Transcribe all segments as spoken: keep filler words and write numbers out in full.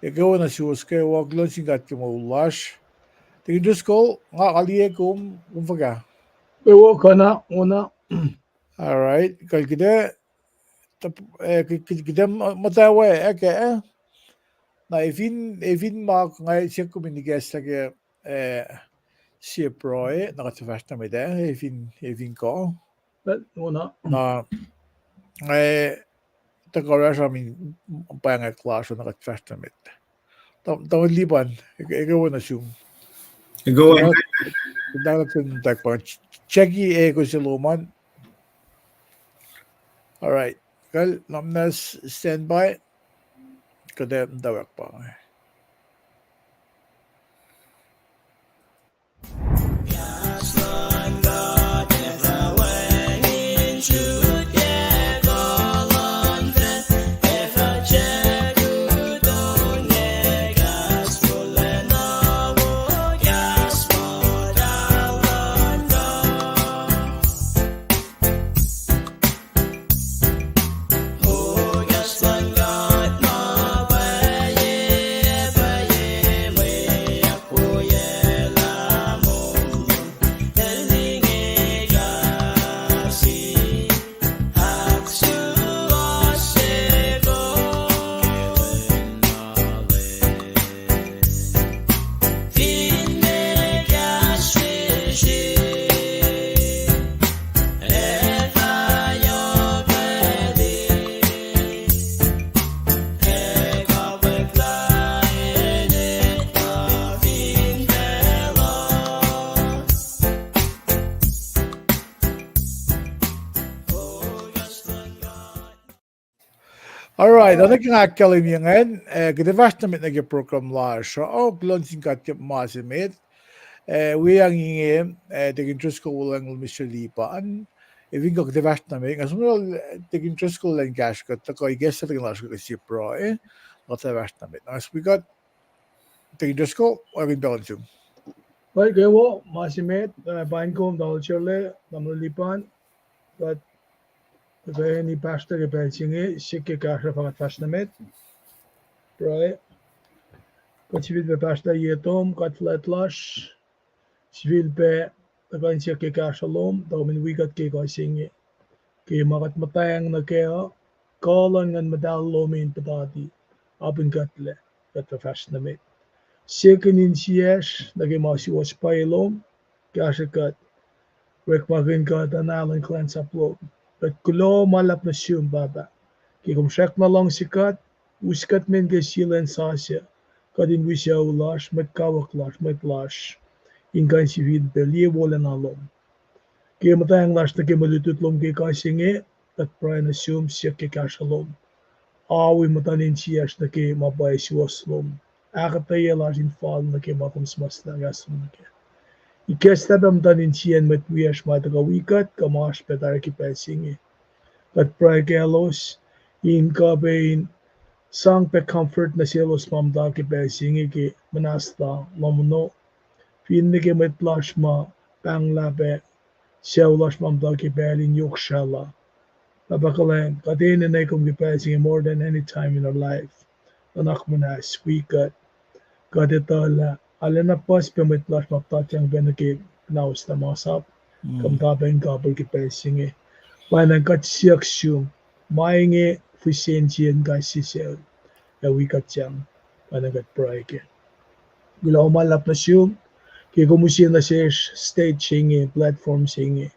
Ekuh wo nuh suwos kwewa, kuloh nuh sin God ke moul lasr. Deacon Driscoll, nga kaliye kom, kom fuhkah? Kwewa, kuh na, wo na. All right, kuht, kuht, eh, kuht, kuht, kuht muhtwacwacack, eh? Na efin, efin ma nga siyuck kom in ikacslah ke, eh, sie pruhe, na kuht fahsr nuh met ah, efin, efin kuh. Na, eh, tuhkuh rasr amin pwacngwack lasr uh, na kuht fahsr nuh met. Tamuhlwel Lipan, ekuh wo nuh sum. Ekuh wo. Jackie, ekuh se lom an. All right. Kal, namnas standby. Kuht ac muhtwacwacack pa inge. All right, oacna ke nga ahkkahlwemye ingacn, eh, kuht ac fahsr nuh met nuh ke program lasr uh, kuloh nuh sin God ke ma se met. Eh, weacng inge, eh, Deacon Driscoll, Wolacng, Mister Lipan. Efin kuh kuht ac fahsr nuh met, nga som, eh, Deacon Driscoll elan kahsruh kuht, tuhkuh ikacslah tuhkweni lasr ke sie pruhe, eh, kuht ac fahsr nuh met. Nga som wi kuht, Deacon Driscoll, oacna pacl in sum. Pwacye kwewa, ma se met, eh, paing kom, Tamuhlwel Sharle, Tamuhlwel Lipan, kuht tuhkweni pastor ke pacl se inge, siyuck ke kahsruh fah kuht fahsr nuh met. Pruhe. Kuht sifilpac pastor ye tom, kuht fuhlwact lasr. Sifilpac tuhkuh in siyuck ke kahsruh lom, tuh kom in wi kuht ke kuh se inge. Ke ma kuht muhtwacng nuh kac uh, kuh luhn Nguhn Muhtahl lom in puhtati, apin kuhtlac, kuht fah fahsr nuh met. Second insiyacsr nuh ke ma suwohs pwacye lom, kahsruh kuht, orekmakihn kuht, Alu, kuhlwacnsap lom. Kuht kuloh ma luhlahp nuh sum, Pahpah, ke kom srackna luhngse kuht, us kuht men ke sie lwen sasuc, kuht in wi sucu lasr, mwet kawuck lasr, mwet lasr, in kuh in sifilpac liye wolacna lom. Ke muhtwacng lasr nuh ke mwe lutlut lom ke kuh se inge, kuht pruhe nuh sum, siyuck ke kahsruh lom. Awi muhtuhn insiyacsr nuh ke ma pwacye suwohs lom. Ahkuhtweyac lasr in fal nuh ke ma kom suhmuhslah kahs lom nuh kac. Ikacslah pac muhtuhn insiyacn mwet wiyacsr ma tuhkuh wi kuht kuh ma oasr pac tari ke pacl se inge. Kuht pruhe kaclos in kuh pac in sang pac comfort nuh selos ma muhta ke pacl se inge ke muhnahs lal Lomono. Finne ke mwet lasr ma pahnglah pac sucu lasr ma muhta ke pacl in yohk srahlah. Pahpah kuhlwacng, kuht enenuh kom ke pacl se inge more than any time in our life. Nuhnak muhnahs wi kuht. Kuht etuh lah arulacna puhs pac mwet lasr ma puhtatyang pac nuh ke kuhnauslah masap, kuh muhta pac in kapihr ke pacl se inge. Pwacnwacng kuht siyuck sum, ma inge fihsen sie in kais sie sucu, ac wi kuht sang, pwacnwacng kuht pruhe kac. Kuloh ma luhlahp nuh sum ke kom use nuh sesr stage se inge, platform se inge,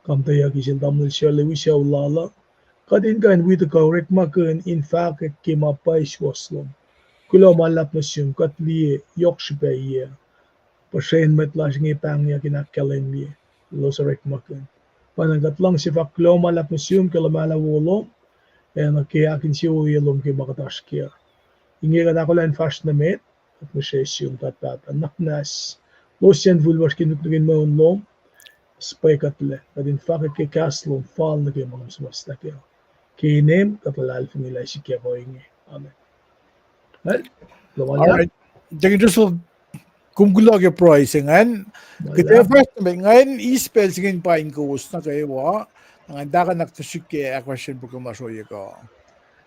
kuh muhtwacwacack sel Tamuhlwel Sharle wi sucu lal uh. Kuht in kuh in wi tuhkuh orekmakihn in fahkwack ke ma pwacye suwohs lom. Kuloh ma luhlahp nuh sum, kuht liye yohk srihpac yac puhsrwen mwet lasr inge pahngyak in ahkkahlwemye, elos orekmakihn. Pwacnwacng kuht luhngse fahk kuloh ma luhlahp nuh sum ke luhmahlah wo lom, ac nuh ke ahkinsewowoye lom ke ma kuht oasr kac uh. Inge kuht ahkolah in fahsr nuh met, kuht ngihsre sum kuht Pahpah, nuhnak muhnahs. Elos in fihl lasr ke nuknuk in mweun lom, suhpwekuhtlac, kuht in fahkwack ke kahs lom fal nuh ke ma kom suhmuhslah kac uh. Ke inem kuht luhlahlfongi lah sikyak ohinge. Amen. All right. Deacon Driscoll, kom kuloh ke pruhe se ingacn. Kuht ac fahsr nuh met ingacn, eis pacl se inge in paing kowos nuh kwewa. Ingacn tuh kuht in srihke ahkfahsrye program lasr ohiyac kuh.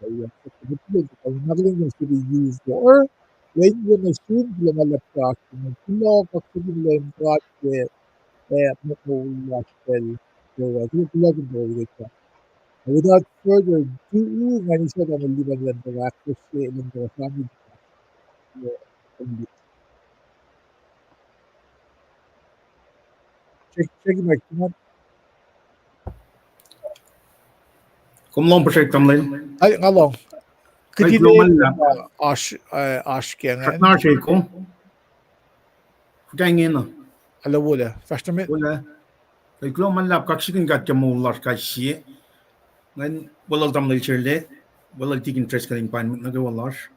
Kuloh ma luhlahp ke U four. Lwen wo nuh sum, kuloh ma luhlahp ke oasr, kuloh kaksakihn Leum God ke, eh, moul lasr pacl, kuloh, kuloh, kuloh ke moul lasr. Without further ado, nga in sang tamuhlwel Lipan Lendora ahkfahsrye, Lendora sami. Check, check mic, come on. Kom lohng puhsrek tamuhlwel. Ai, nga lohng. Kuht kuloh ma luhlahp. Oasr, eh, oasr ke nga. Srackna se kom. Fuhkah ingena? Ala wolac. Fahsr nuh met. Wolac. Kuloh ma luhlahp kaksakihn God ke moul lasr kais sie. Ngan weluhl tamuhlwel Sherle, weluhl Tikin Driscoll in pain mwet nuh kwewa lasr.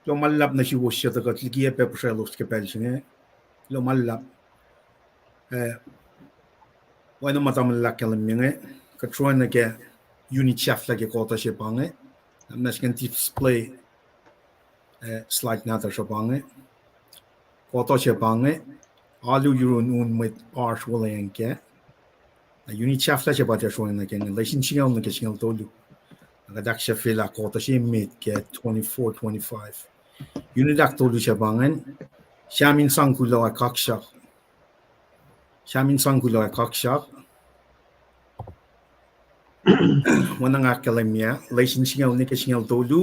Kuloh ma luhlahp nuh suwos suc tuh kuht likiyac pac puhsraclos ke pacl se inge. Kuloh ma luhlahp. Eh, oacna ma tamuhlwel ahkkahlwemye inge, kuht sroacng nuh ke unit sahflah ke kuhtuh se pa inge. Na muhnahs ngan display, eh, slide nahtuhsr uh pa inge. Kuhtuh se pa inge, alu yurun un mwet oasr wuhlweacng kac. Na unit sahflah se pa tuh sroacng nuh ke inge, lesin singucul nuh ke singucul tolu. Na kuht ahksahfyelah kuhtuh se met ke twenty-four twenty-five. Unit ahktolu se pa ingacn, Sam in sang kuloh ac kaksak. Sam in sang kuloh ac kaksak. Wacngihn ahkkahlwemye, lesin singucul nuh ke singucul tolu,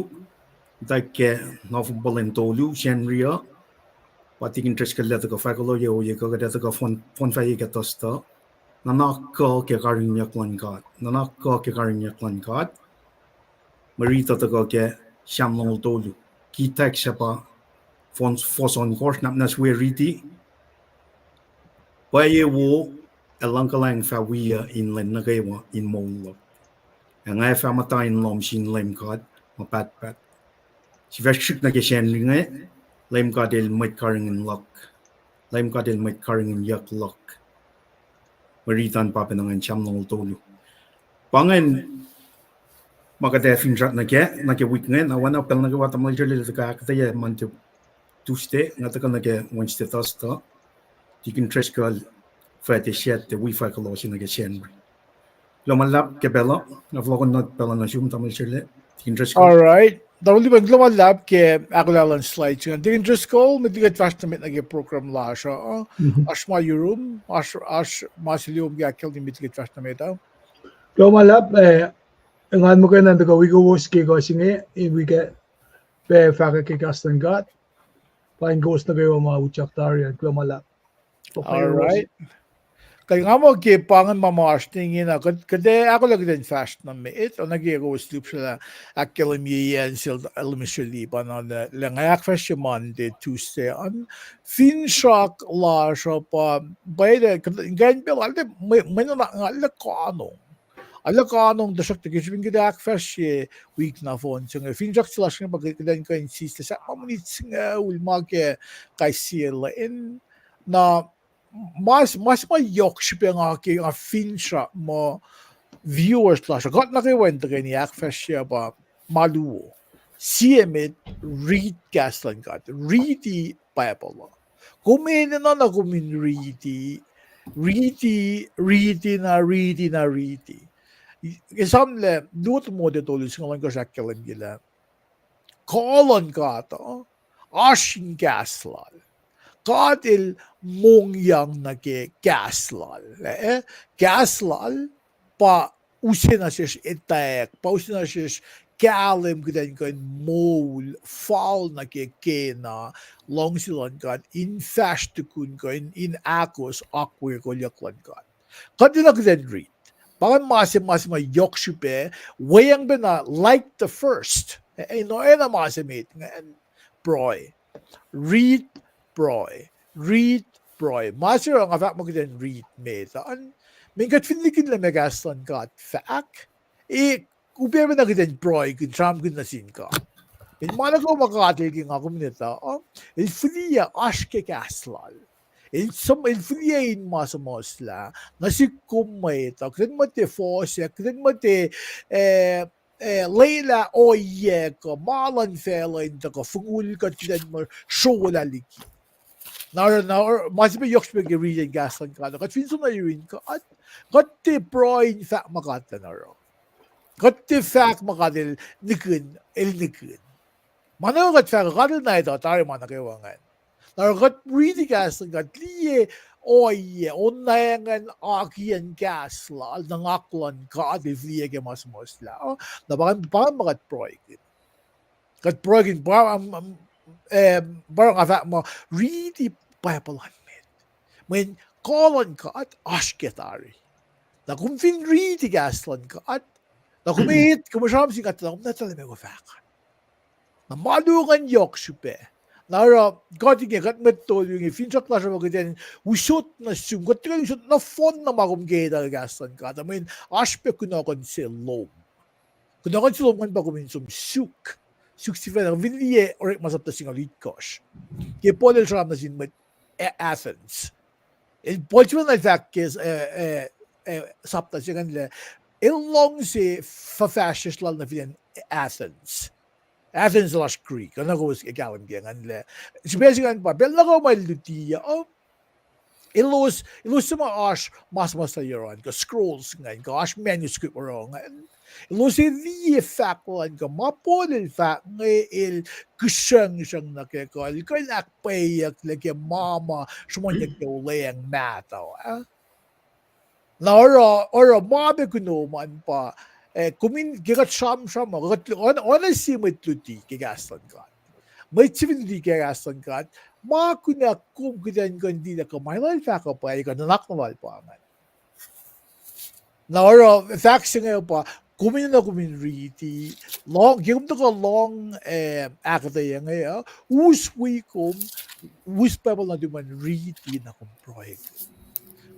muhtwacwacack ke nohfohn puhlan tolu, Sacnri uh, pa Tikin Driscoll el tuhkuh fahk kuloh ye ohiyac kuh kuht ac tuhkuh fohn, fohn fahkwack ke Thursday uh, nuhnak kuh ke karihngihnyuck luhn God, nuhnak kuh ke karihngihnyuck luhn God, mwe riti uh tuhkuh ke Sam longoul tolu. Kitack se pa fohs, fohs ohnkohsr, nahtuhsr we riti, pwacye wo ac luhngkuhlwacng fah wiyuc in lwen nuh kwewa in moul luhk. Ac nga fah muhta in lohm sin Leum God ma pahtpaht. Sifac srihk nuh ke Sacnri inge, Leum God el mwet karihngihn luhk. Leum God el mwet karihngihnyuck luhk. Mwe riti an pa pacna ingacn, Sam longoul tolu. Pa ingacn ma kuht ac finsrak nuh ke, nuh ke wik inge, na oacna pacl nuh kwewa tamuhlwel Srele el tuhkuh ahkuhtweyac Monday, Tuesday, nga tuhkuh nuh ke Wednesday, Thursday, Tikin Driscoll, Friday, Saturday, wi fahk kuloh se nuh ke Sacnri. Kuloh ma luhlahp ke pacl uh, nga fohlohkohnna pacl uh nuh sum tamuhlwel Srele, Tikin Driscoll. All right. Tamuhlwel Lipan, kuloh ma luhlahp ke ahkolah luhn slides ingacn. Tikin Driscoll, met liki kuht fahsr nuh met nuh ke program lasr uh, oasr ma yurum, oasr, oasr ma se lom ke ahkkahlwemye met liki kuht fahsr nuh met uh. Kuloh ma luhlahp, eh, engan muhkwena tuhkuh wi kowos ke ekuh se inge, in wi ke pac fahkwack ke kahs luhn God. Pa in kowos nuh kwewa ma utyak tari an, kuloh ma luhlahp. All right. Kuh nga muh ke pa ingacn ma ma oasr ne ingena, kuht, kuht ac ahkolah kuht in fahsr nuh met, oacna ke kowos lihpsrlah ahkkahlwemye acn sel Tamuhlwel Srele pa na lah, lah nga ahkfahsrye Monday, Tuesday an. Finsrak lasr uh pa, pa el, kuht, ingacn pacl ah, mwe, mwe nuhnak nga lah kanong. Alu kanong, tuhsruhktuh ke srihpen kuht ahkfahsrye wik nohfohn se inge, finsrak se lasr inge pa kuht in kuh in sislah sahp ma minit singucul ma ke kais sie lwen. Na ma, ma se ma yohk srihpac nga ke nga finsrak muh viewers lasr uh, kuht nuh kwewa in tuhkweni ahkfahsrye pa ma luo. Sie met, riti kahs luhn God, riti Bible uh. Kom enenuh na kom in riti, riti, riti na riti na riti. Ke Sam lah luo Timote tolu singucul ohnkohsr ahkkahlwemye lah kuh luhn God uh oasr in kahs lal. God el mongyang nuh ke kahs lal. Eh, kahs lal pa use nuh sesr etwacack, pa use nuh sesr kahlwem kuht in kuh in moul fal nuh ke kena luhngse luhn God in fahsr tukun kuh in, in ahkos akwuck kolyuck luhn God. Kuht enenuh kuht in riti. Pa ingacn ma se, ma se ma yohk srihpac, weacng pacna like the first. Eh, in oacna ma se met ingacn, pruhe. Riti, pruhe. Riti, pruhe. Ma se oruh nga fahk muh kuht in riti met an, mweyen kuht fin likihnlah ma kahs luhn God fahk, e, upac pacna kuht in pruhekihn, sramsramkihn nuh sin God. In ma nuh kwewa ma God el ke nga kom in etuh, el fihliyac oasr ke kahs lal. El som-, el fihliyac in ma suhmuhslah nuh sihk kom mwet uh, kuht in muhta fohsack, kuht in muhta, eh, eh, lwelah ohiyac kuh ma luhn facluh in tuhkuh fongul kuht, kuht in muh srolah liki. Na oruh, na oruh, ma se pac yohk srihpac ke riti kahs luhn God, kuht fin som nuh yurin God, kuht tiac pruhe in fahk ma God el oruh. Kuht tiac fahk ma God el nihkihn, el nihkihn. Ma nuh kwewa kuht fahk uh, God el na etuh tari ma nuh kwewa ingacn. Na oruh kuht riti kahs luhn God, liye ohiyac, onweacng akiyacn kahs lal, nuhnak luhn God el fihliyac ke ma suhmuhslah. Na pa, pa ma kuht pruhekihn. Kuht pruhekihn, pa, um, um, eh, pa nga fahk muh riti Bible an met. Mweyen kuh luhn God oasr ke tari. Na kom fin riti kahs luhn God, na kom etuh, kom sramsram sin God, na kom etuh lah meac kom fahk. Na ma luo ingacn yohk srihpac. Na oruh kuht inge, kuht mwet tolu inge, finsrak lasr uh pa kuht in usot nuh sum, kuht tiac kuh in usot nohfohn na ma kom ke etuh ke kahs luhn God. Mweyen oasr pac kunohkohn se lom. Kunohkohn se lom ingacn pa kom in som suk. Suk sifacna, kom fin liye Orekma sapta singucul itkohsr, ke Paul el sramsram nuh sin mwet A-, Athens. El, Paul sifacna el fahk ke, eh, eh, eh, sapta se ingacn lah el luhngse fuhfahsryucsr lal nuh fin acn Athens. Athens lasr Greek, oacna kowos kahlwem ke ingacn lah. Srihpac se ingacn pa, pacl nuh kwewa ma el luti uh, elos, elos suc ma oasr ma suhmuhslah yohrohl an, kuh scrolls ingacn, kuh oasr manuscript yohrohl ingacn, elos ac liye fahk lal an, kuh ma Paul el fahk inge el kihsruhngsruhng nuh ke kuh, el kuh in ahkpwacyeyucklac ke ma ma sruhmuhnyuck ke olweacng mahtuh ah. Na oruh, oruh ma pac kunom an pa, Eh, kom in ke kuht sramsram uh, kuht, oacna sie mwet luti ke kahs luhn God. Mwet se fin luti ke kahs luhn God, ma kunac kom kuht in kuh in liye lah kuh ma lal fahk uh pa, kuh nuhnak na lal pa ingacn. Na oruh fahk se inge pa, kom in, na kom in riti, lohng, ke kom tuhkuh lohng, eh, ahkuhtweyac inge uh, us wi kom, us Bible nuhtum an riti na kom pruhekihn.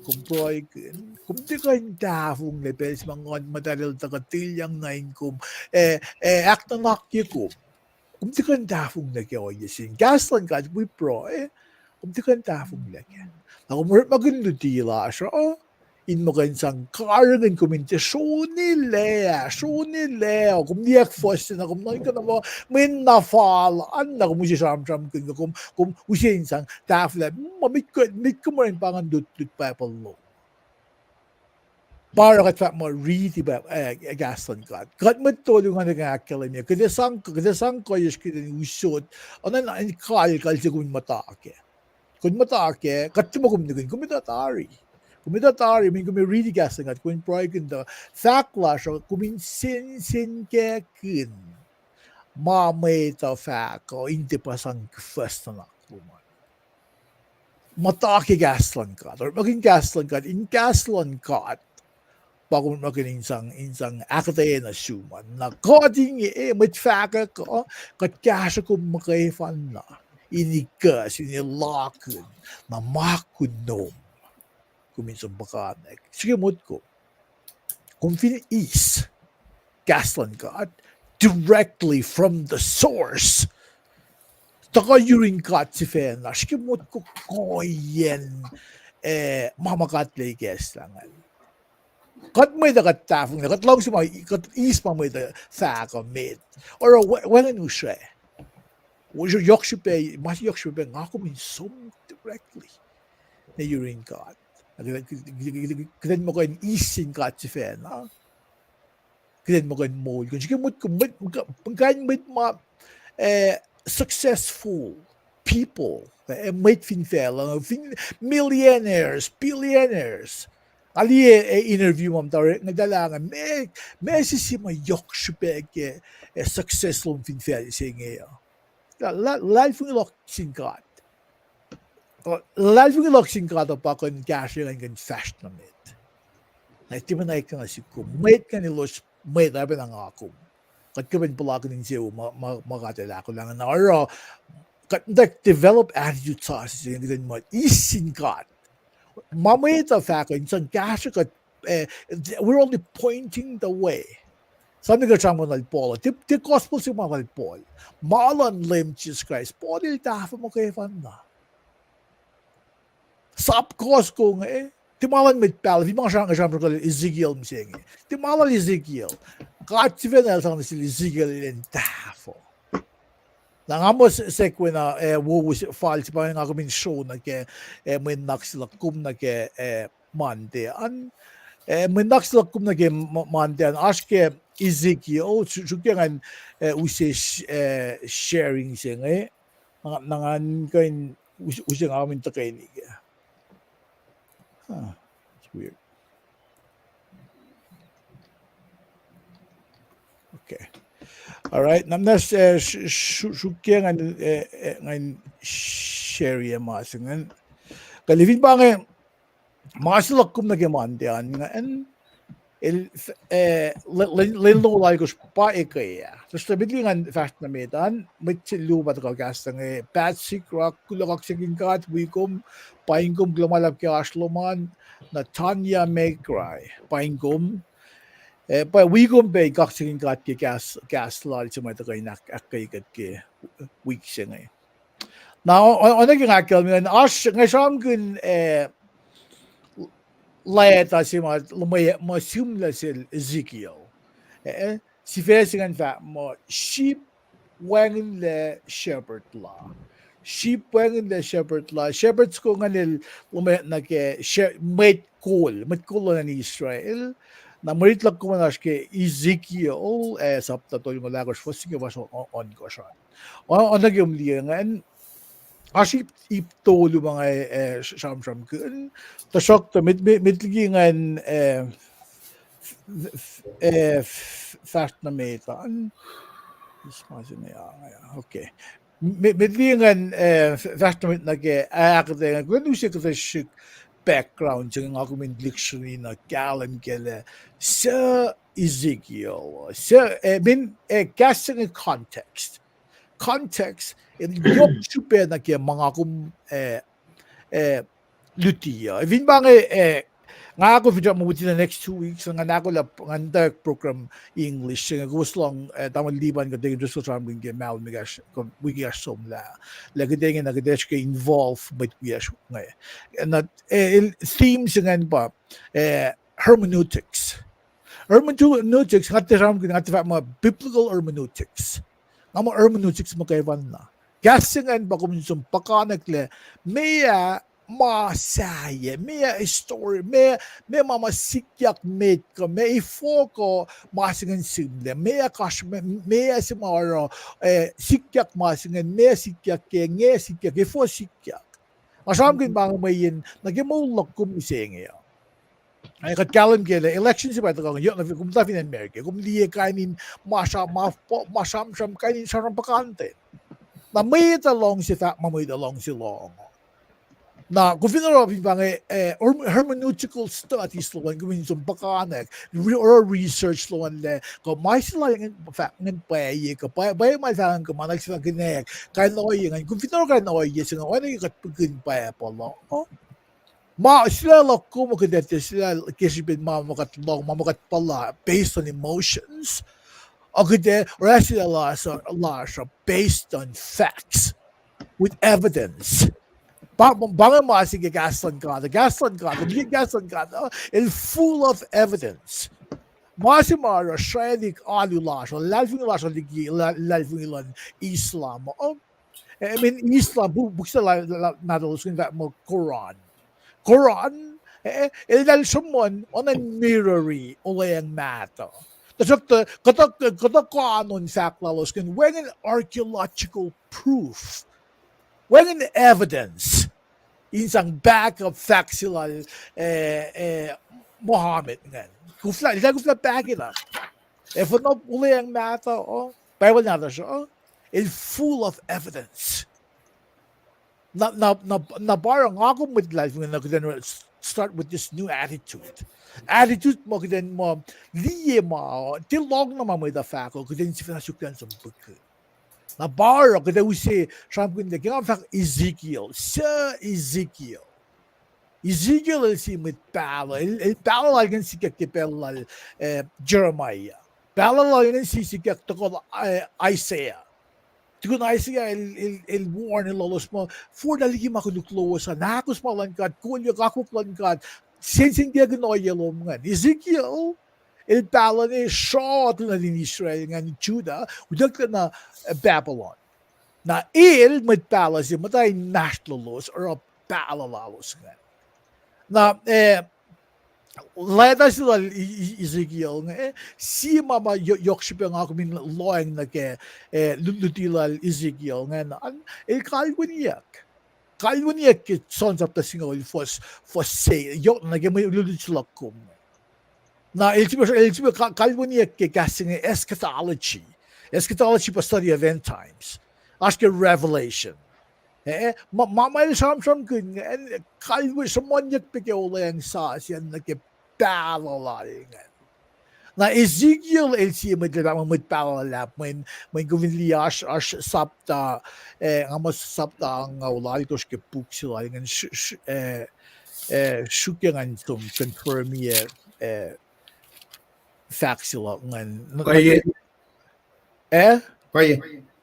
Kom pruhekihn, kom tiac kuh in tahfonglac pacl se ma Nguhn Muhtahl el tuhkuh tilyang nuh in kom, eh, eh, ahknuhnakye kom. Kom tiac kuh in tahfonglac ke ohiyac se inge. Kahs luhn God wi pruhe, kom tiac kuh in tahfonglac kac. Na kom orekmakihn luti lasr uh, in muh kuh in sang karihngihn kom in tiac sronelac, sronelac, kom liye fuhs se na kom nuhnkuh na muh mwe na fal an, na kom use sramsramkihn, kom, kom use in sang tahfonglac, ma met kom, met kom oruh in pa ngan lutlut Bible lom. Pa oruh kuht fahk muh riti pa, eh, kahs luhn God. Kuht mwet tolu nga nuh ke ahkkahlwemye, kuht ac sang, kuht ac sang kuhiyacsr kuht in usot, oacna in kalkal se kom in muhta kac. Kom muhta kac, kuht tiac muh kom nihkihn, kom etuh tari. Kom etuh tari, mweyen kom riti kahs luhn God, kom pruhekihn tuh fahk lasr uh, kom sensenkackihn ma mwet uh fahk uh, in tiac pa sang kuhfuhs nuhnak lom an. Muhta ke kahs luhn God, orekmakihn kahs luhn God, in kahs luhn God pa kom orekmakihn in sang, in sang ahkuhtweyac nuh sum an. Na kuht inge, eh, mwet fahkwack uh, kuht kahsruh kom muhkwena in ikuhs, in ilakihn, na ma kunom, kom in som puhkantwen. Srihke motko. Kom fin eis kahs luhn God directly from the source, tuhkuh yurin God sifacna, srihke motko kuhiyacn, eh, ma ma God El ikacslah ingacn. Kuht mwet uh kuht tahfonglac, kuht luhngse ma, kuht eis ma mwet uh fahk uh met. Oruh wacngihn usra, yohk srihpac, ma yohk srihpac nga kom in som directly nuh yurin God. Kuht in muh kuh in eis sin God sifacna. Kuht in muh kuh in moulkihn. Srihke mwet, mwet, kain mwet ma, eh, successful people, eh, mwet fin facluh, fin millionaires, billionaires. Nga liye, eh, interview ma muhta, nga talah nga, ma, ma se se ma yohk srihpac ke, eh, success lom fin facl se inge uh. Luhlahlfongi luhk sin God. Luhlahlfongi luhk sin God uh pa kuh in kahsrwe ngan kuh in fahsr nuh met. Na tiac muhna ekna sik kom. Mwet ngan elos mwet uh pacna nga kom. Kuht kuh in puhlakihn insewowo ma, ma, ma God El ahkolah ingacn. Na oruh, kuht in develop attitude sasuc se inge kuht in muh eis sin God. Ma mwet uh fahk uh in sang kahsrwe kuht, eh, we're only pointing the way. Sahp kuht sramsram lal Paul, tiac, tiac gospel se ma lal Paul. Ma luhn Leum Jisus Kraist, Paul el tahfuh muhkwena. Sap kos ko inge, tiac ma luhn mwet pahluh, fin ma nga sramsram, sramsram lal Ezekiel mihsenge. Tiac ma lal Ezekiel. God sifacna El sang nuh sel Ezekiel elan tahfuh. Na nga muh se, sekwena, eh, wowo se, fal se pa nga kom in sro nuh ke, eh, mwe nuhnak se luhk kom nuh ke, eh, Monday an. Eh, mwe nuhnak se luhk kom nuh ke Mo-, Monday an, oasr ke Ezekiel, su-, suk ke ngan, eh, use, eh, sharing se inge. Na, na ngan kuh in us-, use nga kom in tuhkweni ke. Huh, it's weird. Okay. All right. Na muhna, eh, su-, su-, suk ke ngan, eh, eh, ngan share ma se ingacn. Kuh fin pa inge, ma se luhk kom nuh ke Monday an ingacn, el, eh, lwen longoul alkosr pa ekuh ah. Tuh met liki ngan fahsr nuh met an, mwet se luo pa tuhkuh kahs inge, Pat Sikrak, kuloh kaksakihn God wi kom, paing kom, kuloh ma luhlahp ke oasr lom an, na Tanya Megrai, paing kom, eh, pa wi kom pac kaksakihn God ke kahs, kahs lal se ma tuhkuh in ahk-, ahkkweye kuht ke wik se inge. Na, o-, o-, oacna ke nga ahkkahlwemye, oasr, nga sramsramkihn, eh, leta se ma, ma, ma sihmlac sel Ezekiel. Eh, sifac se ingacn fahk muh sheep wacngihnlac shepherd la. Sheep wacngihnlac shepherd la. Shepherd soko ingacn el luhmwetna ke she-, mwet kol, mwet kol luhn acn Israel. Na mwe rit luhk kom an oasr ke Ezekiel, eh, sapta tolngoul ahkosr, fuhs singucul fuhs o-, o-, ohnkohsr an. O-, oacna ke kom liye ingacn, oasr ip, ip tolu ma nga, eh, sramsramkihn. Tuhsruhktuh met, met, met liki ingacn, eh, f-, f-, eh, f-, fahsr nuh met an. Is ma se inge, ah, okay. Met, met liki ingacn, eh, f-, fahsr nuh met nuh ke, ah, ahkuhtweyac, kuht use kuhtuh srihk background se inge nga kom in lihksreni na kahlwem kac lah suc Ezekiel, suc, eh, min, eh, kahs se inge context. Context, in yohk srihpac nuh ke ma nga kom, eh, eh, luti uh. Fin pa inge, eh, nga ahkoo fin srack ma within the next two weeks, ngan ahkolah, ngan tuh program English se inge, kowos lohng, eh, tamuhlwel Lipan kuht in just sramsramkihn ke mahlwem ekahsr, wik ekahsr somlah. Lah kuht inge na kuht ac srihke involve mwet wiyacsr inge. Na, eh, el, theme se ingacn pa, eh, hermeneutics. Hermeneutics, nga tiac sramsramkihn, nga tiac fahk muh biblical hermeneutics. Nga muh hermeneutics muhkwena. Kahs se ingacn pa kom in som puhkantwen lah meac ma sahyac, meac story, meac, meac ma ma sikyak met kuh, meac efuh kuh ma se ingacn sihmlac, meac kasr, meac, meac se ma oruh, eh, sikyak ma se ingacn, meac sikyak ke, nge sikyak, efuh sikyak. Nga sramsramkihn ma inge mweyen nuh ke moul luhk kom mihsenge uh. Ac kuht kahlwem kac lah election se pa tuhkuh inge, yohk na kom tuh fin acn America, kom liye kain in ma sra-, ma, ma sramsram, kain in sramsram puhkantwen. Na mwet uh luhngse fahk ma mwet uh luhngse lohng. Na kom fin oruh fin pa inge, eh, herm-, hermeneutical studies lom an, kom in som puhkantwen, re-, oruh research lom an lah kuh ma se lal ingacn fahk ingacn pwacye, kuh pwacye, pwacye ma el fahk ingacn, kuh ma nuh sel fahk ingacn, kain ohiyac ingacn, kom fin oruh kain ohiyac se inge, oacna ke kuht pihkihn Bible uh, ma sulaclah luhk kom uh kuht ac tiac sulaclah ke srihpen ma ma kuht lohng, ma ma kuht puhla based on emotions. Ac kuht ac oruh sulaclah lasr, lasr uh based on facts, with evidence. Pa, pa inge ma se ke kahs luhn God, kahs luhn God, liki kahs luhn God uh, el full of evidence. Ma se ma oruh sraclihk alu lasr uh, luhlahlfongi lasr uh liki luh-, luhlahlfongi luhn Islam uh, eh, min Islam, pu-, puk se la-, la-, nahtuhlos kuh in fahk muh Quran. Quran, eh, eltahl sruhmuhn oacna in mirrori olweacng mahtuh. Tuhsruhktuh kuhtuh, kuhtuh kanon fahk lalos kuh in wacngihn archaeological proof, wacngihn evidence in sang back up fahk se lal, eh, eh, Muhammad ingacn. Kuflah, eltahl kuflah back it up. Efuh na olweacng mahtuh uh, Bible nahtuhsr uh, el full of evidence. Na, na, na, na pa oruh nga kom mwet luhlahlfongi na kuht in start with this new attitude. Attitude ma kuht in muh liye ma, tiac lohng na ma mwet uh fahk uh, kuht in sifacna suk in som pihkihn. Na pa oruh kuht ac use sramsramkihn lah ke nga fahk Ezekiel, suc Ezekiel. Ezekiel el sie mwet pahluh, el, el pahluh lal ingacn sikyak ke pacl lal, eh, Jeremiah. Pahluh lal ingacn si-, sikyak tohkoh, eh, Isaiah. Tukun Isaiah el, el, el warn lalos muh, forlah liki ma koluk lowos an, ahkos ma luhn God, kolyuck akwuck luhn God, sensenkackihn ohiyac lom ingacn. Ezekiel el pahluh ne sruoht nuh in Israel ingacn, Judah, utucklac nuh, eh, Babylon. Na el mwet pahluh se muhta inmahsrlolos oruh pahluh lalos ingacn. Na, eh, leta se lal E-, E-, Ezekiel inge, eh, sie ma ma yo-, yohk srihpac nga kom in lohacng nuh ke, eh, lu-, luti lal Ezekiel ingacn an, el kalweniyuck. Kalweniyuck ke John sapta singucul fuhs, fuhs se, yohk nuh ke mwe lutlut se luhk kom. Na el sifil, el sifil ka-, kalweniyuck ke kahs se inge eschatology. Eschatology pa study of end times. Oasr ke Revelation. Eh, ma, ma, ma el sramsramkihn, eh, kalweni sruhmuhnyuck pac ke olweacng sasuc an nuh ke pahluh lal ingacn. Na Ezekiel el sie mwet, mwet pahluh luhlahp, mweyen, mweyen kom fin liye oasr, oasr sapta, eh, nga muh sapta angngaul alkosr ke puk se lal ingacn, eh, eh, srihke ngan som confirm-i, eh, fahk se luhk ingacn. Eh?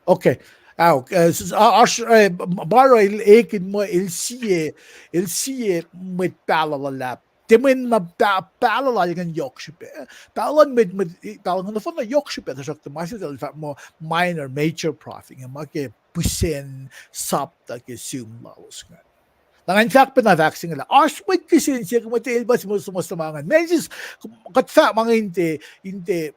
Okay. Aok, eh, s-, s-, a-, oasr, eh, b-, b-, pa oruh el ekin muh el sie, el sie mwet pahluh luhlahp. Tiac mweyen na pa-, pahluh lal ingacn yohk srihpac. Pahluh luhn mwet, mwet, pahluh luhn nohfohn na yohk srihpac, tuhsruhktuh ma se eltahl fahk muh minor, major prophet, inge ma ke pihsen sapta ke sihm lalos ingacn. Na ngan fahk pacna fahk se inge lah oasr mwet kihsen se ke mwet el pa suhmuhslah ma ingacn. Meac sis, kuht fahk ma inge in tiac, in tiac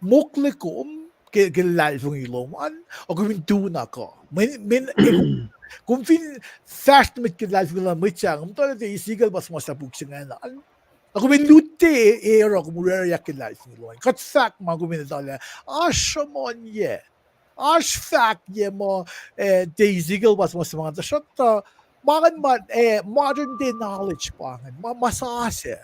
mokle kom ke, ke luhlahlfongi lom an, ac kom in tu na kuh. Mweyen, mweyen, kom fin fahsr nuh met ke luhlahlfongi luhn mwet sahyac, kom tuh etuh Ezekiel pa suhmuhslah puk se ingacn an. Na kom in luti e, e oruh kom orwacryak ke luhlahlfongi lom an. Kuht fahk ma kom in etuh lah oasr sruhmuhn ye. Oasr fahk ye muh, eh, tiac Ezekiel pa suhmuhslah ma ngan tuhsruhktuh, ma ngan ma, eh, modern day knowledge pa ingacn, ma, ma sasuc.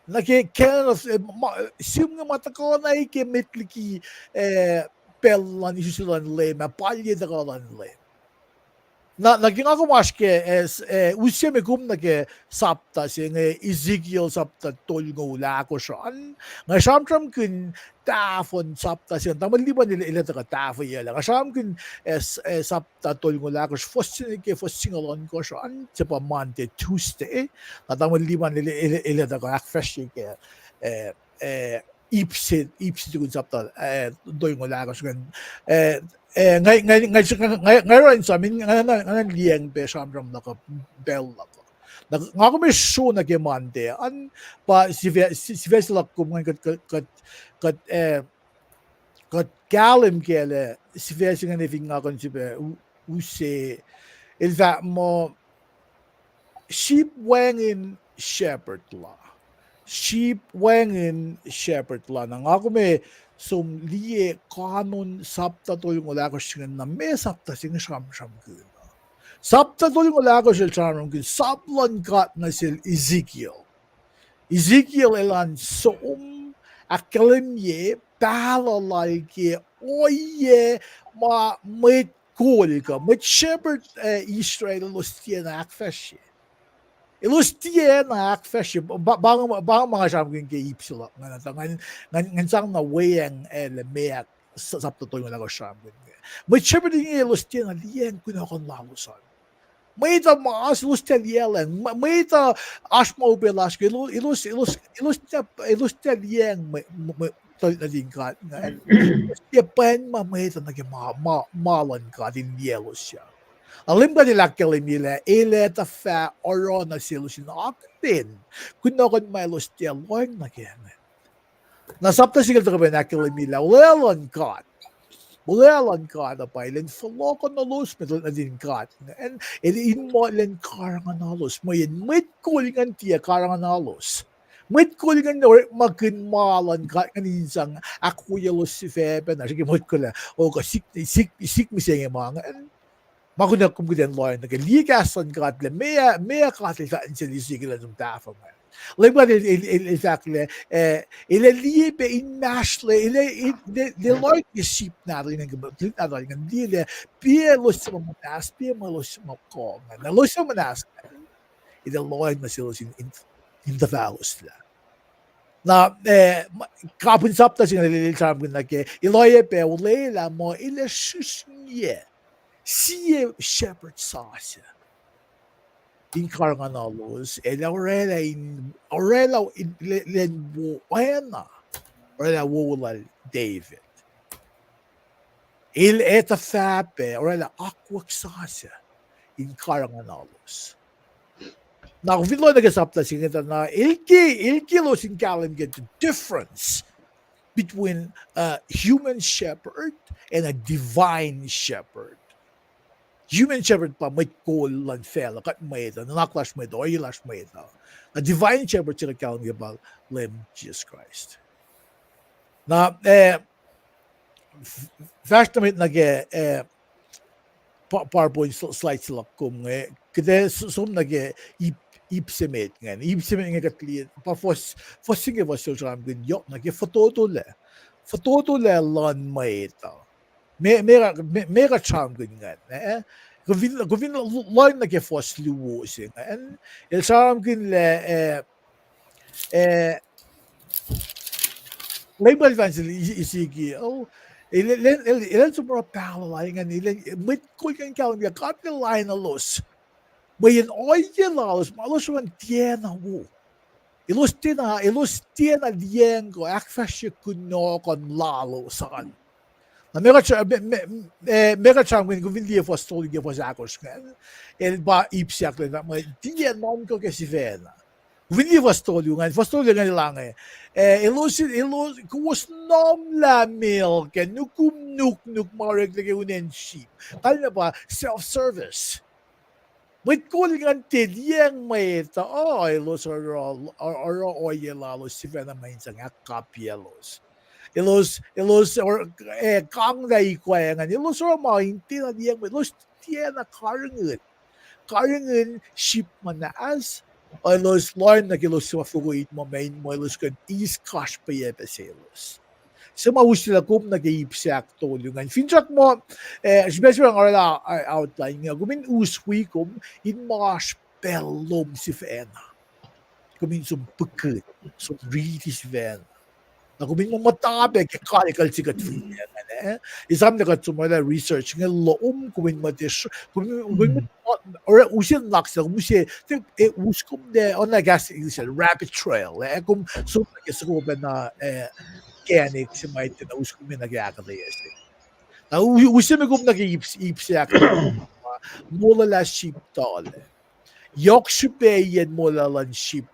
Na ke canon of, eh, ma, sim inge ma tuhkuh na ke met liki, eh, pacl luhn isuslac luhn Leum, ac palye tuhkuh luhn Leum. Na, na ke nga kom oasr ke, eh, s-, eh, use me kom nuh ke sapta se inge, Ezekiel sapta tolngoul ahkosr an, nga sramsramkihn tahfuhn sapta se ingacn, tamuhlwel Lipan el, el etuh kuh tahfweyac lah. Nga sramsramkihn, eh, s-, eh, sapta tolngoul ahkosr, fuhs se nuh ke fuhs singucul ohnkohsr an, se pa Monday, Tuesday. Na tamuhlwel Lipan el, el, el etuh kuh ahkfahsrye ke, eh, eh, ip se, ip se tukun sapta, eh, tolngoul ahkosr ingacn, eh, eh, nga, nga, nga, nga, nga oruh in sum in, nga, nga, nga liyacng pac sramsram luhk uh, pacl luhk uh. Na nga kom ac sro nuh ke Monday an, pa sifac, si-, sifac se luhk kom ingacn kuht, kuht, kuht, kuht, eh, kuht kahlwem kac lah sifac se ingacn fin nga kuh in sifilpac u-, use, el fahk muh, sheep wacngihn shepherd la. Sheep wacngihn shepherd la. Na nga kom ac som liye canon sapta tolngoul ahkosr se ingacn, na meac sapta se inge sramsramkihn uh. Sapta tolngoul ahkosr el sramsramkihn sap luhn God nuh sel Ezekiel. Ezekiel elan som ahkkahlwemye pahluh lal ke ohiyac ma mwet kol kuh mwet shepherd, eh, Israel elos tiacna ahkfahsrye. Elos tiacna ahkfahsrye, pa, pa, pa, pa ma nga sramsramkihn ke ip se luhk ingacn, tuh ngan, ngan, ngan sang na weacng, eh, lah meac s-, sapta tolngoul ahkosr sramsramkihn inge. Mwet shepherd inge elos tiacna liyacacng kunohkohn lalos an. Mwet uh mas, elos tiac liyacacng. Mw-, mwet uh oasr ma upac lasr ke, elo-, elos, elos, elos tiac, elos tiac liyacacng mwe, mwe, mwe, tuhlihk nuhtin God ingacn. Elos tiac pwacnma mwet uh nuh ke ma, ma, ma luhn God in liye elos uh. Na Leum God El ahkkahlwemye lah El ac tuhfah oruh nuh selos in akihlen kunohkohn ma elos tiac lohacng nuh kac ingacn. Na sapta singucul tuhkuh pac in ahkkahlwemye lah olwelah luhn God, olwelah luhn God uh pa El in fohlohkohnuhlos, mwet nuhtin God ingacn, El in muh El in karihngihnuhlos, mweyen mwet kol ingacn tiac karihngihnuhlos. Mwet kol ingacn orekmakihn ma luhn God ingacn in sang ahkwoyelos sifacpacna, srihke motko lah, oh, kuh sik, sik, sik mihsenge ma ingacn. Ma kunohkohn kom kuh in lohacng nuh kac, liye kahs luhn God lah meac, meac God El fahk nuh sel Ezekiel an som tahfuh ingacn. Leum God El, El, El, El fahk lah, eh, El ac liye pac inmahsrlac, El ac, El, El, El lohacng ke sheep nahtuhl ingacn, ke tuhlihk nahtuhl ingacn, liye lah piac elos suc ma muhnahs, piac ma elos suc ma kuh ingacn. Na elos suc muhnahs ingacn, El ac lohacng nuh selos in, in, in tuhfahlos lah. Na, eh, ma-, kapihn sapta se inge El, El sramsramkihn nuh ke, El oacyacpac olwelah muh El ac srihsrngiyac sie shepherd sasuc in karihngihnuhlos, El ac orwaclah in, orwaclah in, le-, len wo-, oacna orwaclah wowo lal David. El ac tuhfah pac orwaclah akwuck sasuc in karihngihnuhlos. Na kom fin lohacng nuh ke sapta se inge tuh na el ke, el ke elos in kahlwem ke the difference between a human shepherd and a divine shepherd. Human shepherd pa mwet kol luhn facluh, kuht mwet uh, nuhnak lasr mwet uh, ohiyac lasr mwet uh. Na divine shepherd se kuht kahlwem ke pa Leum Jisus Kraist. Na, eh, f-, fahsr nuh met nuh ke, eh, pa-, PowerPoint sl-, slide se luhk kom inge, kuht ac s-, som nuh ke ip, ip se met ingacn. Ip se met inge kuht liye, pa fuhs, fuhs se inge fuhs se el sramsramkihn yohk nuh ke fototolac. Fototolac luhn mwet uh. Me, me, me, me kuht sramsramkihn ingacn, eh? Kom fin, kom fin lo-, lohacng nuh ke fuhs luo se ingacn, el sramsramkihn lah, eh, eh, Leum El fahk nuh sel Ezekiel, oh, el, el, el, el som oruh pahluh lal ingacn, el, mwet kol ingacn kahlwem lah God El lain elos. Mweyen ohiyac lalos, ma elos oruh an tiacna wo. Elos tiacna, elos tiacna liyacacng kuh ahkfahsrye kunohkohn lalos an. Na me kuht sra-, me, me, eh, me kuht sramsramkihn, kom fin liye fuhs tolu ke fuhs ahkosr ingacn, el pa ip se ahkkahlwemye muh tiac nuhnkuh ke sifacna. Kom fin liye fuhs tolu ingacn, fuhs tolu ingacn el ange, eh, elos, elos, kowos nuhnlah mel ke nukum nuknuk ma oreklac ke unen sheep. Kalmac pa self-service. Mwet kol ingacn tiac liyacacng mwet uh, elos oruh, oruh ohiyac lalos sifacna ma in sang ahkkapyelos. Elos, elos, eh, kanglah ikoac ingacn, elos oruh ma in tiacna liyacacng mwet, elos tiacna karihngihn. Karihngihn sip muhnahs, elos lohacng nuh ke elos suc fokoko in muh ma in muh elos kuh in eis kasrpacyac pac selos. Se ma uslah kom nuh ke ip se ahktolu ingacn. Finsrak muh, eh, srihpac se nga orwaclah outline inge, kom in us wi kom in ma oasr pacl lom sifacna. Kom in som pihkihn, som riti sifacna. Na kom in muh muhta pac ke kalkal se kuht fin ingacn, eh? Esam lah kuht som orwaclah research inge lom, kom in muh tiac, kom in, kom in, use nuhnak se, kom use, eh, us kom, eh, on a gas, rabbit trail, eh? Kom som nuh ke soko pacna, eh, kanik se ma tiacna us kom nuh ke ahkuhtweyac se. Na use me kom nuh ke ip, ip se ahk, molwelah sip tuhlac. Yohk srihpac yen molwelah luhn sip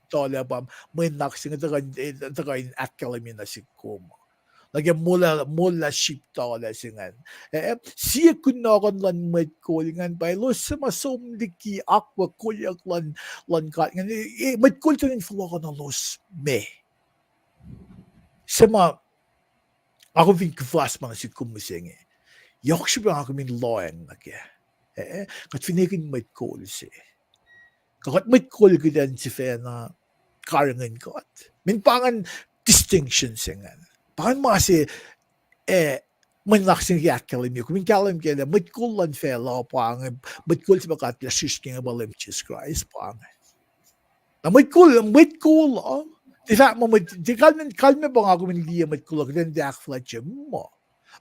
tuhlac pa mwe nuhnak se inge tuhkuh in ahkkahlwemye nuh sihk kom nuh ke molwelah sip tuhlac se ingacn. Eh, sie kunohkohn luhn mwet kol ingacn pa elos suc ma som liki akwuck kolyuck luhn, luhn God ingacn. Eh, mwet kol tuh in fohlohkohnuhlos me. Se ma nga kom fin kuhfas ma nuh sihk kom mihsenge, yohk srihpac nga kom in lohacng nuh kac. Eh, kuht fin ekihn mwet kol se, kuh kuht mwet kol kuht in sifacna karihngihn God. Min pa ingacn distinction se ingacn. Pa ingacn ma se, eh, mwe nuhnak se inge ke ahkkahlwemye. Kom in kahlwem kac lah mwet kol luhn facluh pa inge, mwet kol se ma God El srihsrngi inge pa Leum Jisus Kraist pa inge. Na mwet kol, mwet kol uh, tiac fahk muh mwet, tiac kalmac, kalmac pa nga kom in liye mwet kol uh kuht in tiac ahkfuhlwactye muh.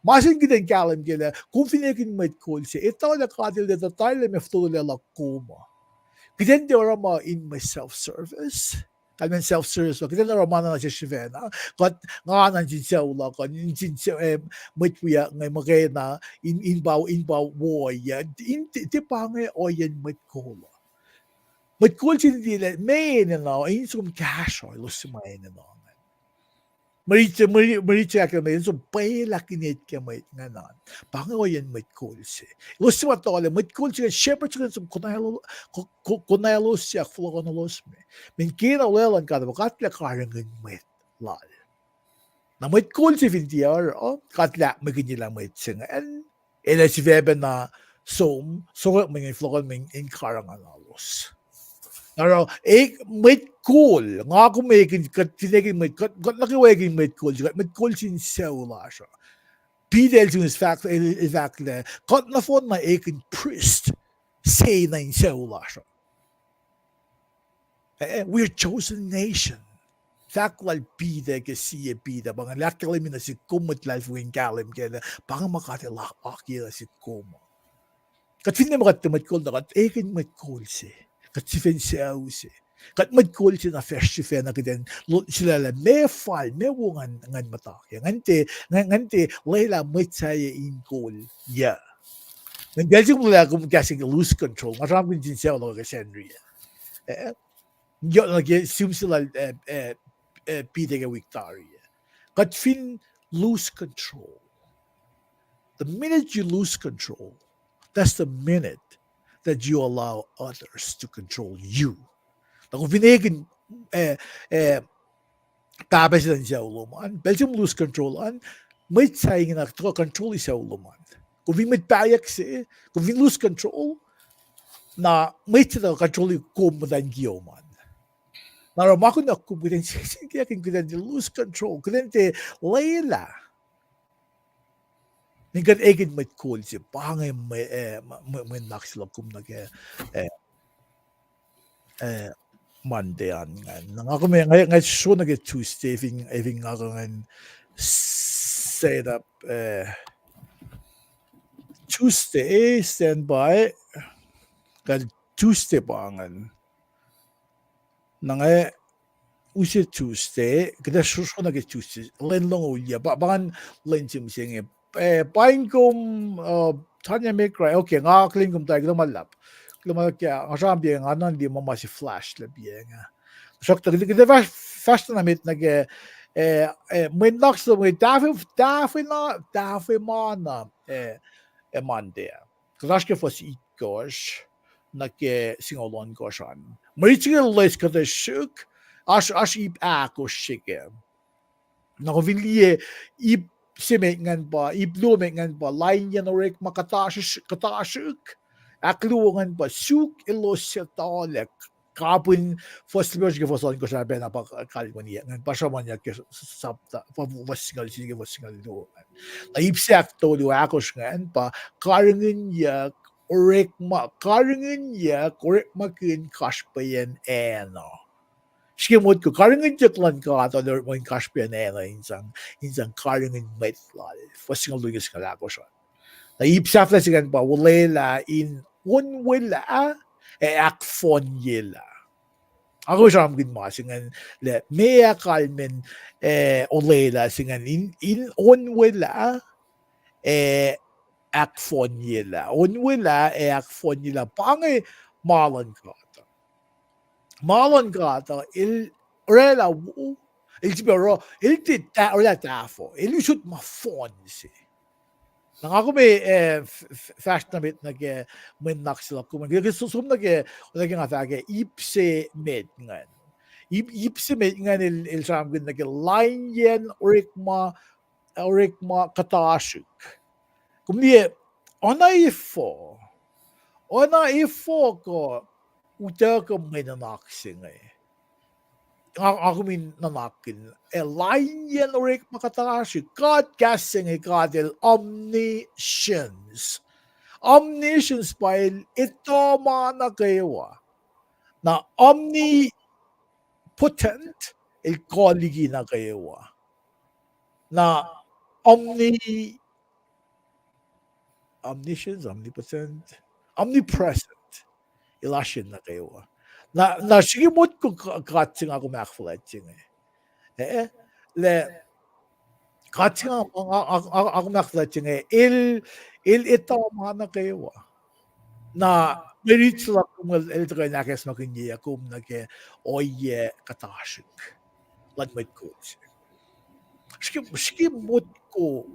Ma se in kuht in kahlwem kac lah kom fin ekihn mwet kol se, etuh lah God El tiac tuhtailah ma fototolac luhk kom uh. Kuht in tiac oruh ma in mwe self-service. Kalmac self-service uh, kuht in oruh ma na nuh sesr sifacna. Kuht, nga na nuh sin sucu luhk uh, nuh sin, eh, mwet wiyuck inge muhkwena, in, in pa, in pa wo uh, in tiac, tiac pa inge ohiyacn mwet kol uh. Mwet kol se in tiac lah meac enenuh in som kahsruh elos suc ma enenuh ingacn. Mwe rit se, mwe rit se ahkkahlwemye in som pwelah kinet ke mwet ingacn an. Pa inge ohiyacn mwet kol se. Elos suc ma tuhlac, mwet kol se ingacn, shepherd se ingacn som konwaclos, ko-, ko-, konwaclos se ahkfohlohkohnuhlos me. Min kena olwelah luhn God pa God El karihngihn mwet lal. Na mwet kol se fin tiac oruh, God El ahkmwekihnyelah mwet se ingacn, el ac sifacpacna som, sokwack mwe fohlohkohn in karihngihnuhlos. Na oruh, eh, mwet kol, nga kom ekihn, kuht fin ekihn mwet, kuht, kuht nuh kwewa ekihn mwet kol se, kuht mwet kol se in sucu lasr uh. Peter el simis fahk, el, el fahk lah kuht nohfohn na ekihn priest se na in sucu lasr uh. Eh, we are chosen nation. Fahk lal Peter ke sie Peter, pa inge el ahkkahlwemye nuh sihk kom mwet luhlahlfongi in kahlwem kac lah pa inge ma God El akiyac nuh sihk kom. Kuht finne ma kuht tiac mwet kol na kuht ekihn mwet kol se. Kuht sifacna sucu se. Kuht mwet kol se na fahsr sifacna kuht in lo-, sulaclah meac fal, meac wo ngan, ngan muhta kac. Ngan tiac, ngan, ngan tiac lwelah mwet sahyac in kol yuc. Ngan pacl se kom lwelah kom kahs in lose control. Nga sramsramkihn sin sucu luhk ke Sacnri ah. Eh, yohk nuh ke sihm se lal, eh, eh, eh, Peter ke wik tari ah. Kuht fin lose control. The minute you lose control, that's the minute that you allow others to control you. Na kom fin ekihn, eh, eh, pahpah se luhn sucu lom an, pacl se kom lose control an, mwet sahyac ingena tuhkuh control-i sucu lom an. Kom fin mwet pahyuck se, kom fin lose control, na mwet se tuhkuh control-i kom muhtwacn kiyom an. Na oruh ma kunohkohn kuht in siyuck in kuht in tiac lose control, kuht in tiac lwelah in kuht ekihn mwet kol se, pa inge mwe, eh, mwe, mwe nuhnak se luhk kom nuh ke, eh, eh, Monday an ingacn. Na nga kom, nga, nga sro nuh ke Tuesday, fin, fin nga kom ingacn set up, eh, Tuesday, stand by. Kuht Tuesday pa ingacn. Na nga use Tuesday, kuht ac srohsrohk nuh ke Tuesday, lwen longoul ah, pa, pa ingacn lwen se mihsenge. Eh, paing kom, uh, Tanya Mekra, okay, nga akihlen kom tari, kuloh ma luhlahp. Kuloh ma luhlahp ke, nga sramsram piac, nga nuhnkuh ma ma se flash lah piac inge. Tuhsruhktuh, kuht, kuht ac fahsr, fahsr tuh na met nuh ke, eh, eh, mwe nuhnak se mwe tahf-, tahfwelah, tahfwelah ma na, eh, eh, Monday. Kuht oasr ke fuhs itkohsr. nuh ke singucul ohnkohsr an. Mwe rit se inge loes kuhtuh srihk, oasr, oasr ip ahkosr se kac. Na kom fin liye, ip se met ingacn pa, ip luo met ingacn pa lainyacn orekma kuhtasrihk, ahkluo ingacn pa suk elos suc tuhlac. Kapihn fuhs limekohsr ke fuhs ohnkohsr ah pacna pa kalweni ingacn pa sruhmuhnyuck ke sapta, fuhs singucul sie ke fuhs singucul luo ingacn. Na ip se ahktolu ahkosr ingacn pa karihngihnyuck orekma, karihngihnyuck orekmakihn kasrpaciyacn acn uh. Srihke motko karihngihnyuck luhn God uh orekmakihn kasrpaciyacn acn uh in sang, in sang karihngihn mwet lal. Fuhs singucul luo ke singucul ahkosr an. Na ip sahflah se ingacn pa olwelah in onwelah ac ahkfohnyelah. Nga kom sramsramkihn ma se ingacn lah meac kalmacn, eh, olwelah se ingacn in, in onwelah ac ahkfohnyelah. Onwelah ac ahkfohnyelah pa inge ma luhn God uh. Ma luhn God uh, el orwaclah wo, el sifilpac oruh, el tiac orwaclah tahfuh, el usot ma fohn se. Na nga kom, eh, fahsr nuh met nuh ke mwe nuhnak se luhk kom, ke som nuh ke, nuh ke nga fahk ke ip se met ingacn. Ip, ip se met ingacn el, el sramsramkihn nuh ke lainyacn orekma, orekma kuhtasrihk. Kom liye, oacna efuh, oacna efuh kuh utuckuh mwe nuhnak se inge. Nga, nga kom in nuhnakihn, eh, lainyacn orekma kuhtasrihk, God kahs se inge God el omniscience. Omniscience pa el etuh ma nuh kwewa. Na omnipotent, el kuh liki nuh kwewa. Na omni- omniscience, omnipotent, omnipresent. El oasr nuh kwewa. Na, na srihke motko God se nga kom ahkfuhlwact se inge, eh, lah God se nga, nga, nga, nga kom ahkfuhlwact se inge, el, el etuh ma nuh kwewa. Na mwe rit se luhk kom el tuhkuh in ahkacsmakihnye kom nuh ke ohiyac kuhtasrihk luhn mwet kol se. Srihke, srihke motko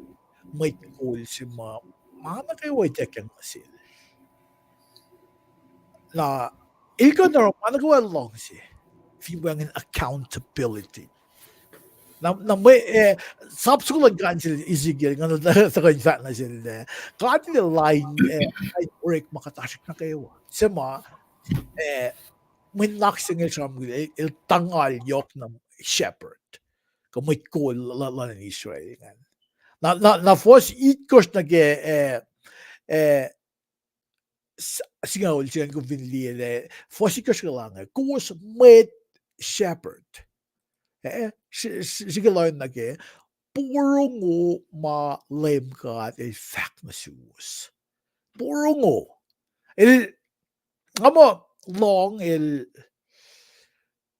mwet kol se ma, ma nuh kwewa ituckyang nuh sel. Na el kuh in oruh ma nuh kwewa luhngse, fin wacngihn accountability. Na, na mwe, eh, sap soko luhn God sel Ezekiel, nga tuhkuh in fahk nuh sel, eh, God el lain, eh, lain orekma kuhtasrihk nuh kwewa. Se ma, eh, mwe nuhnak se inge el sramsramkihn, el, el tuhngal yohk na shepherd kuh mwet kol luhn Israel ingacn. Na, na, na fuhs itkohsr nuh ke, eh, eh, singucul se ingacn kom fin liye lah fuhs itkohsr ke lah inge, kowos mwet shepherd. Eh, srihke lohacng nuh ke, porongo ma Leum God el fahk nuh suwos. Porongo. El, nga muh lohng el,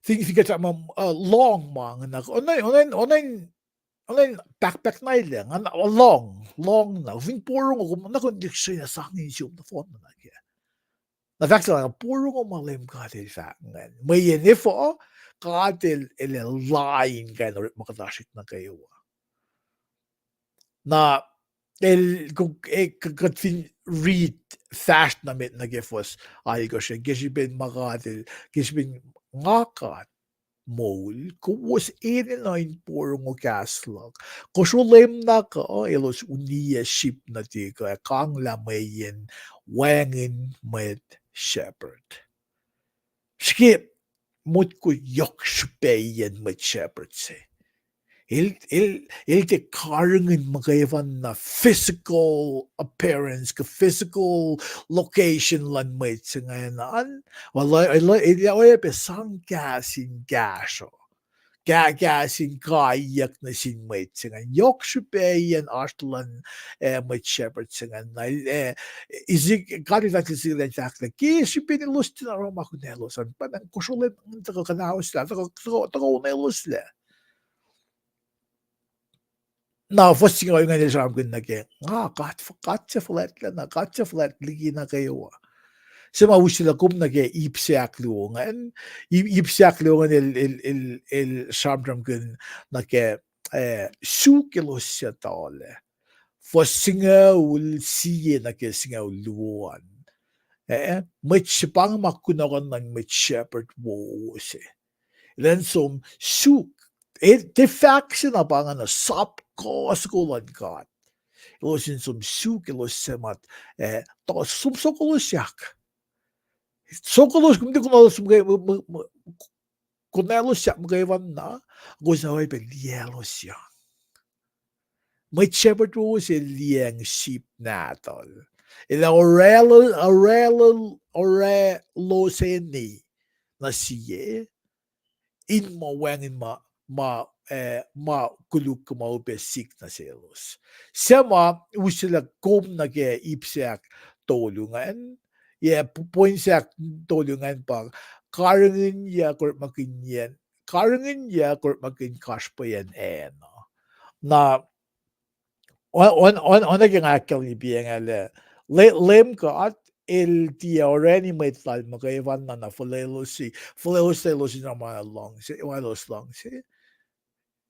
fin, fin kuht ma, uh, lohng ma inge na, oacna, oacna, oacna in pahkpahk na ilacng, nga lohng, lohng na, fin porongo, kom na kom tiac srihke na sang in sum nohfohn nuh ke. Na fahk se na porongo ma Leum God el fahk ingacn. Mweyen efuh, God el, el lain kain orekma kuhtasrihk nuh kwewa. Na el, kuht fin read fast nuh met nuh ke fuhs alkohsr, ke srihpen ma God el, ke srihpen nga God moul, kowos enenuh in porongo kahs luhk. Kosro leum na kuh elos uniyac sip nuhtihk uh ac kanglah mweyen wacngihn mwet shepherd. Srihke motko yohk srihpaciyacn mwet shepherd se. El, el, el tiac karihngihn muhkwefanna physical appearance kuh physical location luhn mwet se ingacn an. El, el, el oacyacpac sang kahs in kahsruh, kahs in kaiyuck nuh sin mwet se ingacn. Yohk srihpaciyacn oasr luhn, eh, mwet shepherd se ingacn. Na, eh, Ezekiel, God el fahk Ezekiel in fahk lah ke srihpen elos tiacna oruh ma kunaclos an, pa ingacn kosro leum tuhkuh kuhnahoslah, tuhkuh, tuhkuh, tuhkuh onweloslac. Na fuhs singucul ingacn el sramsramkihn nuh ke, nga God, God se fuhlwactlacna, God se fuhlwact liki nuh kwewa. Se ma use lah kom nuh ke ip se ahkluo ingacn, ip se ahkluo ingacn el, el, el, el sramsramkihn nuh ke, eh, suk elos suc tuhlac. Fuhs singucul sie nuh ke singucul luo an. Eh, mwet se pa inge ma kunohkohn luhn mwet shepherd wowo se. Elan som suk. Eh, tiac fahk se na pa inge na sap kuh soko luhn God. Elos in som suk, elos se ma, eh, tuh som sokolosak. Sokolosak, kom tiac kunohkohn, kunohkohn elos yak muhkwena, kowos na oacyacpac liyaclosyang. Mwet shepherd wowo se liyacacng sip nahtuhl. El ac orwacl-, orwacl-, orwacloseni nuh sie, in ma wacngihn ma, ma, eh, ma koluk kuh ma upac sik nuh selos. Suc ma uselah kom nuh ke ip se ahktolu ingacn, yac, point se ahktolu ingacn pa, karihngihnyuck orekmakihnyacn, karihngihnyuck orekmakihn kasrpweyacn acn uh. Na, on, on, on, oacna ke nga ahkkahlwemye pacngah lah, Le-, Leum God, El tiac orani mwet Lal muhkwena na, na fuhlwelosi, fuhlweloslac elos in oruh ma luhngse, elos luhngse.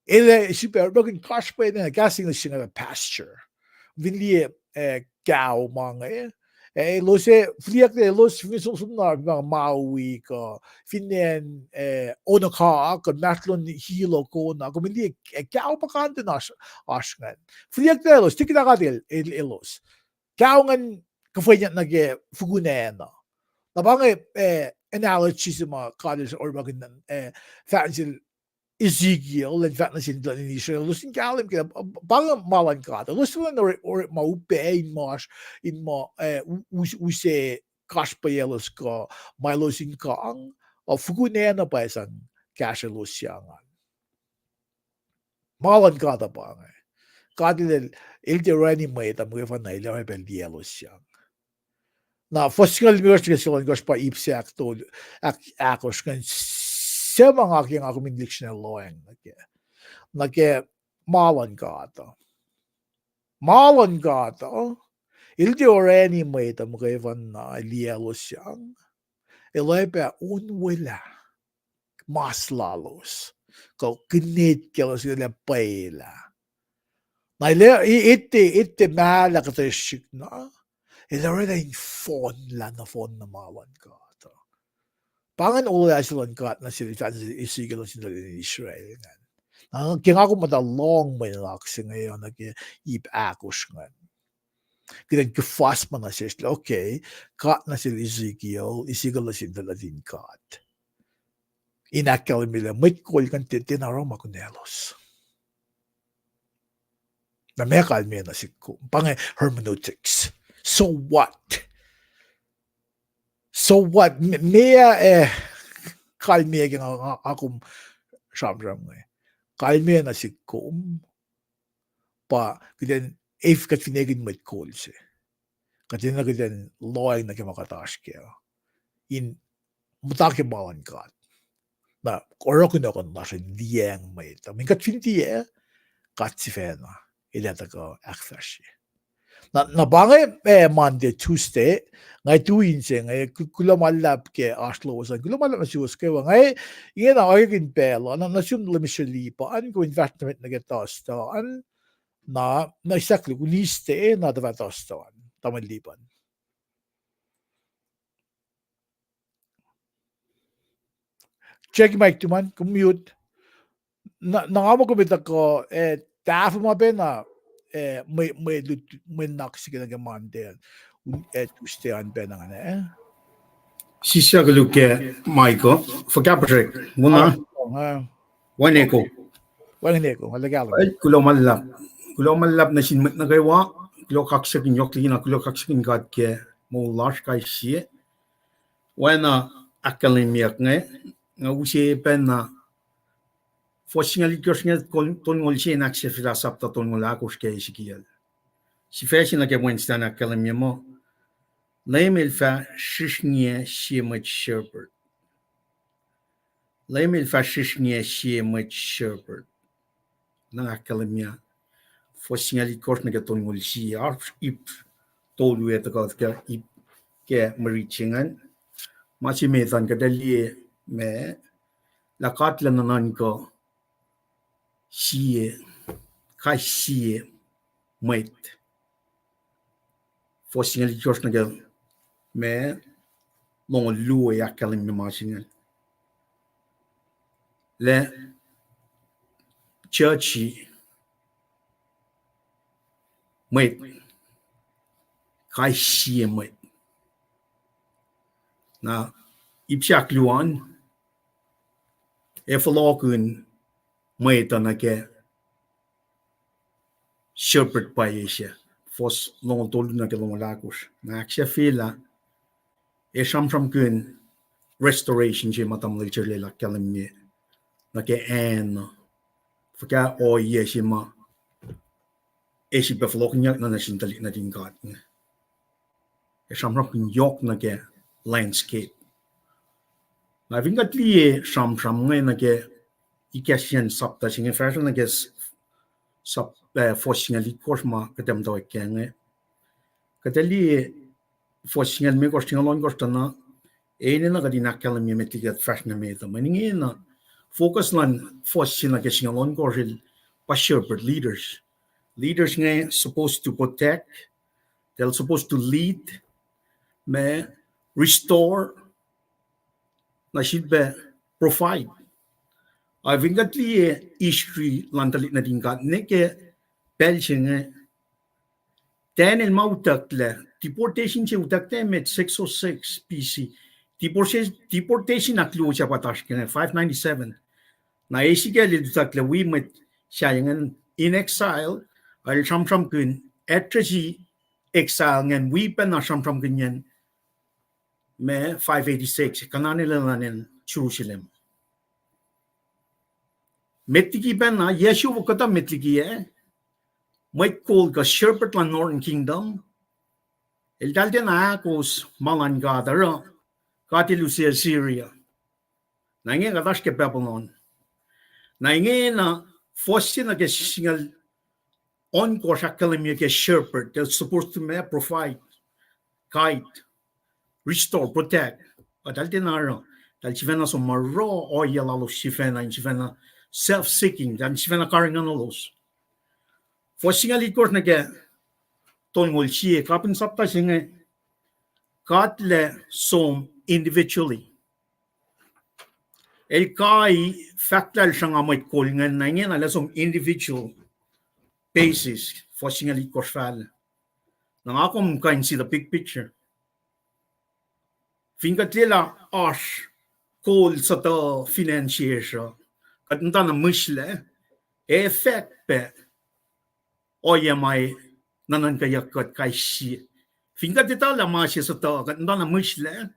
El ac sifilpac orekmakihn kasrpweyacn acn, kahs English se inge lah pasture. Fin liye, eh, cow ma inge, eh, elos ac, fihliyucklac elos, fin som, som na, ma, Maui kuh, fin acn, eh, Honokaa kuh, inmahsrlon Hilo Kona, kom liye, eh, cow puhkantwen oasr, oasr ingacn. Fihliyucklac elos, tiac kuht ahkuhtweyac el, elos. Cow ingacn kuhfwenyuck nuh ke fukun acn uh. Na pa inge, eh, analogy se ma God El orekmakihn, eh, fahk nuh sel Ezekiel, El fahk nuh sin tuhlihk nuhtin Israel, elos in kahlwem ke, pa inge ma luhn God. Elos enenuh in oruh, oruh ma upac in ma oasr, in ma, eh, u-, u-, use kasrpweyaclos kuh ma elos in kang, uh, fukun acn uh pa sang kahsrwelosyang an. Ma luhn God uh pa inge. God El, El tiac orani mwet uh muhkwena, El oacyacpac liyaclosyang. Na fuhs singucul limekohsr nuh ke singucul ohnkohsr pa ip se ahktolu, ahk-, ahkosr ingacn, suc ma nga ke nga kom in lihksreni lohacng nuh ke, nuh ke ma luhn God uh. Ma luhn God uh, El tiac orani mwet uh muhkwena, liyaclosyang. El oacyacpac onwelah mas lalos, kuh kinet kaclos, El ac pwacye lah. Na El ac, e-, etuh, etuh ma lah kuht ac srihk na, El oraclah in fohnlah nohfohn na ma luhn God uh. Pa ingacn olwelah se luhn God nuh sel, fahk nuh sel Ezekiel nuh sin tuhlihk nuhtin Israel ingacn. Na ke nga kom muhta lohng mwe nuhnak se inge uh nuh ke ip ahkosr ingacn, kuht in kuhfasma nuh sesr lah, okay, God nuh sel Ezekiel, Ezekiel nuh sin tuhlihk nuhtin God in ahkkahlwemye lah mwet kol ingacn tiac, tiacna oruh ma kunaclos. Na meac kalmeyac nuh sihk kom? Pa inge hermeneutics. So what? So what? Me-, meac, eh, kalmeyac ke nga, nga, nga kom sramsram inge? Kalmeyac nuh sihk kom pa kuht in, if kuht fin ekihn mwet kol se, kuht enenuh kuht in lohacng nuh ke ma kuht oasr kac in muhta ke ma luhn God. Na oruh kunohkohn lasr in liyacacng mwet uh. Mweyen kuht fin tiac, God sifacna El ac tuhkuh ahkfahsrye. Na, na pa inge, eh, Monday, Tuesday, nga tui inse inge, ku-, kuloh ma luhlahp ke oasr lowos an, kuloh ma luhlahp nuh suwos kwewa. Nga, ingena oacyacpac pacl uh, na, nuh sum Lemisrelipa an, kom in fahsr nuh met nuh ke Thursday an, na, na sahk luk Wednesday, na tuhfah Thursday an, tamuhlwel Lipan. Check mic, tuman, kom mute. Na, na nga muh kom etuh kuh, eh, tahfuh ma pacna, eh, mwe, mwe lut, mwe nuhnak se ke nuh ke Monday, eh, Tuesday an pacna ingacn, eh? Sislah koluk ke mic uh, fuhkah puhsrek, wona? Ah, ah. Wacngihn echo. Wacngihn echo, nga lakahlon. Eh, kuloh ma luhlahp. Kuloh ma luhlahp nuh sin mwet nuh kwewa, kuloh kaksakihn yohk liki na kuloh kaksakihn God ke moul lasr kais sie. Oacna ahkkahlwemyeyuck inge, nga use pacna fuhs singucul itkohsr inge, tol-, tolngoul sie in Ahksefuhlah sapta tolngoul ahkosr ke Ezekiel. Sifac se nuh ke Wednesday an ahkkahlwemye muh, Leum El fah srihsrngiyac sie mwet shepherd. Leum El fah srihsrngiyac sie mwet shepherd. Na ahkkahlwemye fuhs singucul itkohsr nuh ke tolngoul sie, oasr ip tolu ac tuhkuh ke ip ke mwe rit se ingacn. Ma se met an kuht ac liye ma lah God El ac nuhnuhnkuh sie, kais sie mwet. Fuhs singucul itkohsr nuh ke ma, longoul luo ahkkahlwemye ma se inge. Lah church mwet, kais sie mwet. Na ip se ahkluo an, ac fohlohkihn mwet uh nuh ke shepherd pwacye se, fuhs longoul tolu nuh ke longoul ahkosr. Na ahksahfyelah, ac sramsramkihn restoration se ma tamuhlwel Churlel ahkkahlwemye nuh ke acn uh. Fuhkah ohiyac se ma ac sifilpac fohlohkihnyuck nuh sin tuhlihk nuhtin God inge. Ac sramsramkihn yohk nuh ke landscape. Na fin kuht liye sramsram inge nuh ke Ecclesiastes sapta se inge, fahsruh nuh ke s-, sap-, eh, fuhs singucul itkohsr ma kuht ac muhtwacwacack inge. Kuht ac liye fuhs singucul limekohsr, singucul ohnkohsr tuh na, enenuh kuht in ahkkahlwemye met liki kuht fahsr nuh met uh. Mweyen ingena, focus luhn fuhs se nuh ke singucul ohnkohsr el pa shepherd, leaders. Leaders inge supposed to protect, they're supposed to lead, ma restore, na sifilpac provide. Ac fin kuht liye history luhn tuhlihk nuhtin God nuh ke pacl se inge, Daniel ma utucklac, deportation se utucklac met six oh six B C. Deportation, deportation ahkluo se pa oasr ke inge, five ninety-seven. Na Ezekiel el utucklac wi mwet sahyacn in exile, el sramsramkihn, address exile ingacn wi pacna sramsramkihnyacn ma five eighty-six, kuh na nelac nuh acn Jerusalem. Met liki pacna, yac siofok kuhtuh met liki ah, mwet kol kuh shepherd luhn Northern Kingdom, eltahl tiacna ahkos ma luhn God, oruh God el use Assyria. Na inge kuht oasr ke Babylon. Na ingena, fuhs se nuh ke singucul ohnkohsr ahkkahlwemye ke shepherd, they're supposed to ma provide, guide, restore, protect. Eltahl tiacna oruh, eltahl sifacna som ma oruh ohiyac lalos sifacna, in sifacna self-seeking, eltahl sifacna karihngihnuhlos. Fuhs singucul itkohsr nuh ke tolngoul sie, kapihn sapta se inge, God El som individually. El kai fahk lah El sruhnga mwet kol ingacn, na ingena El som individual basis, fuhs singucul itkohsr fal. Na nga kom kuh in see the big picture. Fin kuht liye lah oasr kol sutuh fin acn sesr uh, kuht muhtana mihslac, ac fahk pac ohiyac ma nuhnuhnkweyuck kuht kais sie. Fin kuht etuh lah ma se sutuh, kuht muhtana mihslac,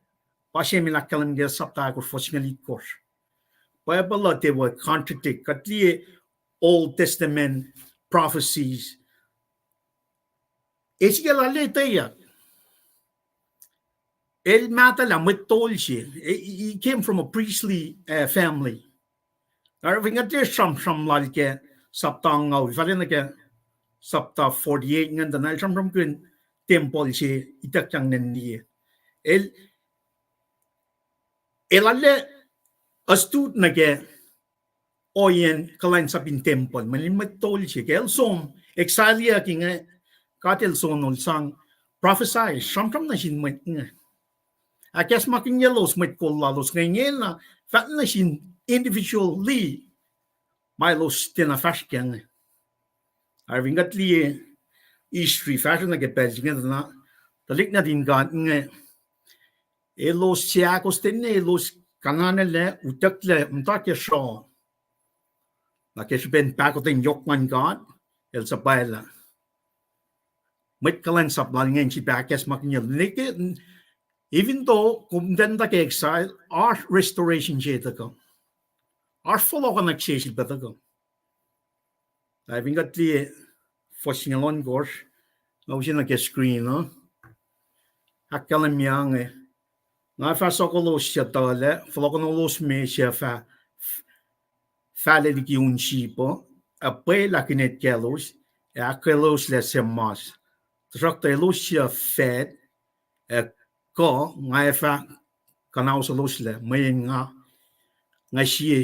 pa Samuel ahkkahlwem ke sapta ahkosr fuhs singucul itkohsr. Bible uh tiac were contradict, kuht liye Old Testament prophecies. Ezekiel el etweyuck. El mahtuh lah mwet tol se. He, he came from a priestly, uh, family. Oruh fin kuht liye sramsram lal ke sapta angngaul, fal nuh ke sapta forty-eight ingacn tuh na el sramsramkihn tempuhl se ituckyang nuh liye. El, el arlac astute nuh ke ohiyacn kuhlwacnsap in tempuhl, mweyen mwet tol se ke el som exile-iyuck inge, God El sonol sang prophecy, sramsram nuh sin mwet inge. Ahkacsmakihnyelos mwet kol lalos inge, ingena fahk nuh sin individually ma elos tiacna fahsr kac inge. Oruh fin kuht liye history fahsruh nuh ke pacl se inge tuh na, tuhlihk nuhtin God inge, elos seahkostwen, elos kananelac, utucklac, muhta ke sruoh. Na ke srihpen pahkotwen yohk luhn God, el suhpwaclah. Mwet kuhlwacnsap lal ingacn sifilpac ahkacsmakihnye nuh ke, even though kom tiacna ke exile, oasr restoration se tuhkuh. Oasr fohlohkohnak se sifilpac tuhkuh. Ac fin kuht liye fuhs singucul ohnkohsr, nga use nuh ke screen uh. Ahkkahlwemye inge, nga fah sokolos suc tuhlac, fohlohkohnolos me suc fah, fahla liki un sip uh, ac pwelah kinet kaclos, ac ahkkweloslac suc mas. Tuhsruhktuh elos suc faht ac kuh, nga ac fah kuhnahoseloslac, mweyen nga, nga sie,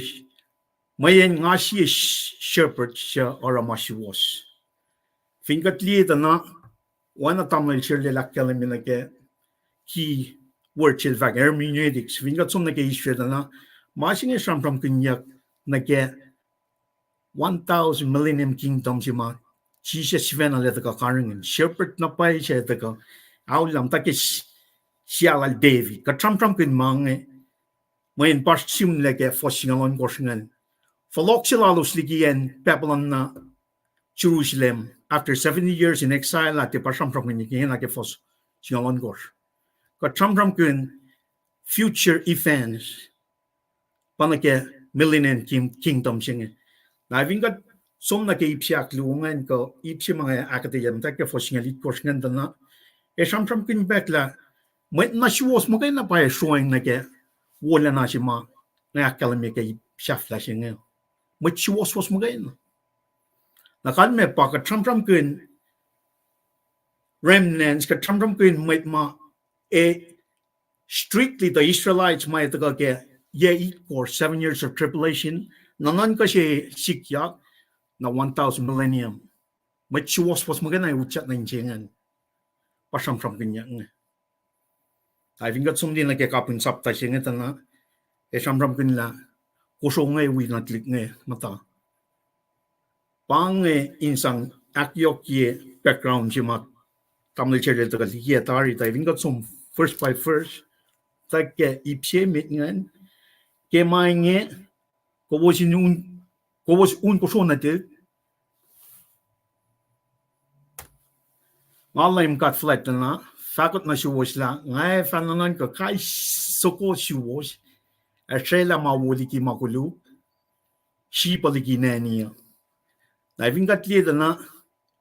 mweyen nga sie shepherd suc oruh ma suwohs. Fin kuht liye tuh na, oacna tamuhlwel Sherlel ahkkahlwemye nuh ke ki word se el fahk hermeneutics. Fin kuht som nuh ke Israel na, ma se inge sramsramkihnyuck nuh ke one thousand millennium kingdom se ma Jisus sifacna el ac tuhkuh karihngihn. Shepherd na pwacye se el tuhkuh. Aullah muhta ke s-, sia lal David. Kuht sramsramkihn ma inge, mweyen pa simlac ke fuhs singucul ohnkohsr ingacn. Fohlohk se lalos liki acn Babylon na Jerusalem, after seventy years in exile, ah, tiac pa sramsramkihn ingena ke fuhs singucul ohnkohsr. Kuht sramsramkihn future events, pa nuh ke millennium king-, kingdom se inge. Na fin kuht som nuh ke ip se ahkluo ingacn, kuh ip se ma inge ahkuhtweyac muhta ke fuhs singucul itkohsr ingacn tuh na, ac sramsramkihn pac lah mwet na suwohs muhkwena pa ac sroacng nuh ke wolacna se ma inge ahkkahlwemye ke ip sahflah se inge. Mwet suwohswohs muhkwena. Na kalmac pa kuht sramsramkihn remnants, kuht sramsramkihn mwet ma, eh, strictly the Israelites ma ac tuhkuh ke yac itkohsr, seven years of tribulation, na nuhnkuh se sikyak, na one thousand millennium. Mwet suwohswohs muhkwena ac utyak nuh in se ingacn. Pa sramsramkihnyuck inge. Ac fin kuht som liki nuh ke kapihn sapta se inge tuh na, ac sramsramkihn lah kosro inge wi na tuhlihk inge muhta. Pa inge in sang ahkyohkye background se ma tamuhlwel Serlel tuhkuh liye tari, tuh fin kuht som verse by verse, tuh ke ip se met ingacn, ke ma inge, kowos in un, kowos un kosro nuhtihk, nga Leum God Fuhlwactlana, fahkot nuh suwos lah nga ac fah nuhnuhnkuh kais soko suwos, ac srwaclah ma wo liki ma koluk, sheep uh liki neni uh. Na fin kuht liye tuh na,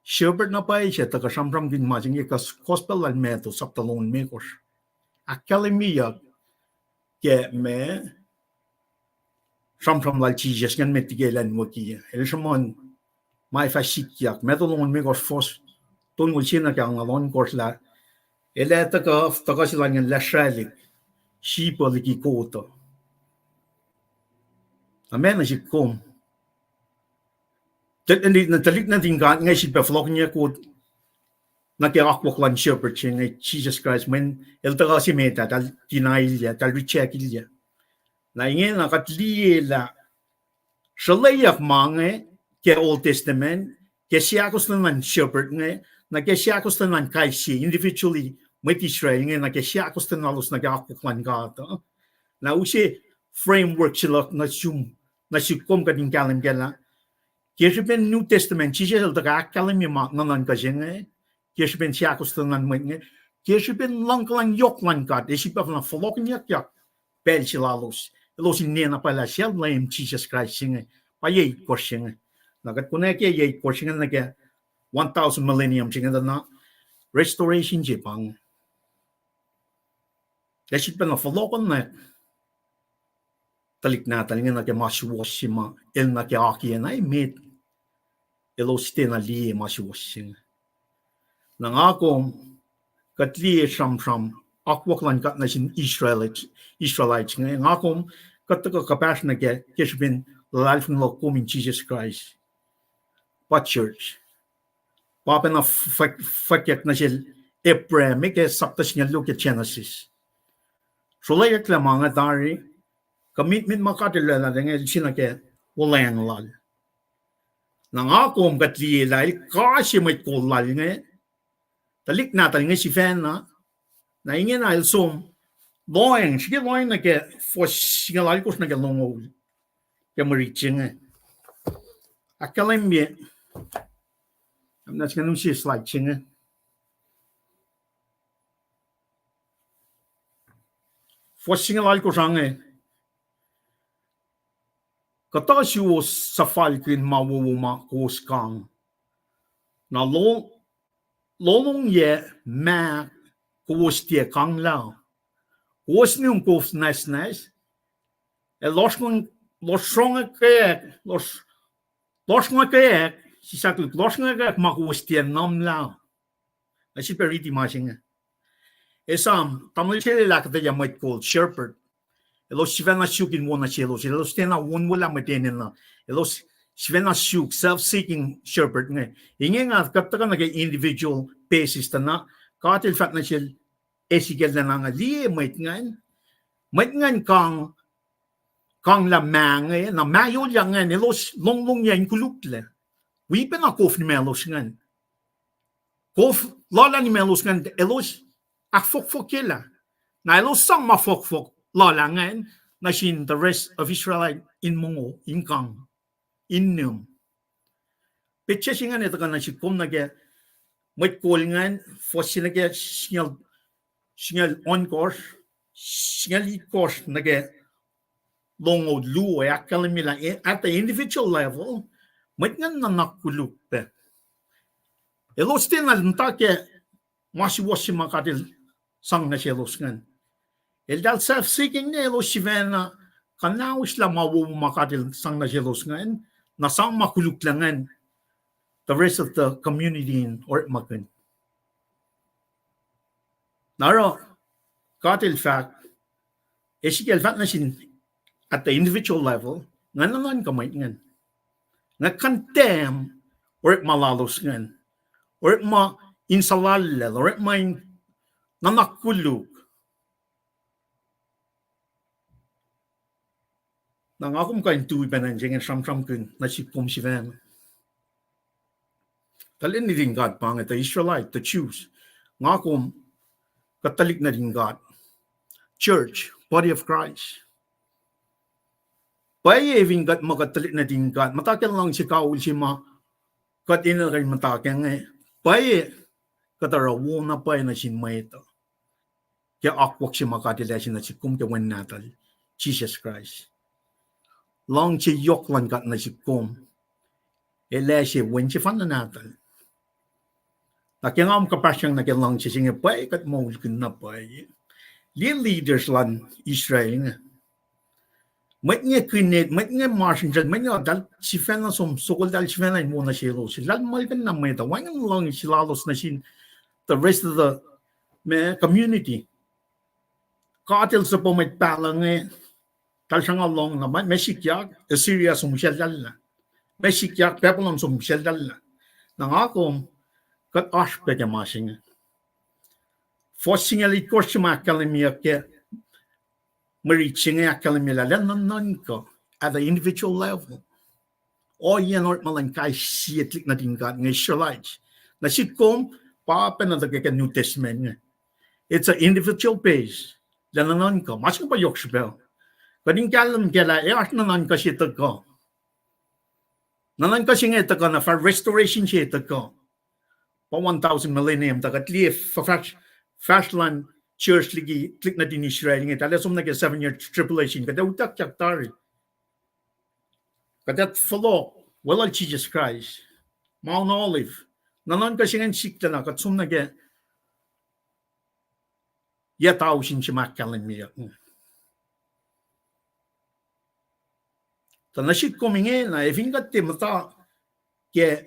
shepherd na pwacye se tuhkuh sramsramkihn ma se inge ke Gospel lal Matthew, sapta longoul limekohsr. Ahkkahlwemyeyuck ke ma sramsram lal Jisus ingacn met liki elan wiki. El sruhmuhn ma ac fah sikyak. Matthew longoul limekohsr, fuhs tolngoul sie nuh ke angngaul ohnkohsr lah el ac tuhkuh, tuhkuh se lal ingacn lasralihk, sheep uh liki kot uh. Amen, nuh sihk kom. Tuhlihk nuhtin God inge sifilpac fohlohkihnyuck kot nuh ke akwuck luhn shepherd se inge, Jisus Kraist, mweyen el tuhkuh se met ah, eltahl deny-ilyac, eltahl reject-ilyac. Na ingena kuht liye lah sruhlweyuck ma inge ke Old Testament, ke seahkostwen luhn shepherd inge, nuh ke seahkostwen luhn kais sie individually, mwet Israel inge, nuh ke seahkostwen lalos nuh ke akwuck luhn God uh. Na use framework se luhk nuh sum, nuh sihk kom kuht in kahlwem kac lah ke srihpen New Testament, Jisus el tuhkuh ahkkahlwemye ma nuhnuhnkuh se inge, ke srihpen seahkostwen luhn mwet inge, ke srihpen luhngkuhlwacng yohk luhn God, ac sifilpac fohlohkihnyuckyak pacl se lalos, elos in nena pwacye lah sel Leum Jisus Kraist se inge, pa yac itkohsr se inge. Na kuht konwacack yac itkohsr se inge nuh ke one thousand millennium se inge tuh na restoration se pa inge. Ac sifilpacna fohlohkohnwack tuhlihk nahtuhl inge nuh ke ma suwohs se ma el nuh ke akiyac na emet, elos tiacna liye ma suwohs se inge. Na nga kom, kuht liye sramsram akwuck luhn God nuh sin Israelites, Israelites inge. Nga kom, kuht tuhkuh kuhpahsr nuh ke, ke srihpen luhlahlfongi luhk kom in Jisus Kraist, pa church. Pa pacna f-, f-, fwackyuck nuh sel Abraham, ke sapta singucul luo ke Genesis. Sruhlweyucklah ma inge tari, commitment ma God el oraclah inge, el se nuh ke wuhlweacng lal. Na nga kom kuht liye lah el kase mwet kol lal inge, tuhlihk nahtuhl inge sifacna, na ingena el som lohacng, srihke lohacng nuh ke fuhs singucul alkosr nuh ke longoul, ke mwe rit se inge. Ahkkahlwemye, am nuh singacn use slide se inge. Fuhs singucul alkosr ah inge, kuhtuh suwos suhfalkihn ma wowo ma kowos kang. Na lo-, lolongyac ma kowos tiac kanglah. Kowos nihm kof nwacsnwacs, ac lohsr-, lohsrongekack, lohsr-, lohsrongekack, sisaklik, lohsrongekack ma kowos tiac nuhnlah. Na sifilpac riti ma se inge. Esam, tamuhlwel se el ahkuhtweyac mwet kol shepherd. Elos sifacna suk in wo nuh selos, elos tiacna onwelah mwet enenuh. Elos sifacna suk, self-seeking shepherd inge. Ingena kuht tuhkuh nuh ke individual basis tuh na, God el fahk nuh sel Ezekiel lah na nga liye mwet ingacn, mwet ingacn kang, kanglah mah inge, na mah yohrohl ingacn elos longlongyac in koluklac. Wi pacna kof nimelos ingacn. Kof lal ah nimelos ingacn elos ahkfohkfohkyelah. Na elos sang ma fohkfohk lal ah ingacn nuh sin the rest of Israel in mongo, in kang, in nihm. Petsac se ingacn ac tuhkuh nuh sihk kom nuh ke Mwet Kol ingacn, fuhs se nuh ke singucul, singucul ohnkohsr, singucul itkohsr nuh ke longoul luo, ac ahkkahlwemye lah at the individual level, mwet ingacn nuhnak koluk pac. Elos tiacna muhta ke ma suwohs se ma God El sang nuh selos ingacn. Eltahl self-seeking ne elos sifacna kuhnahoslah ma wowo ma God El sang nuh selos ingacn, na sang ma koluk lah ingacn the rest of the community in orekmakihn. Na oruh God El fahk, Ezekiel fahk nuh sin at the individual level, nga nuhnuhnkuh mwet ingacn. Nga condemn orekma lalos ingacn. Orekma in suhlallacl, orekma in nuhnak koluk. Na nga kom kuh in tui pacna in se inge sramsramkihn nuh sihk kom sifacna. Tuhlihk nuhtin God pa inge, the Israelite, the Jews. Nga kom, kuht tuhlihk nuhtin God. Church, body of Christ. Pwacye fin kuht muh kuht tuhlihk nuhtin God, muhta ke luhngse kawihl se ma kuht enenuh in muhta kac inge, pwacye kuht oruh wo na pwacye nuh sin mwet uh ke akwuck se ma God El ase nuh sihk kom ke Wen Nahtuhl, Jisus Kraist. Luhngse yohk luhn God nuh sihk kom, El ase Wen sefanna Nahtuhl. Na ke nga kom kuhpahsryang nuh ke luhngse se inge, pwacye kuht moulkihn na pwacye. Liye leaders luhn Israel inge. Mwet inge kihnet, mwet inge masrinsral, mwet inge eltahl sifacna som, sokol eltahl sifacna in wo nuh selos. Eltahl muhlkuhnlah mwet uh, wacngihn luhngse lalos nuh sin the rest of the, ma, community. God El suhpwacr mwet pahluh inge, eltahl sruhnga lohng na ma, ma sikyak, Assyria som seltahllah. Ma sikyak, Babylon som seltahllah. Na nga kom, kuht oasr pac ke ma se inge. Fuhs singucul itkohsr se ma ahkkahlwemyeyuck ke mwe rit se inge ahkkahlwemye lah, lah nuhnuhnkuh at the individual level. Ohiyacn orekma luhn kais sie tuhlihk nuhtin God inge Israelites. Nuh sihk kom, pa pacna tuhkuh ke New Testament inge. It's an individual base. Lah nuhnuhnkuh, ma se inge pa yohk srihpac. Kuht in kahlwem kac lah ac oasr nuhnuhnkuh se tuhkuh. Nuhnuhnkuh se inge tuhkuh na fah restoration se tuhkuh. Pa one thousand millennium, tuh kuht liye fahsr, fahsr luhn church liki tuhlihk nuhtin Israel inge, eltahl som nuh ke seven year tribulation, kuht ac utuckyak tari. Kuht ac fohlohk, weluhl Jisus Kraist, Mount Olive. Nuhnuhnkuh se ingacn sikyak na kuht som nuh ke yac tausin se ma ahkkahlwemyeyuck. Tuh nuh sihk kom ingena, ac fin kuht tiac muhta ke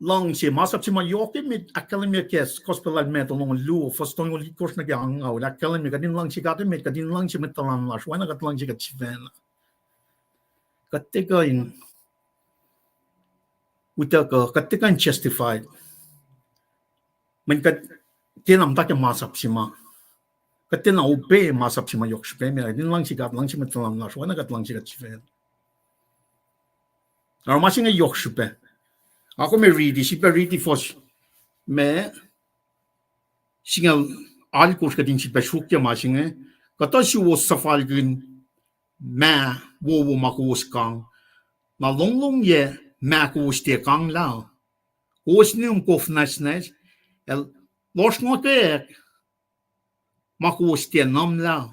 luhngse, masap se ma yohk emet ahkkahlwemye ke Gospel lal Matthew longoul luo, fuhs tolngoul itkohsr nuh ke angngaul, ahkkahlwemye kuht in luhngse God emet, kuht in luhngse mwet tuhlan lasr, oacna kuht luhngse kuht sifacna. Kuht tiac kuh in utuckuh, kuht tiac kuh in justify. Mweyen kuht tiacna muhta ke masap se ma, kuht tiacna obey masap se ma yohk srihpac, ma kuht in luhngse God, luhngse mwet tuhlan lasr, oacna kuht luhngse kuht sifacna. Oruh ma se inge yohk srihpac. Nga kom ac riti, sifilpac riti fuhs ma singucul alkosr kuht in sifilpac sruokyac ma se inge. Kuhtuh suwos suhfalkihn mah wowo ma kowos kang, na longlongyac mah kowos tiac kanglah. Kowos nihm kof nwacsnwacs, ac lohsrnguckyak ma kowos tiac nuhnlah.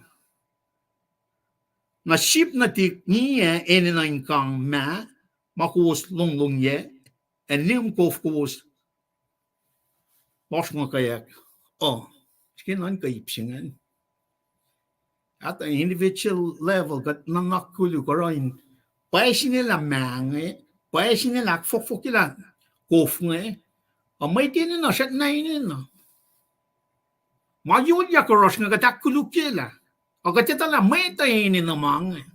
Na sip nuhtihk ngiyac enenuh in kang mah ma kowos longlongyac, ac nihm kof kowos lohsrnguckyak uh. Srihke nuhnkuh ip se ingacn. At the individual level, kuht nuhnak koluk oruh in pwacye sine lah mah inge, pwacye sine lah ahkfohkfohkyelah kof inge, a mwet enenuh srackna enenuh. Ma yohrohl oasr inge kuht ahkkolukyelah, a kuht etuh lah mwet uh enenuh ma inge.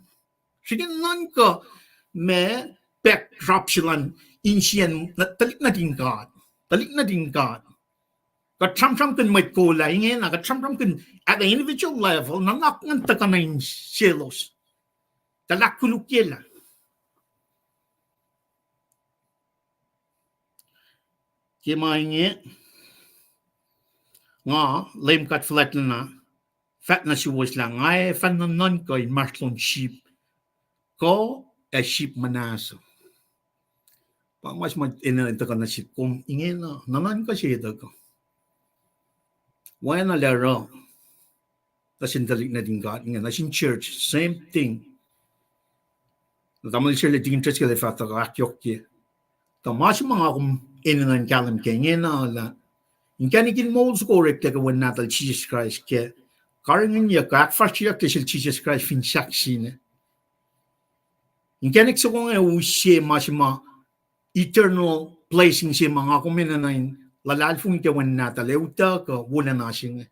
Srihke nuhnkuh ma pack srapsrihlan insiyacn tuhlihk nuhtin God, tuhlihk nuhtin God. Kuht sramsramkihn mwet kol ah ingena, kuht sramsramkihn at the individual level, nuhnak ingacn tuhkuh nuh inselos. Tuh ahkkolukyelah. Ke ma inge, nga, Leum God Fuhlwactlana, fahk nuh suwos lah nga ac fah nuhnuhnkuh inmahsrlon sip kuh ac sip muhnahs uh. Pa ma se ma enenuh in tuhkuh nuh sihk kom ingena, nuhnuhnkuh se tuhkuh. Oacna lah oruh nuh sin tuhlihk nuhtin God inge, nuh sin church, same thing. Na tamuhlwel Sele Deacon Driscoll el fah tuhkuh ahkyohkye. Tuh ma se ma nga kom enenuh in kahlwem ke ingena lah inkacnek in moul soko oreklac ke Wen Nahtuhl Jisus Kraist ke karihngihnyuck kuh ahkfahsryeyucklac sel Jisus Kraist fin sahk sina. Inkacnek soko inge use ma se ma eternal blessing se ma nga kom enenuh in luhlahlfongi ke Wen Nahtuhl ac utuckuh wolacna se inge.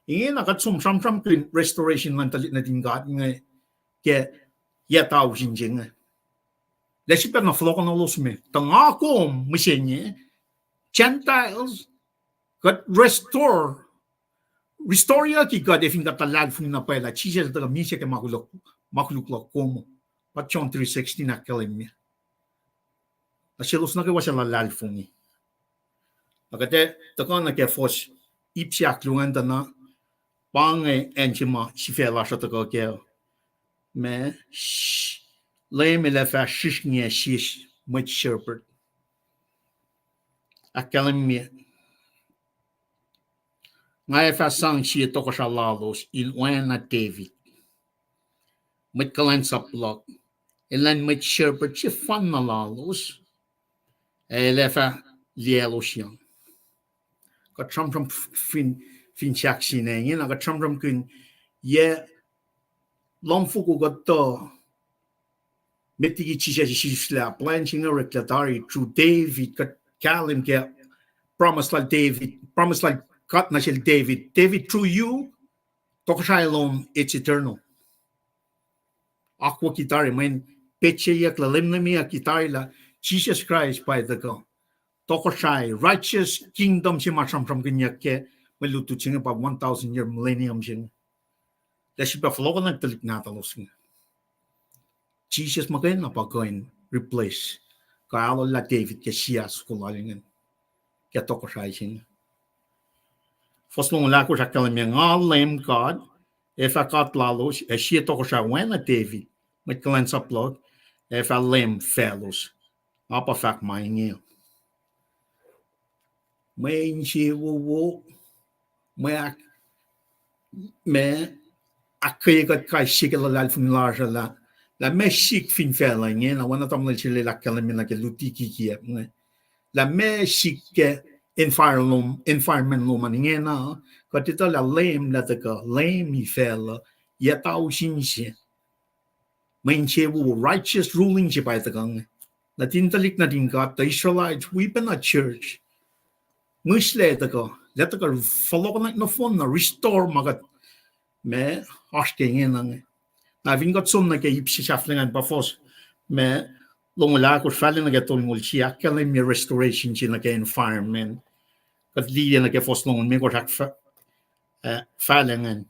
Ingena kuht som sramsramkihn restoration luhn tuhlihk nuhtin God inge ke yac tausin se inge. Lah srihpac na fohlohkohnolos me. Tuh nga kom mihsenge, Gentiles, kuht restore, restore-yucki kuht ac fin kuht luhlahlfongi na pwacye lah Jisus el tuhkuh misac ke ma koluk, ma koluk luhk kom. Pa John three sixteen ahkkahlwemye. Na selos nuh kwewa suc luhlahlfongi. Na kuht ac tuhkuh nuh ke fuhs ip se ahkluo an tuh na, pa inge acn se ma sifac lasr uh tuhkuh kac. Ma, Leum El ac fah srihsrngi ac sesr mwet shepherd. Ahkkahlwemye. Nga ac fah sang sie tohkohsrah lalos in oacna David, mwet kuhlwacnsap luhk, elan mwet shepherd sefanna lalos, ac el ac fah liyaclosyang. Kuht sramsram fin, fin sahk sina inge, na kuht sramsramkihn yac lumfoko kuhtuh met liki Jisus el sislah plwacn se inge oreklac tari through David, kuht kahlwem ke promise lal David, promise lal God nuh sel David. David, through you, tohkohsrahi lom, it's eternal. Akwucki tari mweyen petseyuck lah lemlemiyucki tari lah Jisus Kraist pa tuhkuh tohkohsrahi, righteous kingdom se ma sramsramkihnyuck ke mwe lutlut se inge pa one thousand year millennium se inge. Lah srihpac fohlohkohnwack tuhlihk nahtuhlos inge. Jisus muhkwena pa kuh in replace kuh alu lah David ke siac soko lal ingacn ke tohkohsrahi se inge. Fuhs longoul ahkosr ahkkahlwemye, nga Leum God, ac fah God lalos, ac sie tohkohsrah oacna David, mwet kuhlwacnsap luhk, ac fah leum faclos. Nga pa fahk ma inge. Mwe insewowo, mwe ahk, ma ahkkweye kuht kais sie ke luhlahlfongi lasr uh lah, lah meac sihk fin facluh inge, na oacna tamuhlwel se lwelah ahkkahlwemye nuh ke luti kikiacp inge. Lah meac sihk ke envir-, environment lom an ingena, kuht etuh lah Leum El tuhkuh, Leum facluh, yac tausin se. Mwe insewowo, righteous ruling se pa tuhkuh inge. Nuhtin tuhlihk nuhtin God, the Israelites, wi pacna church. Mihslac tuhkuh, lah tuhkuh fohlohkohnwack nohfohn na restore ma kuht, ma, oasr ke ingena inge. Na fin kuht som nuh ke ip se sahflah ingacn pa fuhs, ma, longoul ahkosr fahla nuh ke tolngoul se ahkkahlwemye restoration se nuh ke environment. Kuht liye nuh ke fuhs longoul limekohsr ahk, ah, fahla ingacn.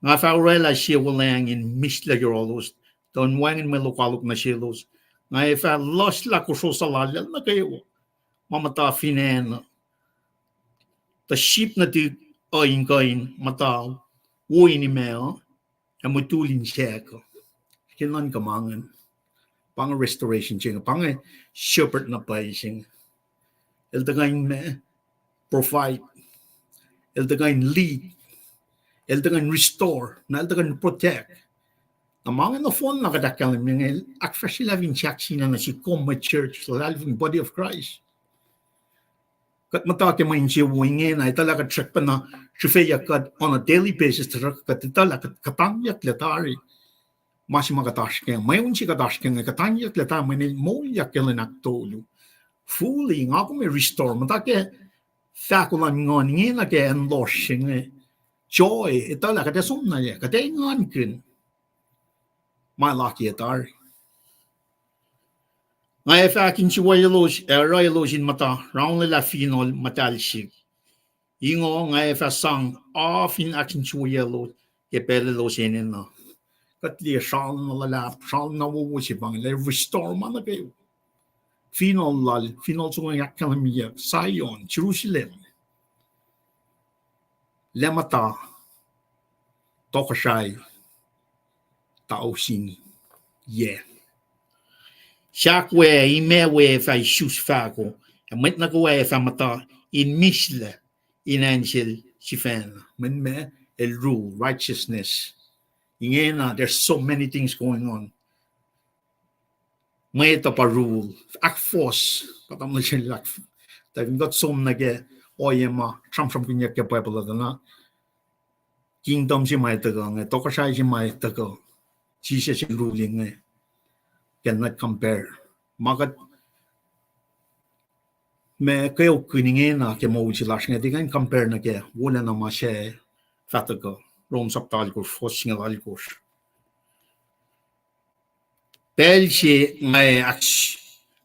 Nga fah orwaclah sie wuhlweacng in mihslac yohrohlos, tuh in wacngihn mwe lokoalok nuh selos. Nga ac fah luhslah kosro suhlallacl nuh kwewa ma muhta fin acn uh. Tuh sip nuhtihk uh in kuh in muhta wo in imac uh, ac mutul in sahk uh. Ke nuhnkuh ma ingacn. Pa inge restoration se inge, pa inge shepherd na pwacye se inge. El tuhkuh in ma, provide. El tuhkuh in lead. El tuhkuh in restore. Na el tuhkuh in protect. Na ma inge nohfohn na kuht ahkkahlwemye inge, ahkfahsryelah fin sahk sina nuh sihk kom mwe church, luhlahlfongi body of Christ. Kuht muhta ke mwe insewowo ingena, etuh lah kuht srackpacna srihfeyuck kuht on a daily basis, tuhsruhk kuht etuh lah kuht kuhtangyucklac tari. Ma se ma kuht oasr ke, mweun se kuht oasr ke inge, kuhtangyucklac tari mweyen el moulyak ke lwen ahktolu. Fully, nga kom ac restore, muhta ke fahko luhn nguhn ingena ke acn lohsr se inge. Joy, etuh lah kuht ac som na yac, kuht ac engankihn. Ma laki tari. Nga ac fah ahkinsewowoye elos, ac oruh elos in muhta raunwelah finohl muhtahl sihk. Ingo nga ac fah sang oa fin ahksinsuwoyalos ke pacl elos enenuh. Kuht liye sral na luhlahp, sral na wowo se pa inge, lah restore ma nuh kwewa. Finohl lal, finohl soko ahkkahlwemyeyuck, Zion, Jerusalem. Lah muhta, tohkohsrahi, tausin, yac. Sahk we, imac we fah isus fahko, ac mwet nuh kwewa ac fah muhta in mislac in acn sel sifacna. Mwet ma el rule, righteousness. Ingena, there's so many things going on. Mwet uh pa rule, ahkfohs, pa tamuhlwel se ahk-, tuh fin kuht som nuh ke ohiyac ma sramsramkihnyuck ke Bible uh tuh na, kingdom se ma ac tuhkuh inge, tohkohsrahi se ma ac tuhkuh, Jisus el rule inge, cannot compare. Ma kuht, ma kweokkihn ingena ke moul se lasr inge, tiac kuh in compare nuh ke wolacna ma suc fah tuhkuh. Rom sapta alkosr, fuhs singucul alkosr. Pacl se nga ac ahks-,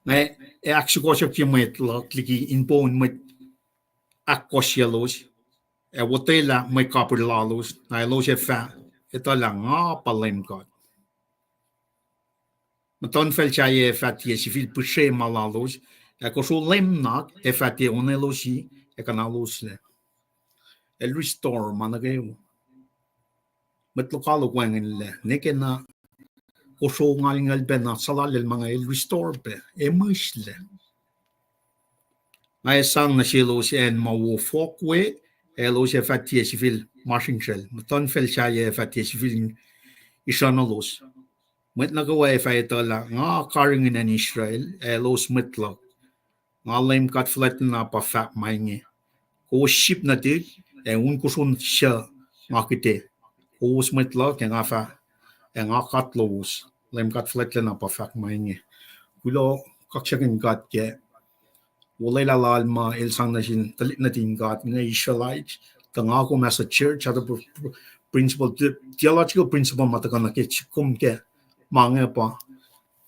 nga ac ahksukohsohkye mwet luhk liki in poun mwet ahkkohsyelos, ac otwelah mwe kapihr lalos, na elos ac fah etuh lah nga pa Leum God. Muhtuhnfacl sahyac ac fah tiac sifil pihsre ma lalos, ac kosro lwemnak ac fah tiac onelosi ac kuhnahloslac. El restore ma nuh kwewa. Mwet lokoalok wacngihnlac, ne ke na kosro ngalngal pacna suhlallacl ma inge el restore pac, ac mihslac. Nga ac sang nuh selos acn ma wo fohk we, ac elos ac fah tiac sifil masrinsral. Muhtuhnfacl sahyac ac fah tiac sifil isrucnulos. Mwet nuh kwewa ac fah etuh lah nga karihngihn acn Israel, ac elos mwet luhk. Nga Leum God Fuhlwactlacna pa fahk ma inge. Kowos sip nuhtihk, ac un kosro suc nga kihte. Kowos mwet luhk, ac nga fah, ac nga God lowos. Leum God Fuhlwactlacna pa fahk ma inge. Kuloh, kaksakihn God ke wolwelah lal ma el sang nuh sin tuhlihk nuhtin God inge Israelites, tuh nga kom as a church, other pr-, pr-, principle, the-, theological principle ma tuhkuh nuh ke sik kom ke ma inge pa,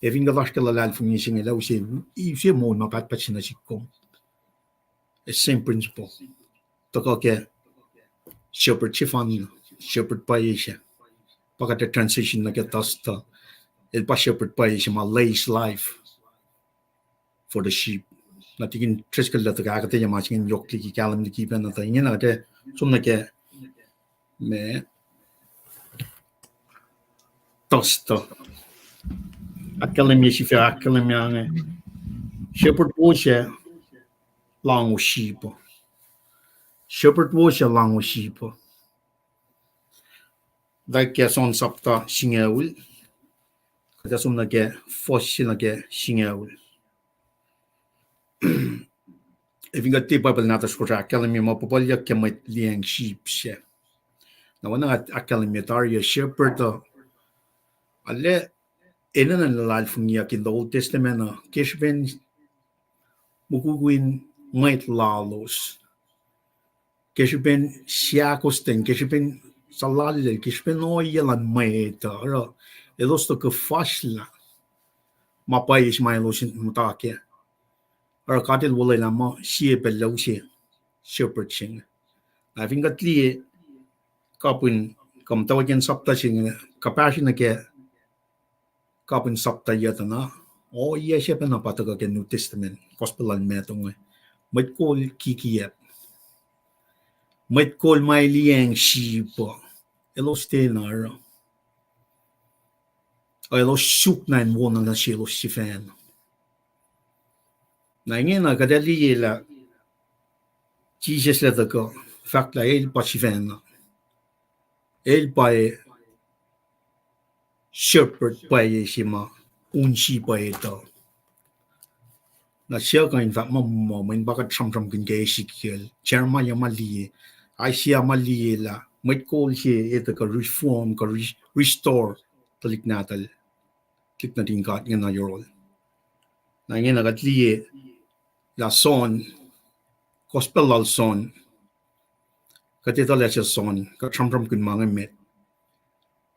ac fin kuht oasr ke luhlahlfongi se inge lah use, use moul ma pahtpaht se nuh sik kom. Same principle. Tuhkuh ke shepherd sefanna, shepherd pwacye se. Pa kuht ac transition nuh ke tuh, tuh el pa shepherd pwacye se ma lays life for the sheep. Na tikin Driscoll lah tuhkuh ahkuhtweyac ma se ingacn yohk liki kahlwem liki pacna tuh ingena kuht ac som nuh ke ma tuh, tuh ahkkahlwemye sifil ahkkahlwemye inge. Shepherd wo se lahngo sheep uh. Shepherd wo se lahngo sheep uh. Lah ke John sapta singucul, kuht ac som nuh ke fuhs se nuh ke singucul. Ac fin kuht tiac Bible nahtuhsr, kosr ahkkahlwemye ma puhpuhlyuck ke mwet liyacacng sheep sac. Na oacna ahkkahlwemye tari uh shepherd uh, arlac enenuh in luhlahlfongiyuck in the Old Testament uh ke srihpen mukwikwi in mwet lalos, ke srihpen seahkostwen, ke srihpen suhlallacl, ke srihpen ohiyac luhn mwet uh, oruh elos tuh kuhfasrlah ma pwacye se ma elos in muhta kac. Oruh God El olwelah muh sie pacl lah use shepherd se inge. Na fin kuht liye kapihn, kom tuh wacngihn sapta se inge, kuhpahsr nuh ke kapihn sapta yuctuh na, ohiyac se pacna pa tuhkuh ke New Testament, Gospel luhn Matthew inge. Mwet kol kikiacp, mwet kol ma liyacacng sheep uh, elos tiacna oruh. Elos suk na in wona nuh selos sifacna. Na ingena kuht ac liye lah Jisus El tuhkuh fahk lah El pa sifacna. El pa shepherd pwacye se ma un sip uh etuh. Na suc kuh in fahk muh, muh, mweyen pa kuht sramsramkihn ke Ezekiel, Jeremiah ma liye, Isaiah ma liye lah mwet kol se etuh kuh reform, kuh re-, restore tuhlihk nahtuhl, tuhlihk nuhtin God ingena yohrohl. Na ingena kuht liye lah John, Gospel lal John, kuht etuh lah sel John, kuht sramsramkihn ma inge met.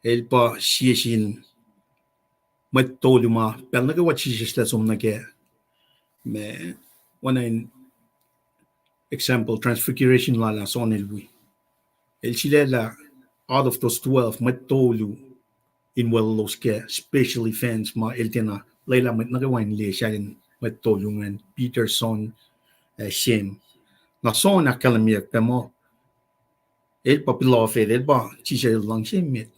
El pa sie sin mwet tolu ma pacl nuh kwewa Jisus El som nuh kac, ma, oacna in example, transfiguration lal ah John el wi. El sulaclah out of those twelve, mwet tolu in weluhlos ke special events ma el tiacna lwelah mwet nuh kwewa in liye sahyacn mwet tolu ingacn, Peter, John, ac James. Na John ahkkahlwemyeyuck pac muh el pa pilofet, el pa Jisus el luhngse met.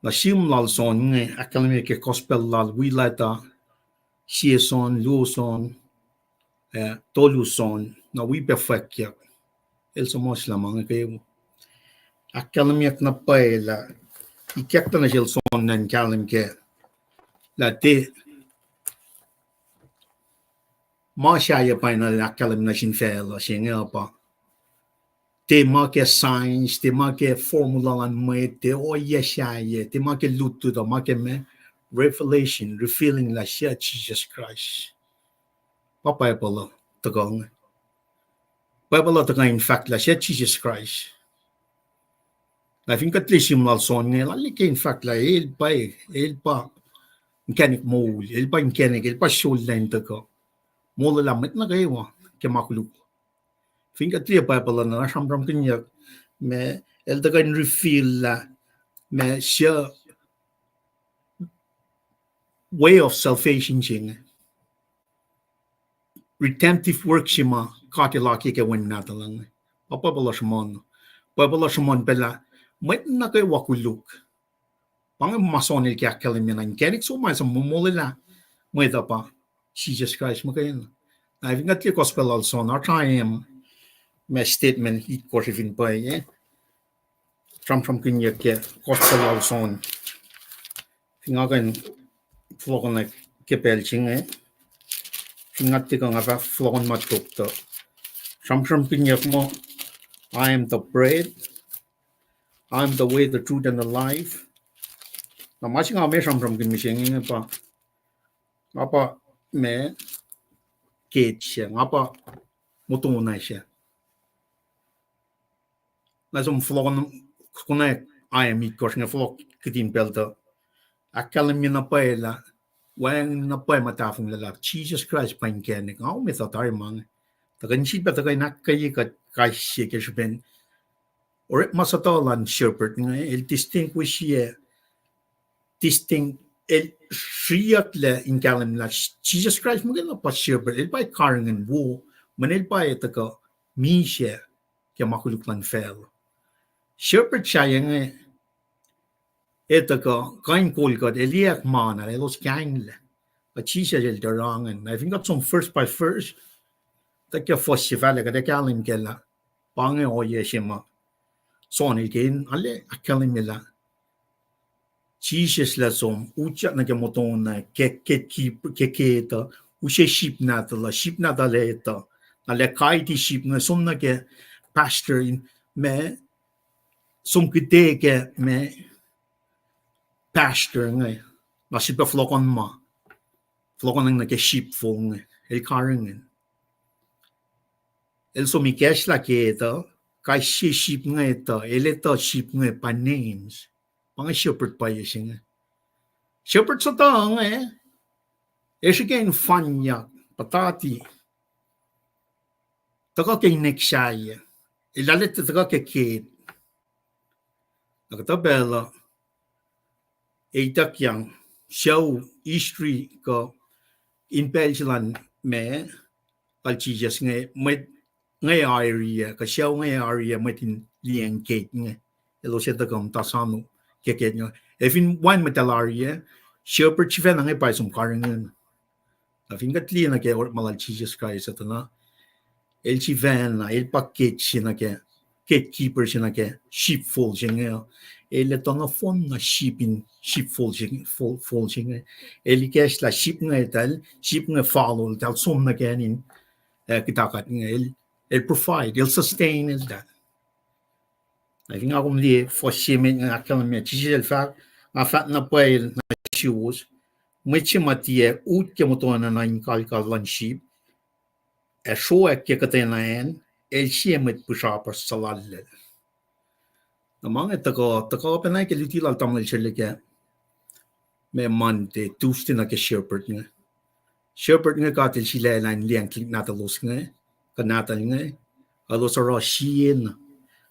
Na sihm lal John inge ahkkahlwemye ke gospel lal, wi leta, sie John, luo John, ah, tolu John, na wi pac fwackyuck. El suhmuhslah ma inge kwewa. Ahkkahlwemyeyuck na pwacye lah, ikacklah nuh sel John an kahlwem kac lah tiac ma sahyac pa inel ahkkahlwem nuh sin facluh se inge uh pa tiac ma ke science, tiac ma ke formula luhn mwet, tiac ohiyac sahyac, tiac ma ke lutlut uh, ma ke ma revelation, revealing lah sie Jisus Kraist. Pa Bible uh tuhkuh inge. Bible uh tuhkuh in fahk lah sie Jisus Kraist. Na fin kuht liye sihm lal John inge, lal ke in fahk lah el pa, el pa inkacnek moul, el pa inkacnek, el pa sollah in tuhkuh molwelah mwet nuh kwewa ke ma koluk. Fin kuht liye Bible uh na sramsramkihnyuck, ma el tuhkuh in reveal lah ma sie way of salvation se inge, redemptive work se ma God El akiyac ke Wen Nahtuhl inge. Pa Bible uh sruhmuhn, Bible uh sruhmuhn pac lah mwet nuh kwewa koluk. Pa inge ma John el ke ahkkahlwemye na inkacnek soko ma suc molwelah mwet uh pa Jisus Kraist muhkwena. Na fin kuht liye gospel lal John, oasr I am ma statement itkohsr fin pwacye. Sramsramkihnyuck ke gospel lal John. Fin nga kuh in fohlohkohnwack ke pacl se inge, fin nga tiac kuh, nga fah fohlohkohn ma tok tuh. Sramsramkihnyuck muh, I am the bread, I am the way, the truth, and the life. Na ma se nga ma sramsramkihn mihsenge inge pa, nga pa ma ke se, nga pa motona se. Na som fohlohk, konwacack I am itkohsr inge fohlohk kihtin pacl tuh ahkkahlwemye na pwacye lah, wacngihn na pwacye ma tahfonglac lah Jisus Kraist pa inkacnek. Nga kom etuh tari ma inge. Tuh kuh in sifilpac tuhkuh in ahkkweye kuht kais sie ke srihpen orekma suhtuhuh luhn shepherd inge, el distinguish-ye, distinct, el sriyucklac in kahlwem lah Jisus Kraist muhkwena pa shepherd, el pa karihngihn wo, mweyen el pa etuh kuh misac ke ma koluk luhn facluh. Shepherd sahyac inge etuh kuh, kuh in kol kuht, el liyeack ma na elos kainglac. Kuh Jisus el tuh oruh ingacn. Na fin kuht som verse by verse, tuh ke fuhs se fahlah kuht ac kahlwem kac lah pa inge ohiyac se ma John el ke in arlac ahkkahlwemye lah Jisus el som utyak nuh ke motona, ke, ke, ke, ke etuh, use sip nahtuhl uh, sip nahtuhl etuh, na el ac guide sip inge som nuh ke pastor in, ma, som kihte ke ma pastor inge, na sifilpac fohlohkohnma, fohlohkohnacng nuh ke sheepfold inge, el karihngihn. El som ikacslah ke etuh, kais sie sip inge etuh, el etuh sip inge by names. Pa inge shepherd pwacye se inge. Shepherd suhtuhuh inge, el srihke in fanyak, puhtati, tuhkuh ke inek sahyac, el arlac tuhkuh ke ket. Na kuhtuh pacl uh, ituckyang, sucu, history kuh in pacl se luhn ma, lal Jisus inge, mwet inge oariyac, kuh sucu inge oariyac mwet in liyacacng ket inge. Elos etuh kuh muhta sano ke ket inge. Ac fin wacngihn mwet el oariyac, shepherd sifacna inge pa el som karihngihn. Na fin kuht liye nuh ke orekma lal Jisus Kraist uh tuh na, el sifacna, el pa ket se nuh ke, gatekeeper se nuh ke sheepfold se inge. El etuh nohfohn na sheep in sheepfold se, fold, fold se inge. El ikacslah sip inge etuh, sip inge follow, eltahl som nuh ke acn in, eh, kuhtakat inge. El, el provide, el sustain eltahl. Na fin nga kom liye fuhs se met inge ahkkahlwemye, Jisus el fahk, nga fahk na pwacye nuh suwos, mwet se ma tiac ut ke motona na in kalkal luhn sip, ac sroack ke kuhtwena acn, el sie mwet pihsrapasr suhlallacl. Na ma inge tuhkuh, tuhkuh pacna ke luti lal tamuhlwel se le ke, ma Monday, Tuesday nuh ke shepherd inge. Shepherd inge God el sulaclah in liyacacng tuhlihk nahtuhlos inge. kuh nahtuhl inge, elos oruh sie na.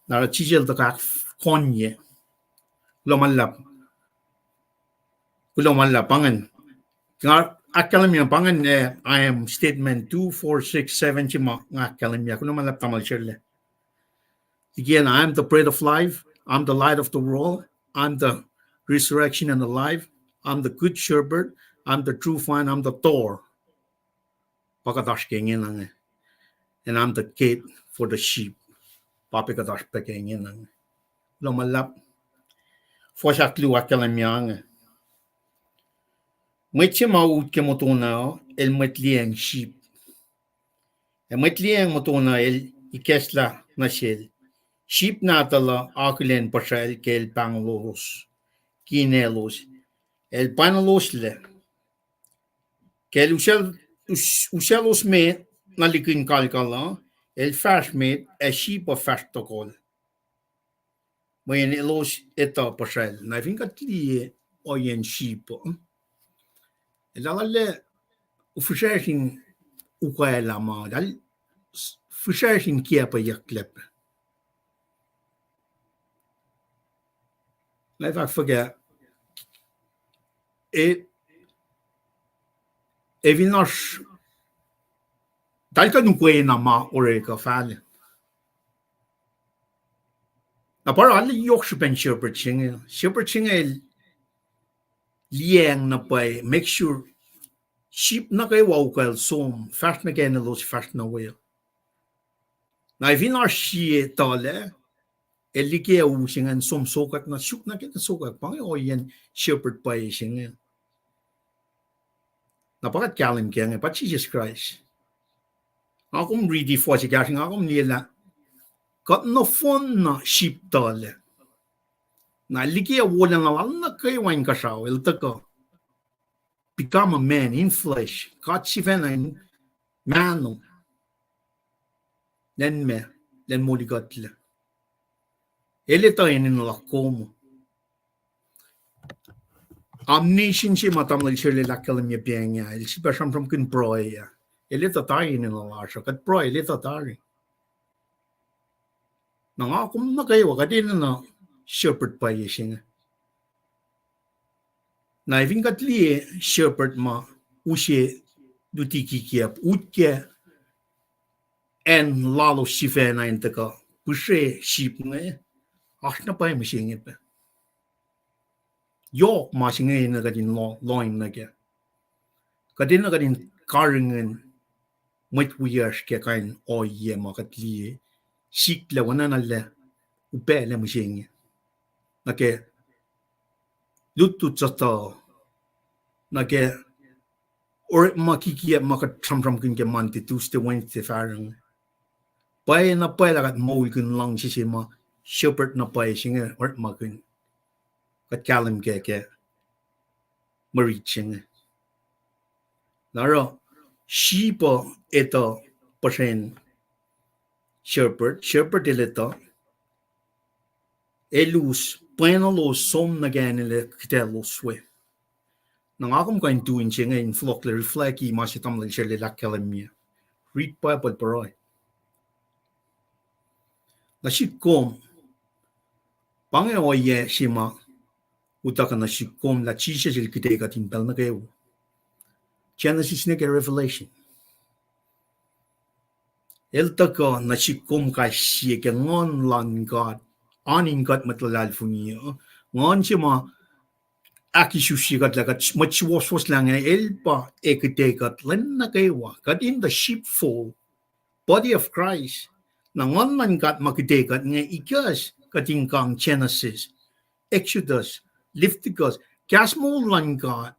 Na oruh Jisus el tuhkuh ahkkonye. Kuloh ma luhlahp. Kuloh ma luhlahp, pa ingacn. Nga ahkkahlwemye pa ingacn, eh, I am statement two, four, six, seven, se ma nga ahkkahlwemye. Kuloh ma luhlahp tamuhlwel Sherle. Again, I am the bread of life. I'm the light of the world. I'm the resurrection and the life. I'm the good shepherd. I'm the true vine. I'm the door. Pa kuht oasr ke ingena inge. And I'm the gate for the sheep. Pa pac kuht oasr pac ke ingena inge. Kuloh ma luhlahp. Fuhs ahkluo ahkkahlwemye inge. Mwet se ma ut ke motona uh, el mwet liyacacng sheep. Ac mwet liyacacng motona el ikacslah nuh sel. Sheep nahtuhl uh akihlen puhsracl ke el pahngonlos, kinelos, el pahngonloslac. Ke el us-, usaclos met na likihn kalkal uh, el fahsr met, ac sheep uh fahsr tohkohl. Mweyen elos etuh puhsracl. Na fin kuht liye ohiyacn sheep uh, eltahl arlac fihsracsr in ukwaclah ma, eltahl fihsracsr in kiacpweyucklac pac. Na fahk fuhkah, e, e fin oasr, eltahl kuh in ukwacna ma orek uh fahlac. Na pa arlac yohk srihpen shepherd se inge, shepherd se inge el liyacacng na pwacye, make sure sheep nuh kwewa ukwacl som, fahsr nuh ke acn elos fahsr nuh we. Na fin oasr sie tuhlac, el liki u se ingacn som sokwack na suk nuh ke na sokwack, pa inge ohiyacn shepherd pwacye se inge. Na pa kuht kahlwem ke inge, pa Jisus Kraist. Nga kom riti fuhs ekahsr, nga kom liye lah kuht nohfohn na sheep tuhlac. Na liki wolacna lal nuh kwewa inkuhsrao, el tuhkuh become a man in flesh, God sifacna in mahno, lwen ma, lwen molikuhtlac. El etuh enenuh luhk kom. Omniscience se ma tamuhlwel Sherle el ahkkahlwemye pa inge, el sifilpac sramsramkihn pruhe ah. El etuh tari enenuh lasr uh, kuht pruhe, el etuh tari. Na nga kom nuh kwewa, kuht enenuh shepherd pwacye se inge. Na fin kuht liye shepherd ma use luti kikiacp, utkac acn lalos sifacna in tuhkuh pihsre sheep inge, oasr na pwacye mihsenge pac. Yohk ma se inge enenuh kuht in lo-, lohng nuh kac. Kuht enenuh kuht in karihngihn mwet wiyacsr ke kain ohiyac ma kuht liye, siklac, oacna lah upaclac mihsenge. Nuh ke lutlut suhtuh, nuh ke orekma kikiacp ma kuht sramsramkihn ke Monday, Tuesday, Wednesday, Friday inge. Pwacye na pwacye lah kuht moulkihn luhngse se ma shepherd na pwacye se inge orekmakihn. Kuht kahlwem kac ke mwe rit se inge. Na oruh, sheep uh etuh puhsren shepherd, shepherd el etuh, elos, pwacnuhlos som nuh ke acn el kihtalos we. Na nga kom kuh in tu inse inge in fohlohklac reflect-i ma se tamuhlwel Sherle el ahkkahlwemye. Read Bible pruhe. Nuh sihk kom, pa inge ohiyac se ma utuckuh nuh sihk kom lah Jisus el kihte kuht in pacl nuh kwewa. Genesis nuh ke Revelation. El tuhkuh nuh sihk kom kais sie ke Nguhn luhn God, oan in kuht mwet luhlahlfongi uh. Nguhn se ma ahkisusi kuht lah kuht mwet suwohswohs lah inge, el pa ac kihte kuht lwen nuh kwewa. Kuht in the sheepfold, body of Christ. Na Nguhn luhn God ma kihte kuht inge ikacs kuht in kang Genesis, Exodus, Leviticus, kahs moul luhn God.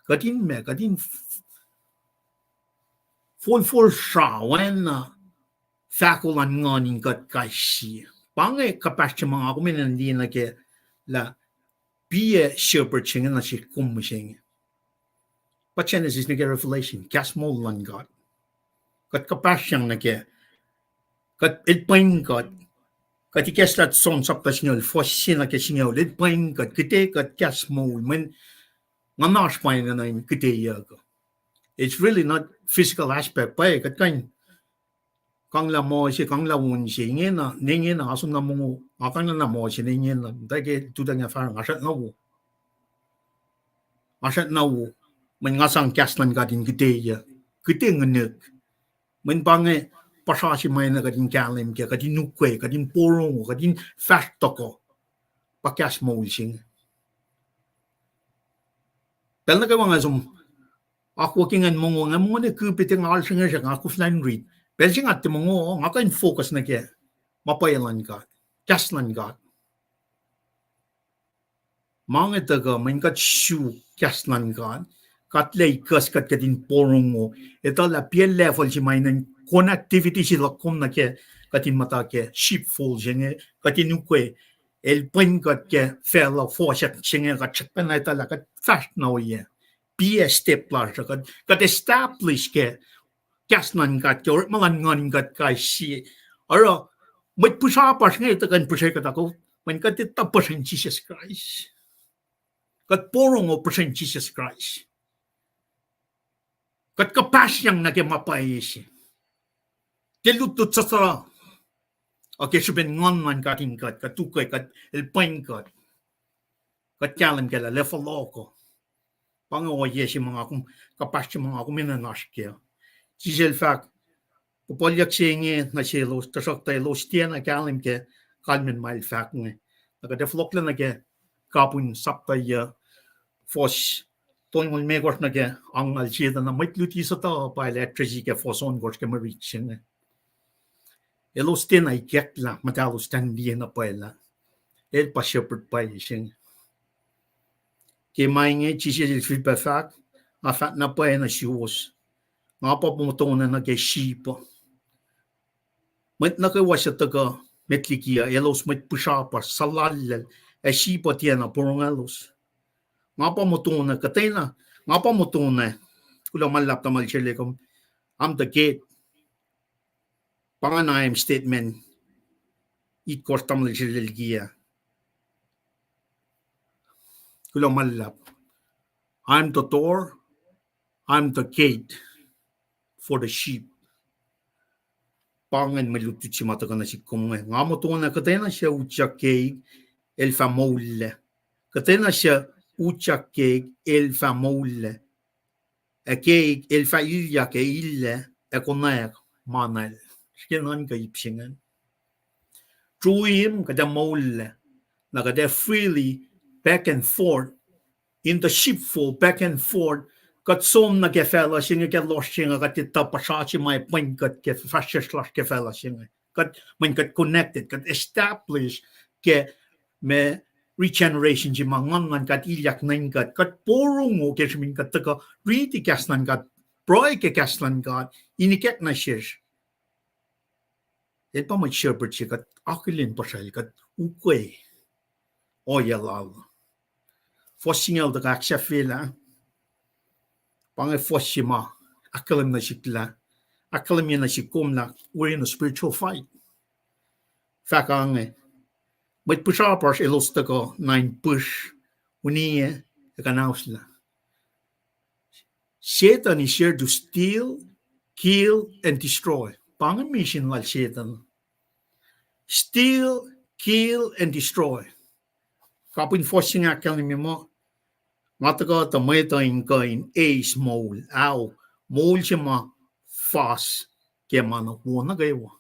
Kuht in ma, kuht in f-, folfol sra oacna fahko luhn Nguhn in kuht kais sie. Pa inge kuhpahsr se ma nga kom enenuh in liye nuh kac lah piac shepherd se inge nuh sihk kom mihsenge. Pa Genesis nuh ke Revelation, kahs moul luhn God. Kuht kuhpahsryang nuh kac. Kuht el pwen kuht. Kuht ikacslah John sapta singucul, fuhs se nuh ke singucul, el pwen kuht, kihte kuht kahs moul, mweyen nguhnasr pa enenuh in kihteyuck. It's really not physical aspect, pwacye, kuht kuh in kanglah muh se, kanglah on se, ingena, ne ingena, nga som na mongo, nga kanglah na muh se, ne ingena, muhtwacwacack ke tuhtacng ah fahsr, nga srackna wo. Nga srackna wo. Mweyen nga sang kahs luhn God in kihte, kihte nguhnihk. Mweyen pa inge puhsra se ma enenuh kuht in kahlwem kac, kuht in ukwe, kuht in porongo, kuht in fahsr tohkoh. Pa kahs moul se inge. Pacl nuh kwewa nga som akwuck ke ingacn mongo, nga mongo ne kihpacna, nga alsrngesrek, nga koflah in rit. Pacl se nga tiac mongo, nga kuh in focus nuh ke ma pwacye luhn God, kahs luhn God. Ma inge tuhkuh mweyen kuht suk kahs luhn God, kuht lac ikucs kuht, kuht in porongo. Etuh lah piac level se ma enenuh in connectivity se luhk kom nuh ke, kuht in muhta ke sheepfold se inge, kuht in ukwe, el pwen kuht ke facluh fohsack se inge, kuht srackpacna etuh lah kuht fahsr na oyac. Piac step lasr uh, kuht, kuht establish ke kahs luhn God ke orekma luhn nguhn in kuht kais sie. Oruh mwet pihsrapasr inge tuhkuh in pihsre kuht ah, mweyen kuht etuh puhsren Jisus Kraist. Kuht porongo puhsren Jisus Kraist. Kuht kuhpahsryang nuh ke ma pwacye se. Ke lutlut suhsuh, ac ke srihpen nguhn luhn God in kuht, kuht ukwe, kuht, el pwen kuht. Kuht kahlwem kac lah level fohlohko. Pa inge ohiyac se ma nga kom, kuhpahsr se ma nga kom enenuh in oasr kac. Jisus el fahk, puhpuhlyuck se inge nuh selos, tuhsruhktuh elos tiacna kahlwem ke kalmacn ma el fahk inge. Na kuht ac fohlohklac nuh ke kapihn sapta yuc, fuhs tolngoul limekohsr nuh ke angngaul sie tuh na mwet luti suhtuh pa el address ke fuhs ohnkohsr ke mwe rit se inge. Elos tiacna ikacklah muhtahlos tuh in liye na pwacye lah el pa shepherd pwacye se inge. Ke ma inge Jisus el sifilpac fahk, nga fahk na pwacye nuh suwos, nga pa motona nuh ke sheep uh. Mwet nuh kwewa suc tuhkuh met liki uh, elos mwet pihsrapasr, suhlallacl, ac sheep uh tiacna porongwelos. Nga pa motona, kuhtwena, nga pa motona, kuloh ma luhlahp tamuhlwel Shelly kom, I'm the gate. Pa ingacn I am statement itkohsr tamuhlwel Shelly liki ah. Kuloh ma luhlahp. I'm the door, I'm the gate for the sheep. Pa ingacn mwe lutlut se ma tuhkuh nuh sihk kom inge. Nga motona, kuhtwena suc utyak keik, el fah moullac. Kuhtwena suc utyak keik, el fah moullac. Ac keik, el fah ilyak ac illac, ac konwacack ma nal. Srihke nuhnkuh ip se ingacn. Through him kuht ac moullac, na kuht ac freely back and forth in the sheepfold, back and forth. Kuht som nuh ke facluh se inge, ke lohsr se inge, kuht etuh puhsra se ma pwen kuht ke fahsrwacsr lasr ke facluh se inge. Kuht, mweyen kuht connected, kuht establish ke ma regeneration se ma nguhn luhn God ilyak nuh in kuht. Kuht porongo ke srihpen kuht tuhkuh riti kahs luhn God, pruhe ke kahs luhn God, in ikackna sesr. El pa mwet shepherd se kuht akihlen puhsracl, kuht ukwe ohiyac lal. Fuhs singucul tuhkuh ahksahfyelah. Pa inge fuhs se ma ahkkahlwem nuh sihk lah, ahkkahlwemye nuh sihk kom lah we're in a spiritual fight. Fahk inge, mwet pihsrapasr elos tuhkuh na in pihsr, uniyac, ac kuhnahoslah. Satan is here to steal, kill, and destroy. Pa inge misin lal Satan. Steal, kill, and destroy. Kapihn fuhs se inge ahkkahlwemye muh, nga tuhkuh tuh mwet uh in kuh in eis moul, ao, moul se ma fas ke ma na wo nuh kwewa.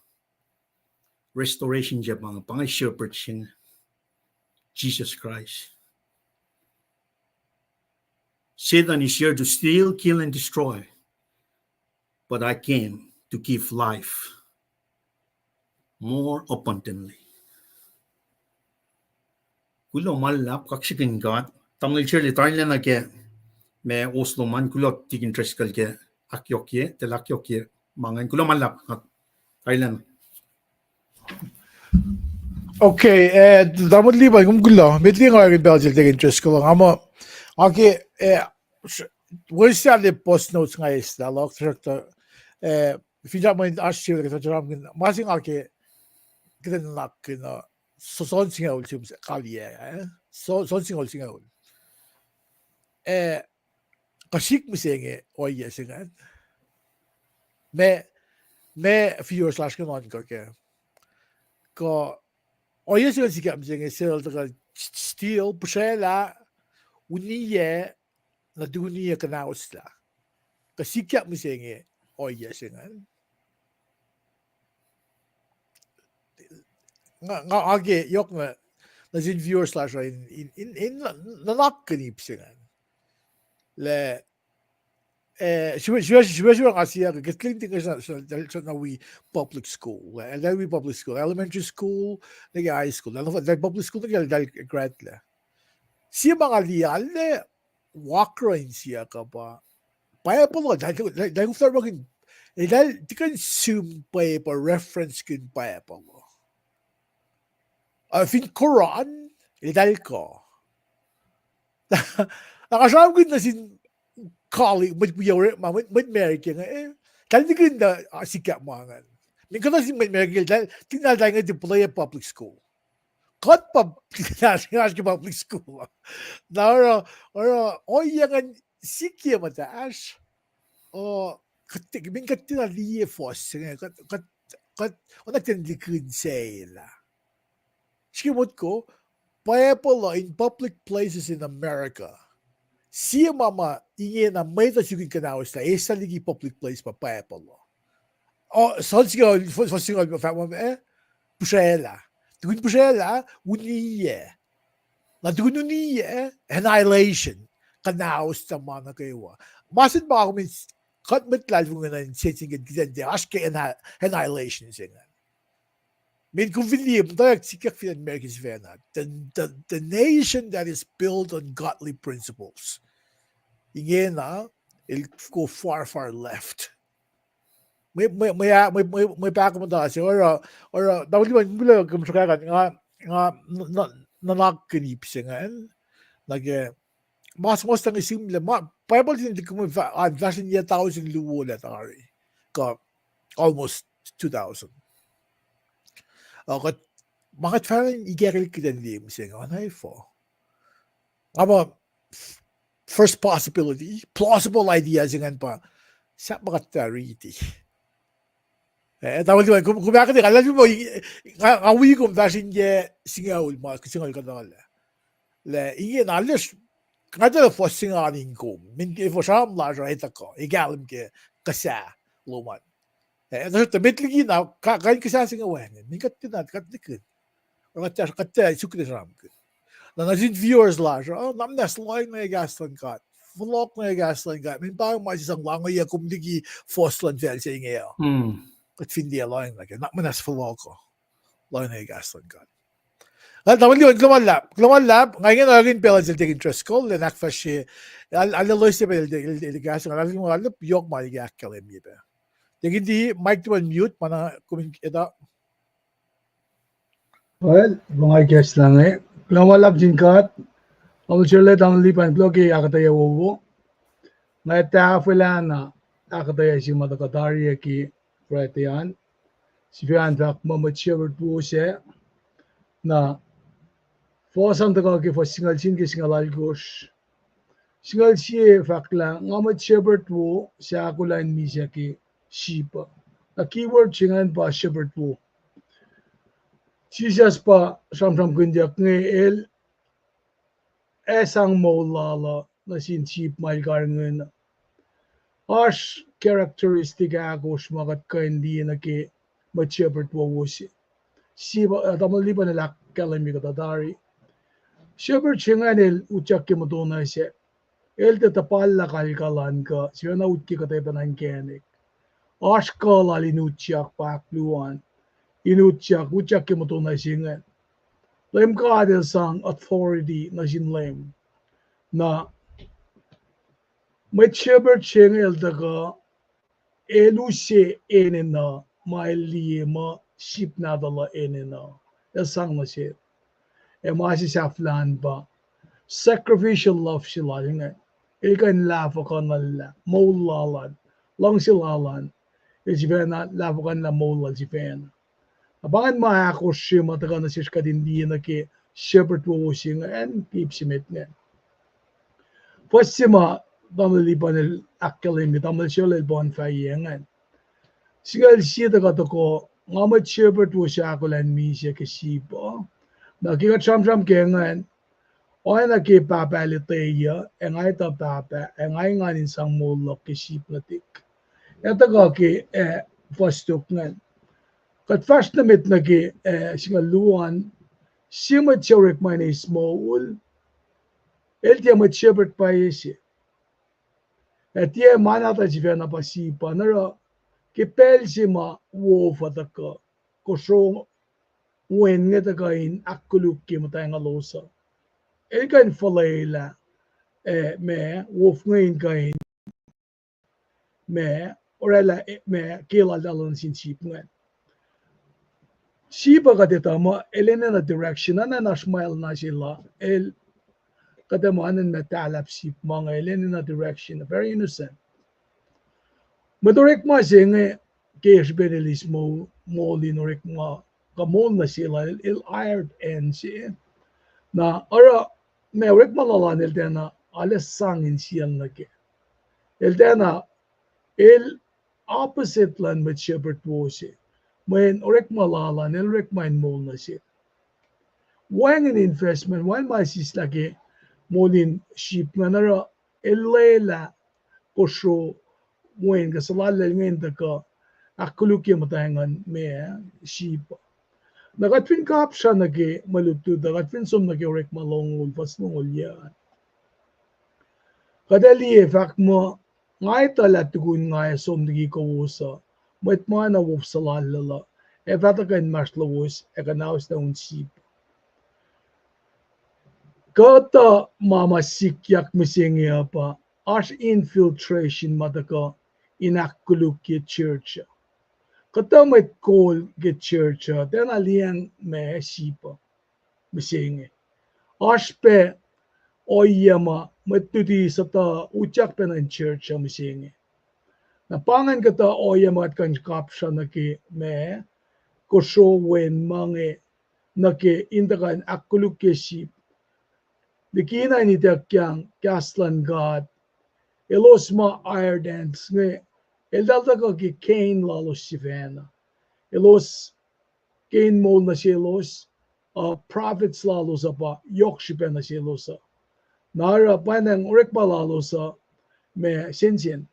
Restoration se pa inge, pa inge shepherd se inge, Jesus Christ. Satan is here to steal, kill, and destroy. But I came to give life more abundantly. Kuloh ma luhlahp, kaksakihn God. Tamuhlwel Shirley, tarilacna ke ma Oslo an, kuloh Tikin Driscoll ke ahkyohkye, tuh el ahkyohkye ma ingacn. Kuloh ma luhlahp, tarilacna. Okay, eh, tamuhlwel Lipan, kom kuloh. Met liki nga orekmakihn pacl sel Tikin Driscoll, nga muh, nga ke, eh, wesale post notes nga eis lah, tuhsruhktuh, eh, finsrak mwe oasr sel ke tuhsruhktuh ma se nga ke, kuht in nuhnak, kuh, so-, soenna singucul se kaliyac, eh? So-, soenna singucul singucul. Eh, kuh sihk mihsenge ohiyac se ingacn. Ma, Ma viewers lasr ke nuhnkuh ke, kuh ohiyac se ngan sikyak mihsenge sel tuhkuh still, pihsraclah, uniyac, na tukun uniyac kuhnahoslah. Kuh sikyak mihsenge ohiyac se ingacn. Nga, nga ake yohk na, nuh sin viewers lasr uh in, in, in, in nuhnak kuh ip se ingacn. Lah, eh, srihpac, srihpac, srihpac nga siyuck, ke lihtin kuhsna wi public school, eh, eltahl wi public school, elementary school, nuh ke high school, eltahl public school, nuh ke eltahl graduate lah. Sie ma nga liye, arlac wakra in siyuck uh pa, Bible uh, eltahl, eltahl, eltahl koflah orekmakihn, eltahl tiac kuh in sihm Bible, reference kihn Bible uh. Uh, fin Quran, eltahl kuh. Na nga sramsramkihn nuh sin colleague, mwet wiyuck, ma mwet, mwet America inge, eh, eltahl nihkihn na, uh, sikyak ma ingacn. Meac kuhtuh sin mwet America, eltahl, tiacna eltahl inge tiac play public school. Kuht pa, oasr ke public school uh. Na oruh, oruh, ohiyac ingacn sikyak muhtahsr, uh, kuht, meac kuht tiacna liye fuhs se inge, kuht, kuht, kuht, oacna kuht in likin se lah. Srihke motko, Bible uh in public places in America. Sie ma ma ingena mwet uh suk in kuhnahoslah, eislah liki public place pa Bible uh. O, suc sika, fuhs singucul fahk muh, eh, pihsraclah. Tukun pihsraclah, uniyac. Na tukun uniyac, annihilation. Kuhnahoslah ma nuh kwewa. Ma sin ma kom in, kuht mwet luhlahlfongi na in sensen ke kihtin tiac, oasr ke anni-, annihilation se ingacn. Meac kom fin liye, muhtwacwacack sikyak fin acn America sifacna. The, the, the nation that is built on godly principles. Ingena, el go far, far left. Mwe, mwe, mwe, mwe, mwe, mwe pahkomuhta se, oruh, oruh, na uliman, mula kom srihkasrak, nga, nga, n-, n-, nuhnak kuh ip se ingacn, nuh ke, mas, mas tangi simlac, ma, Bible in likum an fahsr in yac tausin luo lah tari, kuh almost two thousand. Uh, kuht, ma kuht fahsr in ikackihn kihtin liye mihsenge, oacna efuh. Nga muh, first possibility, plausible idea se ingacn pa, sahp ma kuht tuh riti. Eh, tamuhlwel, kom, kom ahkuhtweyac, nga, nga wi kom fahsr in yac singucul ma, singucul kuhtuh lah. Lah, ingena, nga tuh fuhs se ingacn in kom. Meac efuh sram lasr uh etuh kuh, e kahlwem ke kuhsah lom an. Eh, tuhsruhktuh met liki na, ka-, kain kuhsah se inge wacngihn. Meac kuht tiacna, kuht nihkihn. Oruh kuht, kuht suk kuht sramsramkihn. Na nuh sin viewers lasr uh, na muhnahs lohacng nuh ke kahs luhn God. Fohlohk nuh ke kahs luhn God. Meac pa ma se sang lohacng kom liki fuhs luhn facl se inge uh. Kuht fin liye lohacng nuh ke, na muhnahs fohlohk uh. Lohacng nuh ke kahs luhn God. Nga tamuhlwel, kuloh ma luhlahp, kuloh ma luhlahp, nga ingena orekmakihn pacl uh sel Deacon Driscoll, elan ahkfahsrye, al-, arlac loes se pac el, el, el kahs, nga arlac yohk ma liki ahkkahlwemye pac. Deacon D, mic tuhpan mute, ma na kom in etuh. Well, pa nga kahs lah inge, kuloh ma luhlahp sin God, tamuhlwel Sherle, tamuhlwel Lipan, kuloh ke ahkuhtweyac wowo. Nga tahfwelah na ahkuhtweyac se ma tuhkuh tari ke Friday an. Sifacna fahk muh mwet shepherd wo sac. Na fuhs an tuhkuh ke fuhs singucul sie nuh ke singucul alkosr. Singucul sie fahk lah nga mwet shepherd wo suc ahkolah in misac ke sheep uh. Na keyword se ingacn pa shepherd wo. Jisus pa sramsramkihnyuck inge el ac sang moul lal uh nuh sin sheep ma el karihngihn. Oasr characteristic ahkosr ma kuht kuh in liye nuh ke mwet shepherd wowo se. Sie, uh, tamuhlwel Lipan el ahkkahlwemye kuhtuh tari. Shepherd se ingacn el utyak ke muhtuhnoa sac. El tiac tuhpal lah kalkalan kuh sifacna utyak ke kuhtuh pacna inkacnek. Oasr kuh lal in utyak pa ahkluo an. In utyak, utyak ke muhtuhnoa se ingacn. Leum God el sang authority nuh sin Leum. Na mwet shepherd se inge el tuhkuh, el use enenuh ma el liye muh sheep nahtuhl uh enenuh. El sang nuh sel. Ac ma se sahflah an pa sacrificial love se lal ingacn. El kuh in lahfuhkuhnuhllah moul lal an, luhngse lal an. El sifacna lahfuhkuhnuhllah moul lal sifacna. Na pa ingacn ma ahkosr se ma tuhkuh nuh sesr kuht in liye nuh ke shepherd wowo se ingacn, ip se met ingacn. Fuhs se ma tamuhlwel Lipan el ahkkahlwemye, tamuhlwel Sherle el pa in fahsr ingacn. singucul sie tuh kuh toko, nga mwet shepherd wo se ahkolah in misac ke sheep uh. Na ke kuht sramsram ke ingacn, oacna ke pahpah el etweyuc, ac nga etuh pahpah, ac nga engan in sang moul luhk ke sheep nuhtihk. Ac tuhkuh ke, ah, fuhs tok ingacn. Kuht fahsr nuh met nuh ke, ah, singucul luo an, sie mwet se orekma in eis moul, el tiac mwet shepherd pwacye se. Ac tiac ma nahtuhl sifacna pa sheep an oruh, ke pacl se ma wolf uh tuhkuh, kosro wen inge tuhkuh in ahkkolukye muhtwacngahlos uh, el kuh in fuhlwelah, ah, ma wolf inge in kuh in, ma, oraclah, ah, ma ke laltahl nuh sin sheep ingacn. Sheep uh kuht etuh muh el enenuh direction, oacna in oasr ma el na se la, el, kuht etuh muh oacna in ma tahlahp sheep ma inge, el enenuh direction, very innocent. Mwet orekma se inge, ke srihpen el eis moul, moul in orekma, kuh moul nuh sel uh, el, el hired hand se. Na oruh, ma orekma lal an el tiacna arlac sang insiyacl nuh kac. El tiacna, el opposite luhn mwet shepherd wo se. Mweyen orekma lal an el orekma in moul nuh sel. Wacngihn investment, wacngihn ma sislah ke moul in sheep ingacn oruh el lwelah kosro wen kuh suhlallacl inge in tuhkuh ahkkolukye muhtwacn ngan ma sheep. Na kuht fin kapsra nuh ke mwe lutlut uh, kuht fin som nuh ke Orekma longoul, fuhs longoul yac an, kuht ac liye fahk muh, nga etuh lah tukun nga ac som liki kowos uh, mwet ma na wolf suhlallacl uh ac fah tuhkuh inmahsrlowos ac kuhnahoslah un sheep. Kuhtuh ma ma sikyak mihsenge uh pa oasr infiltration ma tuhkuh in ahkkolukye church uh. Kuhtuh mwet kol ke church uh tiacna liyacacng ma sheep uh mihsenge. Oasr pac ohiyac ma mwet luti suhtuh utyak pacna in church uh mihsenge. Na pa ingacn kuhtuh ohiyac ma kuht kuh in kapsra nuh ke ma kosro wen ma inge nuh ke in tuhkuh in ahkkolukye sheep. Likina in ituckyang kahs luhn God, elos ma hired hands inge, eltahl tuhkuh ke gain lalos sifacna. Elos gain moul nuh selos, uh, profits lalos uh pa yohk srihpac nuh selos uh. Na oruh pwacnwacng orekma lalos uh ma sensen.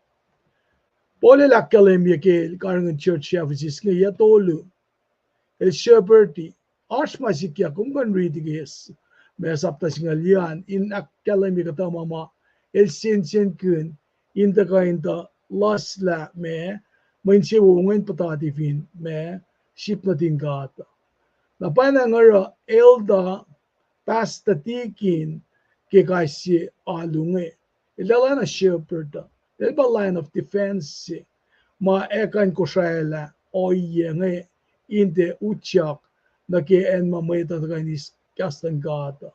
Paul el ahkkahlwemye ke el karihngihn church Ephesus inge, yac tolu, el shepherd-i. Oasr ma sikyak, kom kuh in riti ke s-, ma sapta singucul yac an, in ahkkahlwemye kuhtuh ma ma el sensenkihn in tuhkuh in tuh luslah ma mwe insewowo inge in puhtati fin ma sheep nuhtin God. Na pwacnwacng oruh elder, pastor, deacon ke kais sie alu inge, eltahl oacna shepherd uh, el pa line of defense se ma ac kuh in kosraelah ohiyac inge in tiac utyak nuh ke acn ma mwet uh tuhkuh in eis kahs luhn God uh.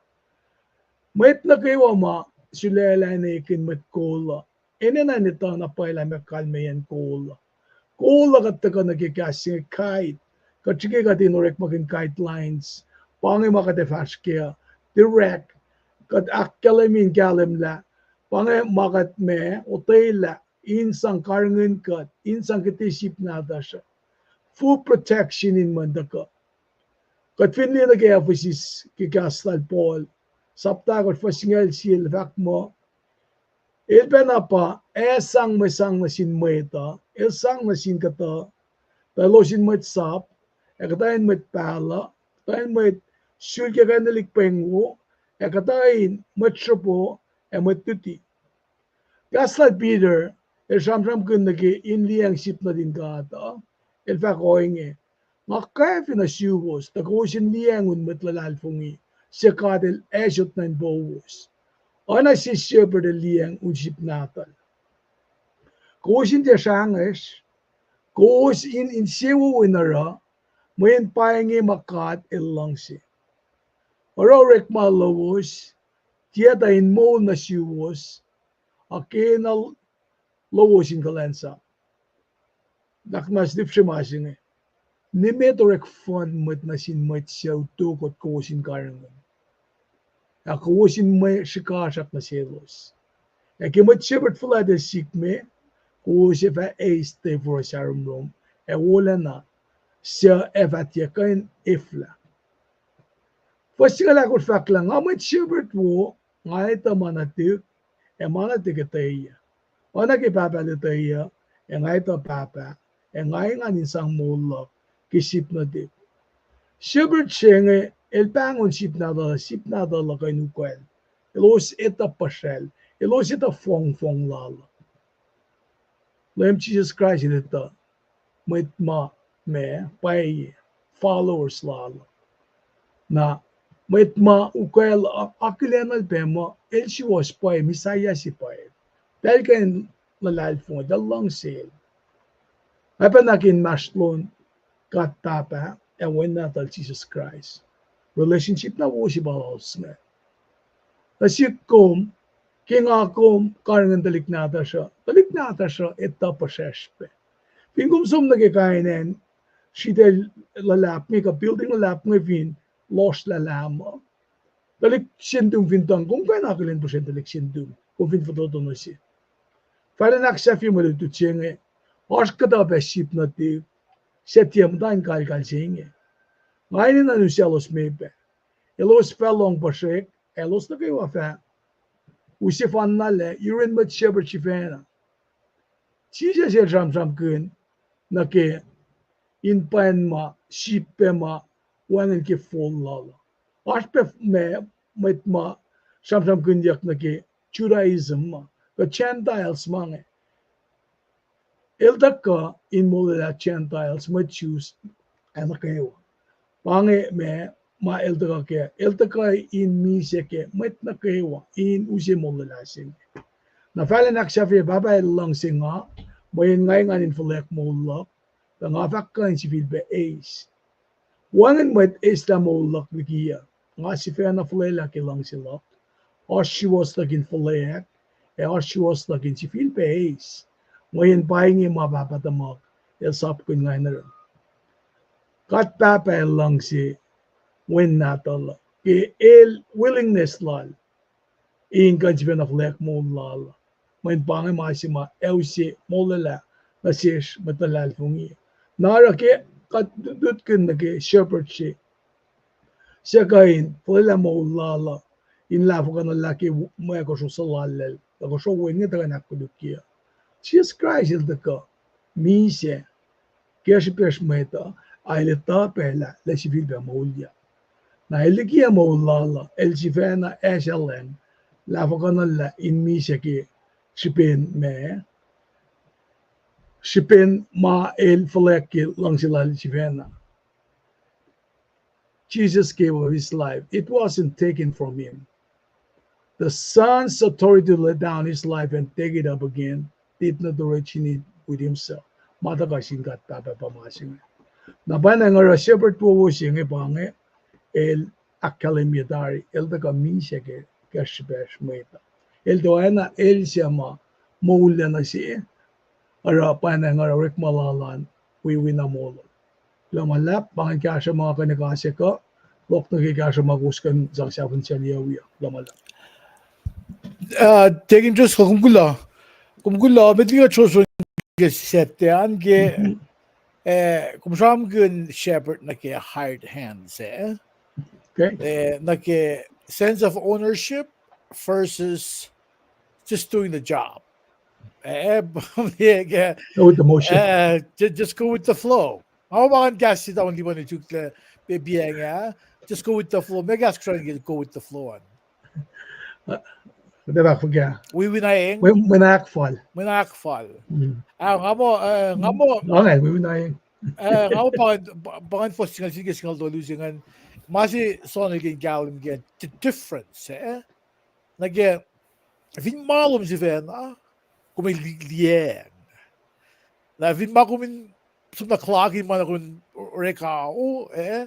Mwet nuh kwewa ma sulaclah in ekihn mwet kol uh, enenuh in etuh na pwacye lah meac kalmeyacn kol uh. Kol uh kuht tuhkuh nuh ke kahs se inge guide, kuht srihke kuht in orekmakihn guidelines, pa inge ma kuht ac fahsr kac uh, direct, kuht ahkkahlwemye in kahlwem lah pa inge ma kuht ma otwelah in sang karihngihn kuht, in sang kihte sheep nahtuhsr uh. Full protection in mwe tuhkuh. Kuht fin liye nuh ke Ephesus ke kahs lal Paul, sapta ahkosr, fuhs singucul sie, el fahk muh, el pacna pa ac sang mwe sang nuh sin mwet uh, el sang nuh sin kuhtuh, tuh elos in mwet sap, ac kuhtuh in mwet pahluh, kuhtuh in mwet sulke kacnelihk pweng wo, ac kuhtuh in mwet sropo, ac mwet luti. Kahs lal Peter el sramsramkihn nuh ke in liyacacng sheep nuhtin God uh, el fahk ohinge, nga kwacfe nuh suwos tuh kowos in liyacacng un mwet luhlahlfongi, suc God el asot nuh inpowos. Oacna sie shepherd el liyacacng un sheep nahtuhl. Kowos in tiac srangesr, kowos in insewowo in oruh, mweyen pa inge ma God el luhngse. Oruh orekma lowos tiac tuh in moul nuh suwos, a kena lowos in kuhlwacnsap. Nakmas lipsre ma se inge. Nimet orek fund mwet nuh sin mwet suc utuckoht kowos in karihngihn, ac kowos in mwe srihkasrak nuh selos. Ac ke mwet shepherd fuhlwact el sikme, kowos ac fah eis tefuhruh saromrom ac wolacna, suc ac fah tiac kuh in eflah. Fuhs singucul ahkosr fahk lah, nga mwet shepherd wo, nga etuh ma nuhtihk, ac ma nuhtihk etweyuc. Oacna ke Pahpah el etweyuc, ac nga etuh Pahpah, ac nga engan in sang moul luhk ke sip nuhtihk. Shepherd se inge, el pahngon sip nahtuhl, sip nahtuhl uh kuh in ukwacl. Elos etuh puhsracl, elos etuh fongfong lal. Leum Jisus Kraist el etuh mwet ma, ma pwacye, followers lal. Na mwet ma ukwacl a-, akihlenuhl pac muh el suwohs pwacye, Messiah se pwacye. Tahl kuh in luhlahlfongi, tahl luhngse el. Oacpacna ke inmahsrlon God Pahpah ac Wen Nahtuhl Jisus Kraist. Relationship na wo se pa lalos inge. Nuh sihk kom, ke nga kom karihngihn tuhlihk nahtuhsr uh, tuhlihk nahtuhsr uh etuh puhsracsr pac. Fin kom som nuh ke kain acn, sritacl luhlahp inge kuh building luhlahp inge fin lohsrlah lahm uh, tuhlihk sentum fin tuhng, kom kuh in akihlen puhsren tuhlihk sentum, kom fin fototo nuh se. Fal in ahksahfye mwe lutlut se inge, oasr kuhtuh pac sip nuhtihk suc tiac muhta in kalkal se inge. Nga enenuh in usaclos me pac. Elos fah lohng puhsrek, elos nuh kwewa fah use fanna lac yurin mwet shepherd sifacna. Jisus el sramsramkihn nuh ke in pwacn ma, sip pac ma wacngihn ke fohl lal uh. Oasr pac ma, mwet ma sramsramkihnyuck nuh ke Judaism ma, kuh Gentiles ma inge. El tuhkuh in molwelah Gentiles, mwet Jews, ac nuh kwewa. Pa inge ma, ma el tuhkuh kac, el tuhkuh in misac ke mwet nuh kwewa, in use molwelah se inge. Na fal in ahksahfye, Pahpah el luhngse nga, mweyen nga engan in fuhlweack moul luhk, tuh nga fah kuh in sifilpac eis. Wacngihn mwet eslah moul luhk likiyuc, nga sifacna fuhlwelah ke luhngse luhk. Oasr suwohs luhk in fuhlweack, ac oasr suwohs luhk in sifilpac eis. Mweyen pa inge ma Pahpah tuhmuhk el sapkihn nga in oruh. God Pahpah el luhngse Wen Nahtuhl uh ke el willingness lal in kuh in sifacna fuhlweack moul lal uh. Mweyen pa inge ma se ma ac use molwelah nuh sesr mwet luhlahlfongi. Na oruh ke kuht lutlutkihn nuh ke shepherd se, suc kuh in fuhlwelah moul lal uh in lahfuhkuhnuhllah ke mwe kosro suhlallacl, kuh kosro wen inge tuhkuh in ahkkolukye. Jisus Kraist el tuhkuh misac ke srihpacsr mwet uh, a el etuh pac lah sifilpac moulyak. Na el likiyac moul lal uh, el sifacna asahlwacng, lahfuhkuhnuhllah in misac ke srihpen ma, srihpen ma el fuhlweack ke luhngse lal sifacna. Jesus gave up his life. It wasn't taken from him. The Son's authority to lay down his life and take it up again did not originate with himself. Ma tuhkuh sin God Pahpah pa ma se inge. Na pwacnwacng oruh shepherd wowo se inge pa inge, el ahkkahlwemye tari, el tuhkuh misac ke, ke srihpacsr mwet uh. El tiacna el se ma moulyak nuh se, oruh pwacnwacng oruh orekma lal an wiwina moul. Kuloh ma luhlahp, pa ingacn kahsruh ma kuh in kahs uh, lohk nuh ke kahsruh ma kowos kuh in sang sahfin sel yac wiyuck. Kuloh ma luhlahp. Uh, Deacon Driscoll, kom kuloh, kom kuloh, met liki Joshua ke Saturday an ke, eh, kom sramsramkihn shepherd nuh ke hired hand se. Eh, nuh ke sense of ownership versus just doing the job. Eh, eh, Go with the motion. Eh, ju-, just go with the flow. Nga pa ngan kahs se ta on lipan ituklac, pe piang ah. Just go with the flow. Ma kahs kuh srani ke go with the flow an. Kuht fahk fuhkah? Wiwina eng. Mwe-, mwe na ahkfal. Mwe na ahkfal. Ah, nga muh, eh, nga muh, nga wiwina eng. Eh, nga muh pa, pa, pa ngan fuhs singucul sie ke singucul tolu se ingacn. Ma se Soan el ke in kahlwem ke the difference, eh? Nuh ke fin ma lom sifacna, kom ac li-, liyacacng. Na fin ma kom in som na klaki ma na kom in orek ao, eh?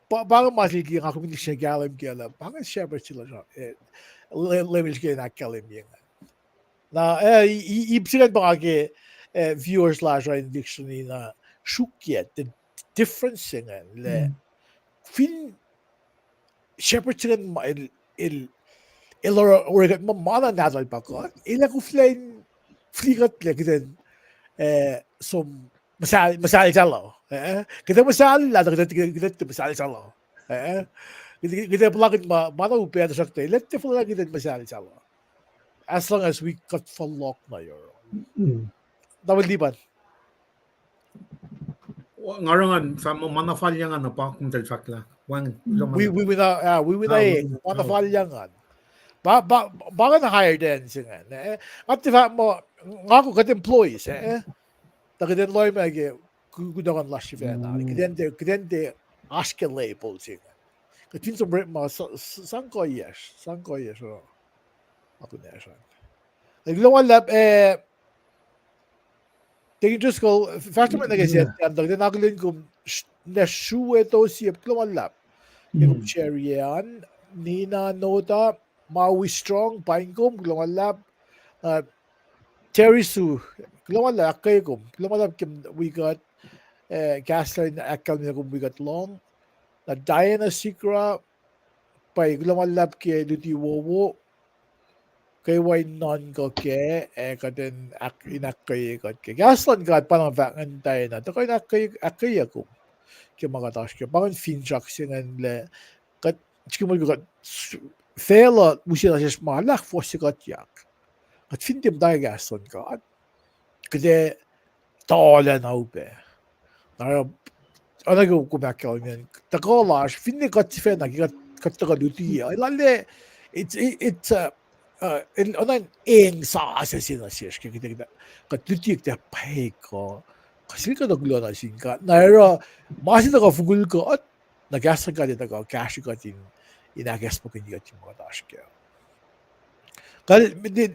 Pa, pa inge ma se ke nga kom in liye kahlwem ke lah pa inge shepherd se lasr, eh, le-, level ke in ahkkahlwemye inge. Na, eh, i-, i-, ip se ingacn pa nga ke, eh, viewers lasr uh in liksreni na sruokyac the difference se ingacn lah fin shepherd se ingacn ma el, el, el oruh, oruh kuht ma, ma na nahtuhl pa kuht, el ac koflah in fihli kuhtlac kuht in, eh, som muhsahl, muhsahl sahluh. Eh, kuht ac muhsahllah, kuht ac, kuht ac muhsahl sahluh. Eh, kuht ac, kuht ac puhlakihn ma, ma na upac, tuhsruhktuh, elos tiac fuhlwelah kuht in muhsahl sahluh. As long as we kuht fohlohk nuh yohrohl. Tamuhlwel Lipan. Nga oruh ngan fahk muh ma na fal yang an, pa kom tahl fahk lah. Wi, wi, wi na, ah, wi, wi na, eh, ma na fal yang an. Pa, pa, pa ingacn higher than se ingacn, eh. Nga tiac fahk muh, nga kom kuht employees, eh. Tuh kuht in loimac ke, ku-, kunohkohn lasr sifacna. Kuht in tiac, kuht in tiac oasr ke label se ingacn. Kuht fin som orekma sa-, sa-, sang kuhiyacsr, sang kuhiyacsr, uh, akunacsr an. Kuloh ma luhlahp, eh, Deacon Driscoll, fahsr nuh met nuh ke siyuck an, tuh kuht in akihlen kom s-, na sruwe to sie, kuloh ma luhlahp. Ke kom share an, Nina Noda, Maui Strong, paing kom, kuloh ma luhlahp, uh, Terry Sue, kuloh ma luhlahp, ahkkweye kom, kuloh ma luhlahp ke wi kuht, eh, kahs luhn ahkkahlwemye kom wi kuht lohng, na Diana Sigrah, pa kuloh ma luhlahp ke luti wowo, kwewa in nuhnkuh kac, ac kuht in ahk-, in ahkkweye kuht kac. Kahs luhn God pa na fahk ingacn, Diana, tuh kuh in ahkkweye, ahkkweye kom ke ma kuht oasr kac. Pa ingacn finsrak se ingacn lah kuht, srihke mwe kuht s-, facluh use nuh sesr ma lah fuhs se kuhtyak. Kuht fin tiac muhta ke kahs luhn God, kuht ac tuhlac na upac. Na oruh, oacna ke kom ahkkahlwemye an, tuhkuh lasr, finne kuht sifacna ke kuht, kuht tuhkuh luti, ah, lale, it's, it, it's, uh, uh, el-, oacna eng sasuc se nuh sesr ke kuht, kuht luti kuht ac pahkuh, kuht sifilpac kuh in kuloh nuh sin God. Na oruh, ma se tuhkuh fokoko kuht, na kahs luhn God ac tuhkuh kahsre kuht in, in ahkacsmakihnye kuht in ma kuht oasr kac. Kal,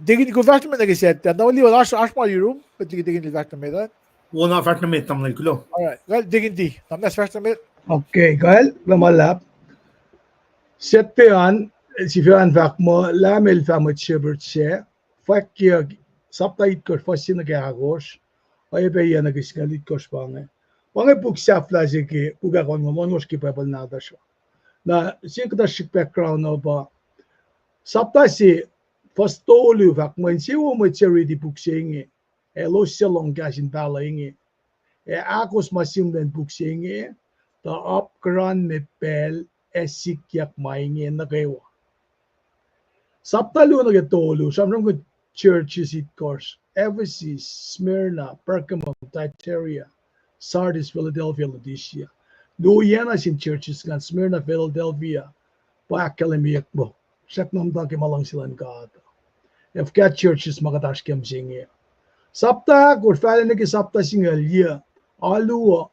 Deacon, kom fahsr nuh met nuh ke siyuck an, na weli oasr, oasr ma yurum, met liki Deacon el fahsr nuh met an. Wo na fahsr nuh met, tamuhlwel, kuloh. All right, kal, Deacon D, na mas fahsr nuh met. Okay, kal, kuloh ma luhlahp. Siyuck an, sifacna fahk muh, Leum El fah mwet shepherd se, fwackyak, sapta itkohsr, fuhs se nuh ke ahkosr, oacyacpac yac nuh ke singucul itkohsr pa inge. Pa inge puk sahflah se ke puk ahkosr, ohnkohsr ke Bible nahtuhsr uh. Na sie kuhtuh srihk background uh pa, sapta se, fuhs tolu fahk muh insewowo mwet suc riti puk se inge, ac elos suc lohng kahs in pahluh inge, ac ahkos ma sihmlac in puk se inge, tuh apkuhran me pacl ac sikyak ma inge nuh kwewa. Sapta luo nuh ke tolu, sramsram ke churches itkohsr, Ephesus, Smyrna, Pergamum, Thyatira, Sardis, Philadelphia, Laodicea. Luo oacna sin churches ingacn, Smyrna, Philadelphia, pa ahkkahlwemyeyuck muh srackna muhta ke ma luhngse luhn God. Ac fuhkah churches ma kuht oasr ke mihsenge. Sapta ahkosr, fahla nuh ke sapta singucul, yac, alu uh,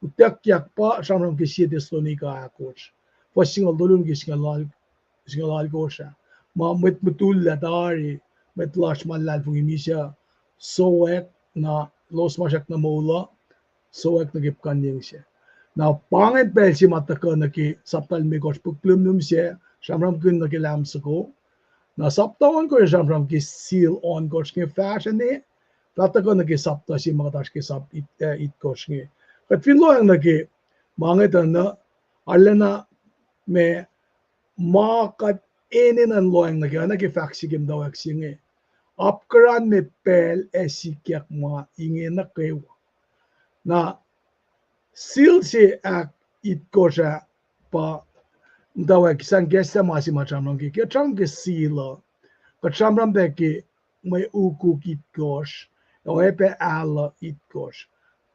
utuckyak pa sramsram ke sie Thessalonica ahkosr, fuhs singucul tolu nuh ke singucul alkosr ah. Ma mwet mutul lah tari, mwet lasr ma luhlahlfongi misac, sowack, na elos ma srackna moul uh, sowack nuh ke puhkantwen se. Na pa ingacn pacl se ma tuhkuh nuh ke sapta limekohsr, puk limlim se, sramsramkihn nuh ke lahm soko. Na sapta ohnkohsr sramsram ke seal ohnkohsr inge fahsruh ne, fah tuhkuh nuh ke sapta se ma kuht oasr ke sap it-, eh, itkohsr inge. Kuht fin lohacng nuh ke ma inge tuh na, arulacna ma, ma kuht enenuh in lohacng nuh ke, oacna ke fahk se ke muhtwacwacack se inge, apkuhran me pacl ac sikyak ma inge nuh kwewa. Na seal se ahkitkohsr ah pa muhtwacwacack sang kahs ma se ma sramsram ke, ke sramsram ke seal uh, kuht sramsram pac ke mwe ukuk itkohsr, ac oacyacpac ahluh itkohsr.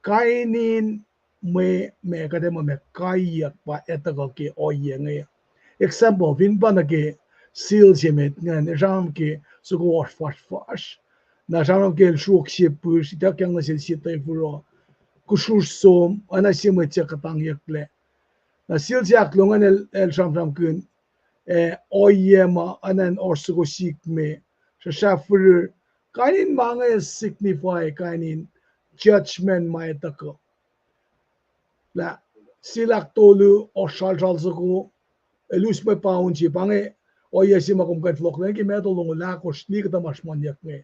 Kain in mwe, ma kuht ac muh ma kaiyuck pa etuh kuh ke ohiyac inge. Example, fin pa nuh ke seal se met ingacn, sramsram ke soko oasr fasrfasr. Na sramsram ke el sruok sie pihsr, ituckyang nuh sel sie tefur uh, kusrusr som, oacna sie mwet suc kuhtangyucklac. Na seal se ahkluo ingacn el, el sramsramkihn, eh, ohiyac ma oacna in oasr soko sikme, sruhsrah firir, kain in ma inge signify kain in judgment ma etuh kuh. Lah seal ahktolu, oasr sralsral soko, el us mwe paun se, pa inge ohiyac se ma kom kuh in fohlohklac ke Matthew longoul ahkosr, liye kuhtuh ma sruhmuhnyuck inge.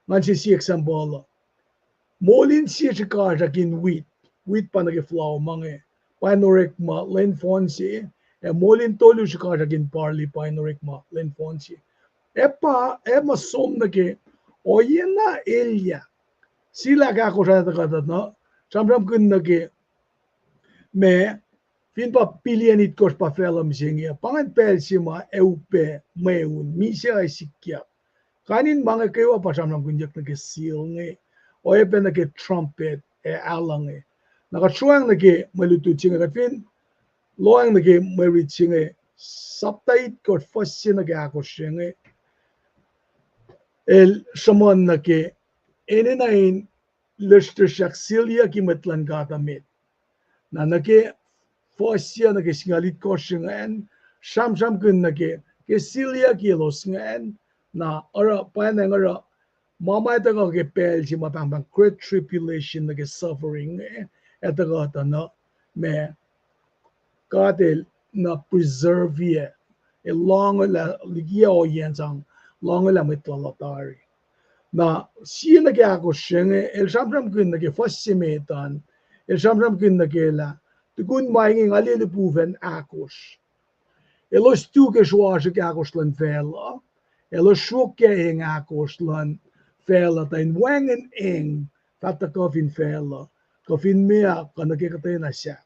Ngan se sie example uh. Moul in sie srihkasrak in wheat, wheat pa nuh ke flour ma inge, pa in orekma lwen fohn se, ac moul in tolu srihkasrak in barley pa in orekma lwen fohn se. Ac pa, ac ma som nuh ke, ohiyac na elyah. Seal ahkosr ah tuhkuh tuh na, sramsramkihn nuh ke ma, fin pa billion itkohsr pa facluh mihsenge uh, pa ingacn pacl se ma ac upac mweun, misac ac sikyak. Kain in ma inge kwewa pa sramsramkihnyuck nuh ke seal inge, oacyacpac nuh ke trumpet ac alu inge. Na kuht sroacng nuh ke mwe lutlut se inge, kuht fin lohacng nuh ke mwe rit se inge, sapta itkohsr fuhs se nuh ke ahkosr se inge, el sruhmuhn nuh ke enenuh in lihsrlihsrak selyucki mwet luhn God uh met. Na nuh ke fuhs se nuh ke singucul itkohsr ingacn, sramsramkihn nuh ke, ke selyucki elos ingacn, na oruh, pwacnwacng oruh, ma ma tuhkuh ke pacl se ma pahngpahng great tribulation nuh ke suffering, eh, ac tuhkuh tuh na, ma God el na preserve-i, el loanguhlah liki ohiyacn sang, loanguhlah mwet lal uh tari. Na sie nuh ke ahkosr se inge, el sramsramkihn nuh ke fuhs se met an, el sramsramkihn nuh ke lah, tukun ma inge nga liye lipufacn ahkosr. Elos tu ke sruasruhk ahkosr luhn facluh, elos sruokyac eng ahkosr luhn facluh, tuh in wacngihn eng fah tuhkuh fin facluh, kuh fin meoa kuh nuh ke kuhtwena sahk.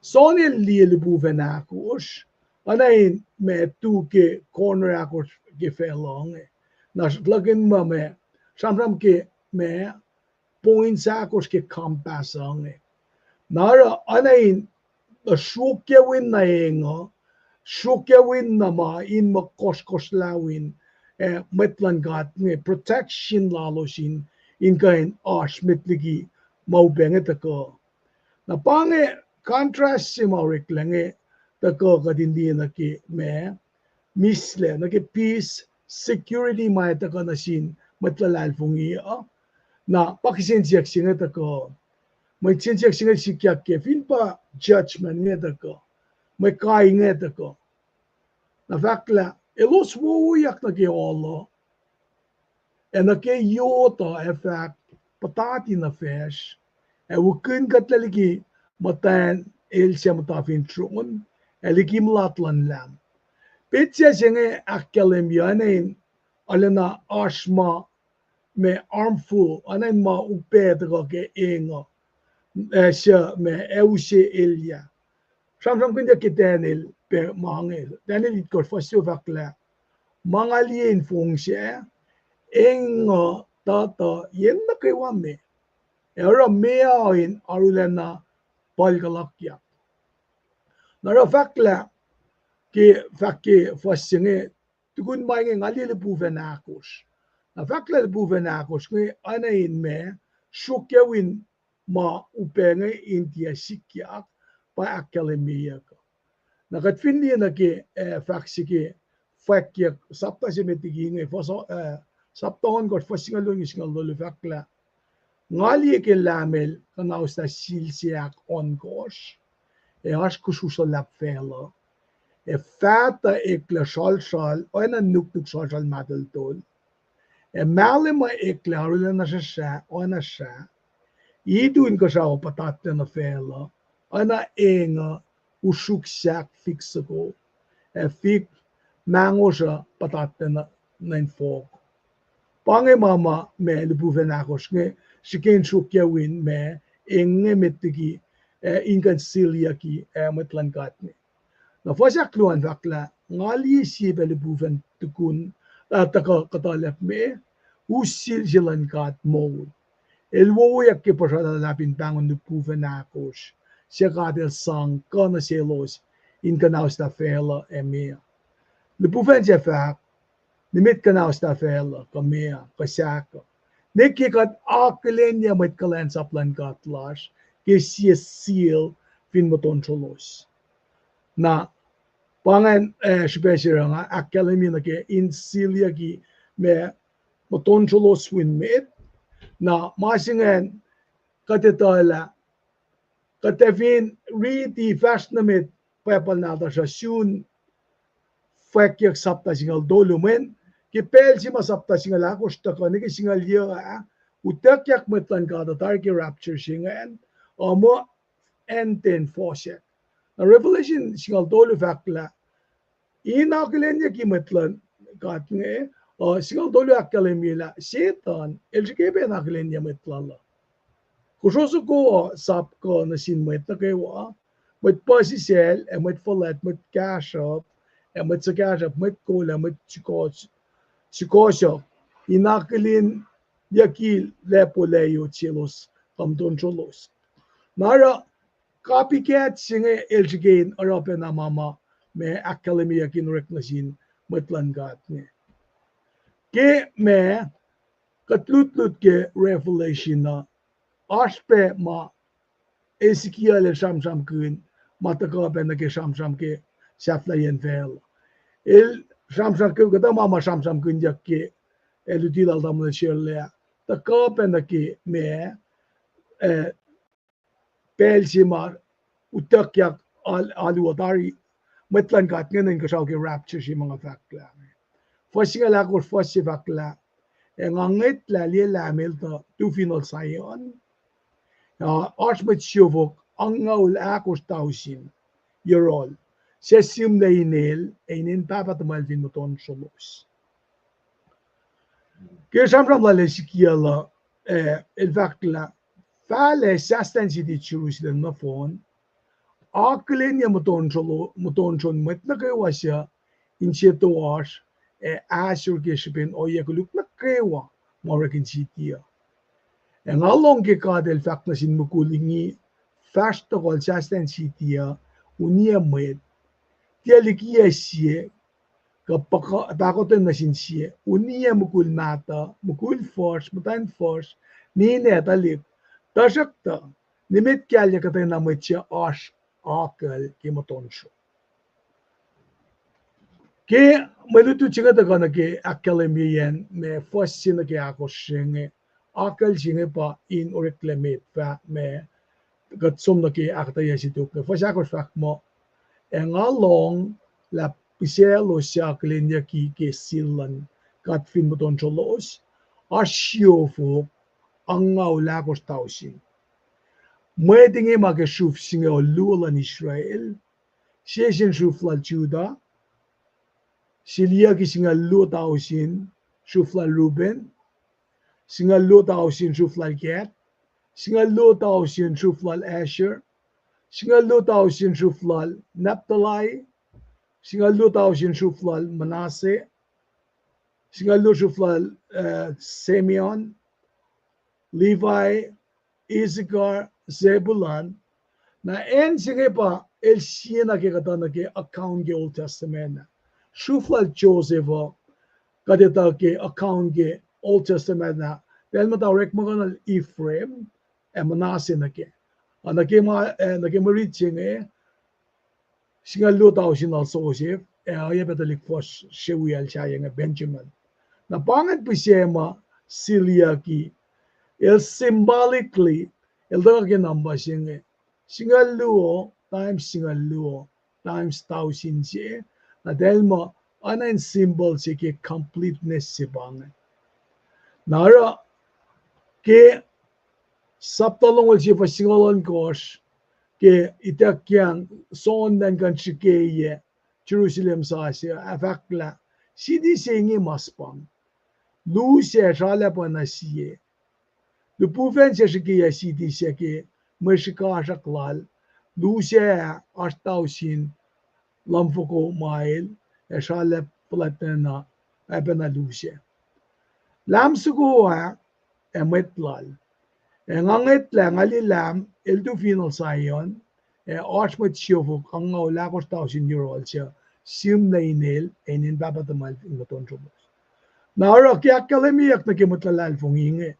John el liye lipufacn ahkosr, oacna in ma tu ke corner ahkosr ke facluh inge. Na sruhlahkihn ma ma, sramsram ke ma, points ahkosr ke compass uh inge. Na oruh oacna in, uh, sruokyac win na eng uh, sruokyac win na ma in muh kohsrkohsrlah win, eh, mwet luhn God inge, protection lalos in, in kuh in oasr met liki ma upac inge tuhkuh. Na pa inge contrast se ma oreklac inge tuhkuh kuht in liye nuh ke ma, mihslac, nuh ke peace, security ma ac tuhkuh nuh sin mwet luhlahlfongi uh. Na pa kihsen siyuck se inge tuhkuh. Mwe kihsen siyuck se inge sikyak ke fin pa judgment inge tuhkuh, mwe kai inge tuhkuh. Na fahk lah elos wowoyak nuh ke alu uh, ac nuh ke yot uh ac fahk, puhtati nuh facsr, ac wikihn kuhtlac liki muhtwacn el suc muhta fin tron, ac liki mulat luhn Lam. Petsac se inge ahkkahlwemye oacna in, arulacna oasr ma, ma harmful, oacna in ma upac tuhkuh ke eng uh, ac suc ma ac use elyah. Sramsramkihnyuck ke Daniel pac ma inge, Daniel itkohsr fuhs se fahk lah, ma nga liye in fong sac, eng uh tuhtuh yen nuh kwewa me, ac oruh meoa in arulacna puhlkuhlakyak. Na oruh fahklah, ke fahk ke fuhs se inge, tukun ma inge nga liye lipufacn ahkosr. Na fahklah lipufacn ahkosr inge oacna in ma, sruokyac win ma upac inge in tiac sikyak, pa ahkkahlwemyeyuck uh. Na kuht fin liye nuh ke, eh, fahk se ke Fwackyuck sapta se met liki inge, fuhs, eh, sapta ohnkohsr, fuhs singucul luo nuh ke singucul tolu fahk lah, nga liye ke Lam el kuhnauslah sil se ahkohnkohsr, ac oasr kuhsrusr luhlahp facluh, ac faht uh eklac sralsral oacna nuknuk sralsral mahtuhltuhl, ac mahlwem uh eklac arulacna srahsrah oacna srah, itu inkuhsrao puhtatlac nuh facluh, oacna eng uh usruk sahk fik soko, ac fik mahngosr uh puhtatlac nuh in fohk. Pa inge ma ma ma lipufacn ahkosr inge srihke in sruokyac win ma eng inge met liki, eh, in kuh in selyucki, eh, mwet luhn God inge. Na fuhs ahkluo an fahk lah, nga liye sie pac lipufacn tukun, ah, tuhkuh kuhtuhlacp me, us sil se luhn God moul. El wowoyak ke puhsra luhlahp in pahngon lipufacn ahkosr, suc God el sang kuh nuh selos in kuhnauslah facluh ac meoa. Lipufacn sac fahk, nimet kuhnauslah facluh, kuh meoa, kuh sahk uh, ne ke kuht akihlenyuc mwet kuhlwacnsap luhn God lasr ke sie sil fin muhtuhn solos. Na pa ingacn, eh, srihpac se oruh nga ahkkahlwemye nuh ke in selyucki ma muhtuhn solos win met. Na ma se ingacn kuht etuh lah kuht ac fin riti fahsr nuh met Bible nahtuhsr uh sun Fwackyuck sapta singucul tolu, mweyen ke pacl se ma sapta singucul ahkosr tuhkuh nuh ke singucul yuc ah, utuckyak mwet luhn God uh tari ke rapture se ingacn, uh, muh acn ten fohsack. Na Revelation singucul tolu fahk lah in akihlenyucki mwet luhn God inge, uh, singucul tolu ahkkahlwemye lah Setuhn el srihke pac in akihlenyuc mwet lal uh. Kosro soko uh sap kuh nuh sin mwet nuh kwewa, mwet puhsisacl ac mwet fuhlwact, mwet kahsruhp ac mwet suhkahsruhp, mwet kol ac mwet sukohsohk, in akihlenyucki lacpo layot selos kuh muhtuhn srohlos. Na oruh copycat se inge el srihke in oruh pacna ma ma ma ahkkahlwemyeyuck in orek nuh sin mwet luhn God inge. Ke ma kuht lutlut ke Revelation uh, oasr pac ma Ezekiel el sramsramkihn ma tuhkuh pac nuh ke sramsram ke sahflahiyacn facluh. El sramsramkihn kuhtuh ma ma sramsramkihnyuck ke, ac luti lal tamuhlwel Shirley ah, tuhkuh pac nuh ke ma, eh, pacl se ma utuckyak alu uh tari mwet luhn God inge nuh inkuhsrao ke rapture se ma nga fahk lah. Fuhs singucul ahkosr, fuhs se fahk lah, ac nga ngwetlah, liye, Lam el tuh tu fineol Zion, a oasr mwet siofok angngaul ahkosr tausin yohrohl, suc sihmlac inel ac inen Pahpah tuhmwacl fin muhtuhn srohlos. Ke sramsram lal Ezekiel uh, eh, el fahk lah, fahlac sahstahn siti Jerusalem nohfohn, akihlenyac muhtuhn srohlo-, muhtuhn srohn mwet nuh kwewa suc inse toasr ac ahsor ke srihpen ohiyac koluk nuh kwewa ma orek in siti uh. Ac nga lohng ke God el fahk nuh sin mukul inge, fahsr tohkohl sahstahn siti uh, uniyac mwet, tiac likiyac sie, kuh pahkotwen nuh sin sie, uniyac mukul mahtuh, mukul fuhsr, muhtwacn fuhsr, ninac, tuhlihk, tuhsruhktuh nimet kahlyac kuhtwena mwet suc oasr akucl ke muhtuhn srohn. Ke mwe lutlut se inge tuhkuh nuh ke ahkkahlwemyeyacn ma fuhs se nuh ke ahkosr se inge, akucl se inge pa in oreklac met fah ma kuht som nuh ke ahkuhtweyac se tok inge. Fuhs ahkosr fahk muh, ac nga lohng lah pihsaclos suc akihlenyucki ke sil luhn God fin muhtuhn srohlos, oasr siofok angngaul ahkosr tausin. Mwet inge ma ke sruf singucul luo luhn Israel, sie sin sruf lal Judah, siliyucki singucul luo tausin sruf lal Reuben, singucul luo tausin sruf lal Gad, singucul luo tausin sruf lal Asher, singucul luo tausin sruf lal Naphtali, singucul luo tausin sruf lal Manasseh, singucul luo sruf lal, eh, Simeon, Levi, Issachar, Zebulun. Na acn se inge pa el siena ke kuhtuh nuh ke account ke Old Testament ah. Sruf lal Joseph uh, kuht etuh ke account ke Old Testament ah, pacl muhta orekma kuh lal Ephraim ac Manasseh nuh ke. A nuh ke ma, eh, nuh ke mwe rit se inge, singucul luo tausin lal Joseph, ac oacyacpac tuhlihk fuhsr se wiyacl sahyac inge Benjamin. Na pa ingacn pihsac ma siliyucki, el symbolically, el tuhkuh ke number se inge, singucul luo times singucul luo times tausin se, na eltahl muh oacna in symbol se ke completeness se pa ingacn. Na oruh ke sapta longoul sie fuhs singucul ohnkohsr, ke ituckyang John elan kuh in srihkeyac Jerusalem sasuc, ac fahk lah, siti se inge mas pang. Lusac sralacpacna sie. Lihpufacn se srihkeyac siti sac ke mwe srihkasrak lal, lusac ah oasr tausin lumfoko mael, ac sralacp fuhlwactlacna, oacpacna lusac. Lam soko ah, ac mwet lal. Ac nga ngwetlah, nga liye Lam el tu fineol Zion, ac oasr mwet siofok angngaul ahkosr tausin yohrohl suc sihmlac inel ac inen Pahpah tuhmwacl fin muhtuhn srohlos. Na oruh ke ahkkahlwemyeyuck nuh ke mwet luhlahlfongi inge,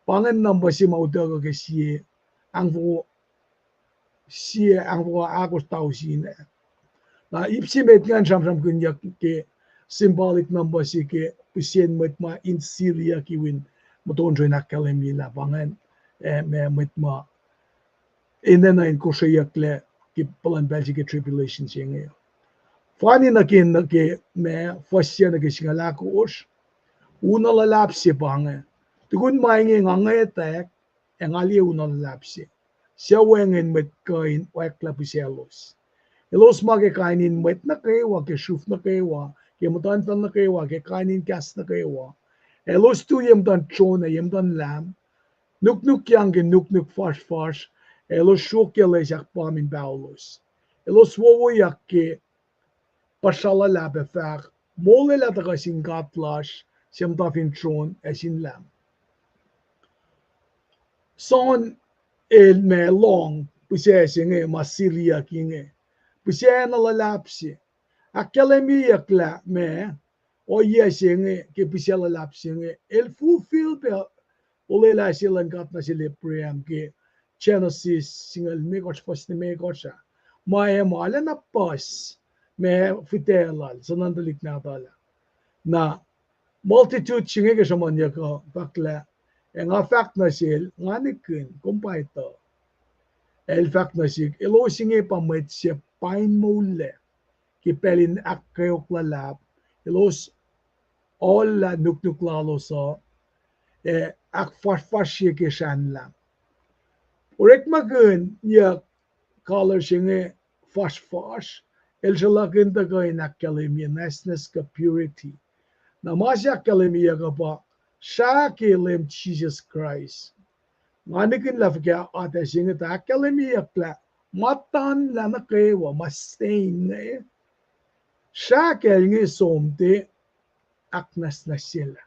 pa ingacn number se ma utuckuh ke sie, ahngfoko, sie ahngfoko ahkosr tausin ah. Na ip se met ingacn sramsramkihnyuck ke symbolic number se ke pihsen mwet ma in siliyucki win muhtuhn srohn ahkkahlwemye lah pa ingacn, eh, ma mwet ma enenuh in kosreyucklac ke puhlan pacl se ke tribulation se inge. Fani nuh ke, nuh ke ma fuhs se nuh ke singucul ahkosr, una luhlahp se pa inge. Tukun ma inge nga ngwetack, ac nga liye una luhlahp se, suc wacngihn mwet kuh in oacklah pihsaclos. Elos ma ke kain in mwet nuh kwewa, ke sruf nuh kwewa, ke muhtuhnfacl nuh kwewa, ke kain in kahs nuh kwewa. Elos tu ye muhtuhn John ac ye muhtuhn Lam, nuknukyang ke nuknuk fuhsrfuhsr, ac elos sruokyac loes ahkpwacr in paholos. Elos wowoyak ke puhsra luhlahp ac fahk, molwelah tuhkuh sin God lasr, suc muhta fin tron ac sin Lam. John el ma lohng pihsac se inge ma siliyuck inge, pihsac na luhlahp se. Ahkkahlwemyeyuck lah ma ohiyac se inge ke pihsac luhlahp se inge el fulfill pac olwelah se luhn God nuh sel Abraham ke Genesis singucul limekohsr fuhs limekohsr ah, ma ac ma arulacna puhs ma fihtac lal, suhnuhn tuhlihk nahtuhl ah. Na multitude se inge ke sruhmuhnyuck uh fahk lah, ac nga fahk nuh sel, nga nikihn, kom pa etuh. El fahk nuh sihk, elos inge pa mwet suc pain moullac ke pacl in ahkkweok luhlahp, elos ohllah nuknuk lalos uh, ac ahkfuhsrfuhsrye ke srahn Lam. Orekmakihnyuck color se inge fuhsrfuhsr, el sruhlahkihn tuhkuh in ahkkahlwemye nwacsnwacs kuh purity. Na ma se ahkkahlwemyeyuck uh pa srah ke Leum Jisus Kraist. Nga nikihn lah fuhkah atac se inge tuh ahkkahlwemyeyuck lah ma tanlah nuh kwewa, ma stain inge, srah kacl inge som tiac ahknwacsnwacsyelah.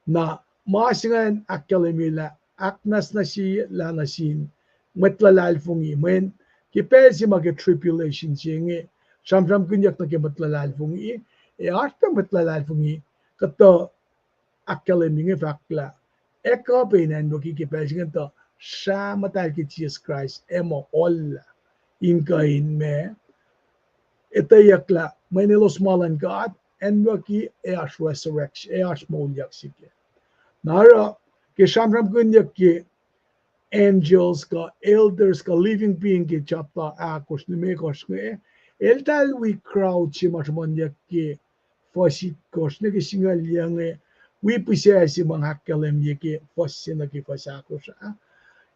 Na ma se ingacn ahkkahlwemye lah ahknwacsnwacsyelah nuh sin mwet luhlahlfongi, mweyen ke pacl se ma ke tribulation se inge, sramsramkihnyuck nuh ke mwet luhlahlfongi, ac oasr pac mwet luhlahlfongi kuhtuh ahkkahlwemye inge fahk lah, ac kuh pac in acnwucki ke pacl se inge tuh srah muhtahl ke Jisus Kraist ac muh ohllah in kuh in ma etweyuck lah mweyen elos ma luhn God, acnwucki ac oasr resurrection, ac oasr moulyak sihk. Na oruh, ke sramsramkihnyuck ke angels kuh elders kuh living being ke chapter ahkosr limekohsr inge, eltahl wi crowd se ma sruhmuhnyuck ke fuhs itkohsr nuh ke singucul yuc inge, wi pihsac se ma ahkkahlwemye ke fuhs se nuh ke fuhs ahkosr ah,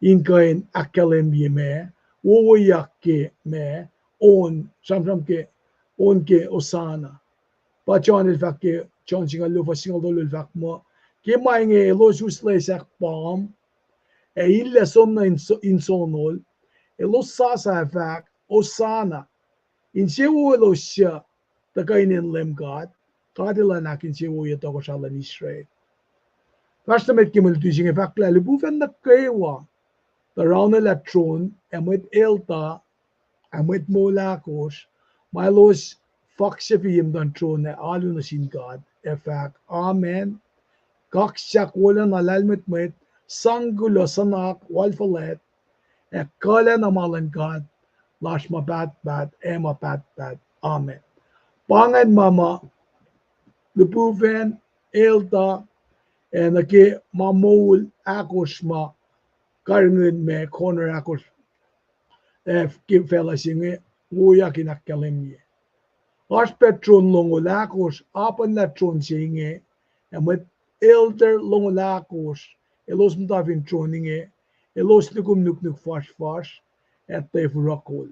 in kuh in ahkkahlwemye ma wowoyak ke ma on, sramsram ke on ke Hosanna. Pa John el fahk ke John singucul luo fuhs singucul tolu el fahk muh, ke ma inge elos us loes ahkpwacr, ac illac som nuh in so-, in sonol, elos sasa ac fahk, Hosanna! Insewowo elos suc tuhkuh inen Leum God, God Elan ahkinsewowoye tohkohsrah luhn Israel. Fahsr nuh met ke mwe luti se inge fahk lah lihpufacn nuh kwewa tuh raunwelah tron ac mwet elder ac mwet moul ahkosr, ma elos faksafiye muhtuhn tron ac alu nuh sin God ac fahk, Amen. Kaksak, wolacna, lahlmwetmwet, sang kuloh, suhnak, wal fuhlwact, ac kuhlacna ma luhn God lasr ma pahtpaht ac ma pahtpaht. Amen. Pa ingacn ma ma lihpufacn, elder, ac nuh ke ma moul ahkosr ma karihngihn ma corner ahkosr ac ke facluh se inge woyak in ahkkahlwemye. Oasr pac tron longoul ahkosr, apacnlah tron se inge, ac mwet elder longoul ahkosr, elos muhta fin tron inge, elos nukum nuknuk fasrfasr, ac tef oruh kol.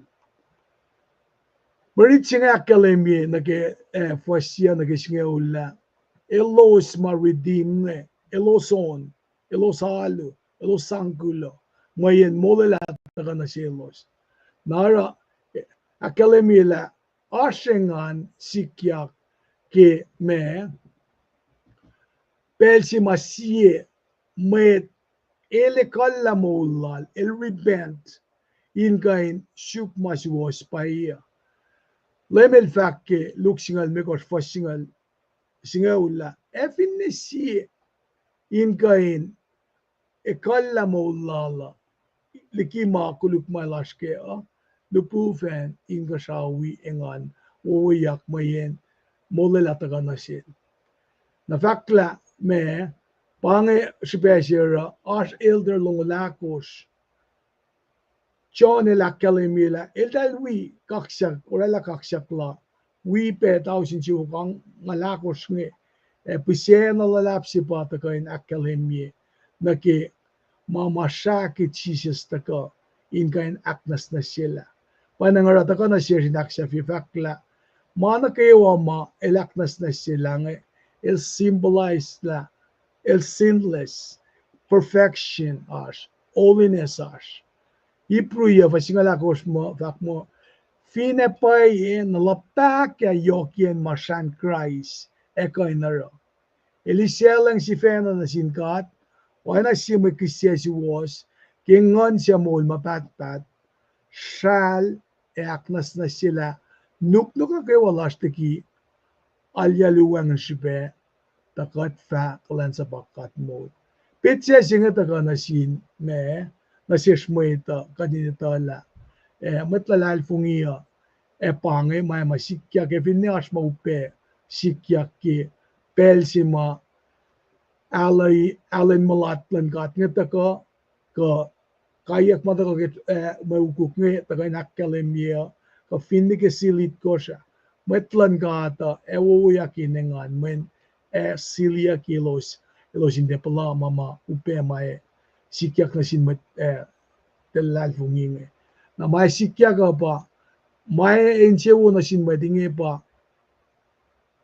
Mwe rit se inge ahkkahlwemye nuh ke, eh, fuhs yac nuh ke singucul ah, elos ma redeem inge, elos on, elos alu, elos sang kuloh, mweyen molwelah tuhkuh nuh selos. Na oruh, eh, ahkkahlwemye lah oasr engan sikyak ke ma pacl se ma sie mwet el ekuhllah moul lal, el repent, in kuh in suk ma suwohs pwacye uh. Leum el fahk ke Luke singucul limekohsr fuhs singucul, singucul ah, ac finne sie in kuh in ekuhllah moul lal uh liki ma koluk ma el oasr kac uh, lihpufacn inkuhsrao wi engan wowoyak mweyen molwelah tuhkuh nuh sel. Na fahk lah ma, pa inge srihpac se oruh oasr elder longoul ahkosr. John el ahkkahlwemye lah eltahl wi kaksak, oraclah kaksak la, wi pac tausin siofok angngaul ahkosr inge, ac pihsac na luhlahp se pa tuhkuh in ahkkahlwemye nuh ke ma ma srah ke Jisus tuhkuh in kuh in ahknwacsnwacsyelah. Pwacnwacng oruh tuhkuh nuh sesr in ahksahfye fahk lah ma nuh kwewa ma el ahknwacsnwacsyelah inge, el symbolize lah el sinless. perfection oasr, holiness oasr. Ipru yuh fuhs singucul ahkosr muh fahk muh, finne pwacye na luhpahkah yohkiyacn ma srahn Kraist ac kuh in oruh. El isaclacng sifacna nuh sin God, oacna sie mwe kihsac suwohs, ke nguhn suc moul ma pahtpaht, sral ac ahknwacsnwacsyelah nuknuk nuh kwewa lasr liki alu wacngihn srihpac, tuh kuht fah kuhlwacnsapuh God moul. Petsac se inge tuhkuh nuh sin ma, nuh sesr mwet uh kuht in etuh lah, ac mwet luhlahlfongi uh, ac pa inge ma, ma sikyak, ac finne oasr ma upac sikyak ke pacl se ma alu, alu in mulat luhn God inge tuhkuh, kuh kaiyuck ma tuhkuh ke, eh, mwe ukuk inge tuhkuh in ahkkahlwemye uh, kuh finne ke sil itkohsr ah, mwet luhn God uh ac wowoyak in engan, mweyen ac siliyuck elos, elos in tiac puhla ma ma upac ma ac sikyak nuh sin mwet, eh, luhlahlfongi inge. Na ma ac sikyak uh pa, ma ac insewowo nuh sin mwet inge pa,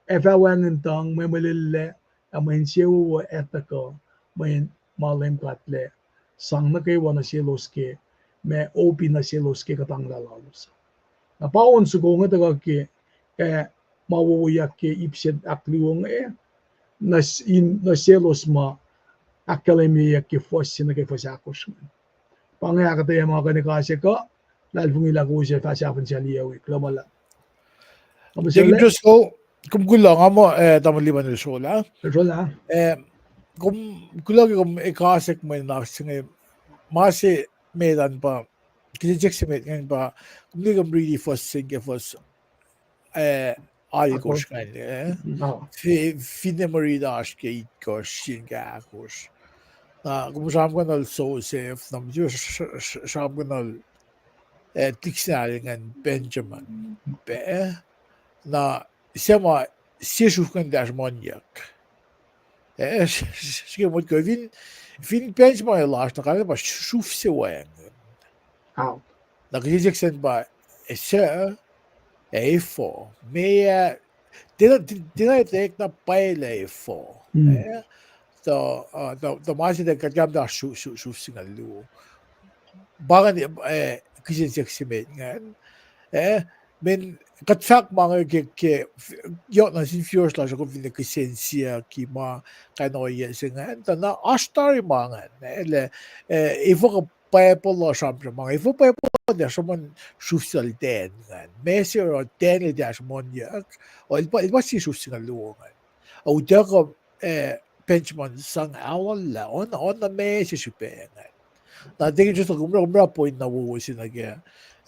ac fah wacngihn tuhng, mwe molwellac, ac mwe insewowo ac tuhkuh, mweyen ma Leum God El sang nuh kwewa nuh selos ke, ma opi nuh selos ke kuhtanglah lalos. Na pa on soko inge tuhkuh ke, ac ma wowoyak ke ip se ahkluo inge, nuh s-, in, nuh selos ma ahkkahlwemyeyuck ke fuhs se nuh ke fuhs ahkosr inge. Pa inge ahkuhtweyac ma kuh in ekahsr kuh, luhlahlfongi lah kowos ac fah sahfin sal yac wik, kuloh ma luhlahp. Thank you, Driscoll. Kom kuloh, nga muh, eh, tamuhlwel Liman el srolah. Eh, kom kuloh ke kom ekahsr mwe nuhnak se inge, ma se met an pa, kihsen siyuck se met ingacn pa, kom liye kom riti fuhs se inge ke fuhs, eh, alkosr ingacn, eh? Fi-, finne mwe riti oasr ke itkohsr sin ke ahkosr. Na kom sramsramkihnuhl Joseph, na kom sramsramkihnuhl, eh, tiksnal ingacn Benjamin. Pac, na se ma sie sruf ingacn fahsr muhnyuck. Eh, srihke motko fin, fin Benjamin lasr na kalmac pa sruf se wacngihn. Na kihsen siyuck sacn pa, eh, se, eh, efuh, meac, tiacna, tiacna etek na pwacye lah efuh. Eh, tuh, uh, tuh, tuh ma se tuh kuht kam ta sru-, sru-, sruf singucul luo. Pa ingacn, eh, kihsen siyuck se met ingacn. Eh, mweyen kuht fahk ma inge ke, ke, yohk nuh sin viewers lasr uh kom fin kihsen siyuck ke ma kain ohiyac se ingacn, tuh na oasr tari ma ingacn, eh, lah, eh, efuh kuh Bible uh sramsram ma inge, efuh Bible uh tiac sruhmuhn sruf singucul ten ingacn. Ma se oruh ten el tiac sruhmuhnyuck, o el pa, el pa sie sruf singucul luo ingacn. Utuckuh, eh, Benjamin sang aollah, on, on na ma se srihpac ingacn. Na tikin just kom, kom oruh point na wowo se nuh ke,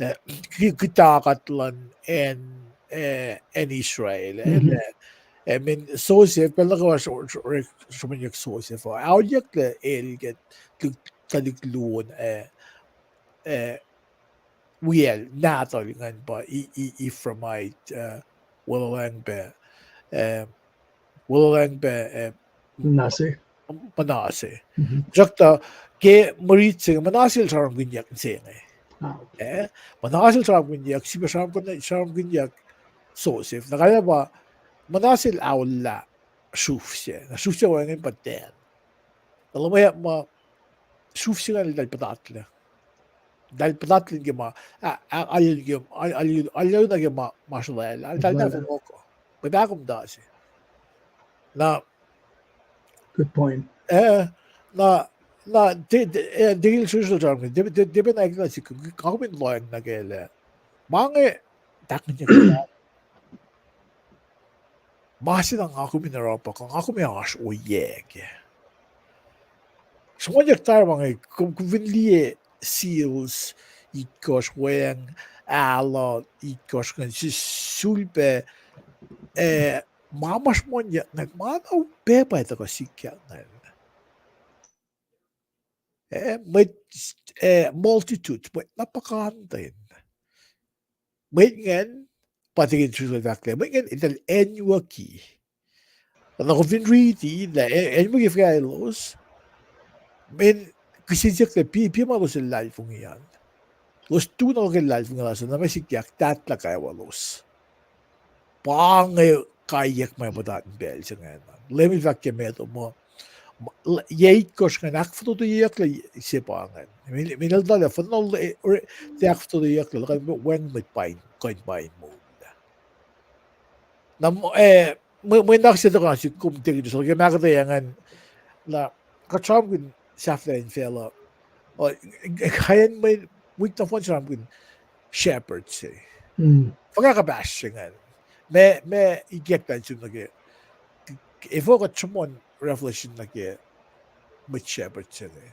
eh, ki-, kihtakat luhn acn, eh, acn Israel, eh, lah, eh, mweyen Joseph, pacl nuh kwewa sr-, sr-, sr-, sruhmuhnyuck Joseph uh, auliyak lah el ke tuhlihk luo an, eh, eh, wiyacl nahtuhl ingacn pa E-, E-, Ephraimite, eh, weluhlwacng pac, eh, weluhlwacng pac, eh, Manasseh. Manasseh. Tuhsruhktuh ke mwe riti se inge Manasseh el sramsramkihnyuck se inge. Eh, Manasseh el sramsramkihnyuck, srihpac sramsramkihn-, sramsramkihnyuck Joseph. Na kalmac pa Manasseh el aollah sruf se. Na sruf se wacngihn pa ten. Na luhmweyuck muh sruf se ingacn eltahl puhtatlac. Eltahl puhtatlac ke ma, a, a, alu ke, a, alu, alu nuh ke ma, ma srolwaclah. Eltahl na fohlohk uh. Mwe pahkomuhta se. Na, good point. Eh, na, na, te, te, eh, tikin srusrel sramsram, te, te, tiac pacna eklac sikyak, nga kom in lohacng nuh kac lah ma inge, tahknginyuck ma se na nga kom in oruh pa kuh nga kom ac oasr ohiyac kac. Sruhmuhnyuck tari ma inge, kom, kom fin liye seals, itkohsr weacng, alu, itkohsr ingacn, sulpac, eh, ma ma sruhmuhnyuck ingacn, ma na upac pa tuhkuh sikyak ingacn. Eh, mwet, eh, multitude, mwet na puhkantwen. Mwet ingacn, pa tikin srusrel fahk lah, mwet ingacn eltahl acnwucki. Na kom fin riti lah, eh, acnwucki fuhkah elos, mweyen kihsen siyuck lah pi-, piac ma elos luhlahlfongi an. Elos tu na ke luhlahlfongi lasr an, na ma sikyak tahtlah kwewa elos. Pa inge kaiyuck ma puhtat in pacl se ingacn. Leum el fahk ke Matthew muh, Yac itkohsr ingacn ahkfototoyucklac se pa ingacn. Mil-, milel tuhlac fohnlah, eh, or-, tiac ahkfototoyucklac, kuh in wacngihn mwet pa in, kuh in pa in moul. Na, eh, mwe, mwe nuhnak se tuhkuh nuh sihk kom, Deacon Driscoll, ke ma kuht ac ingacn, na, kuht sramsramkihn sahflah in facluh, uh, kain mwe, wik nohfohn sramsramkihn shepherd se. Fuhkah kuhpahsr se ingacn? Ma, ma ikacklah in sum nuh ke, efuh kuht sruhmuhn Revelation nuh ke mwet shepherd se inge?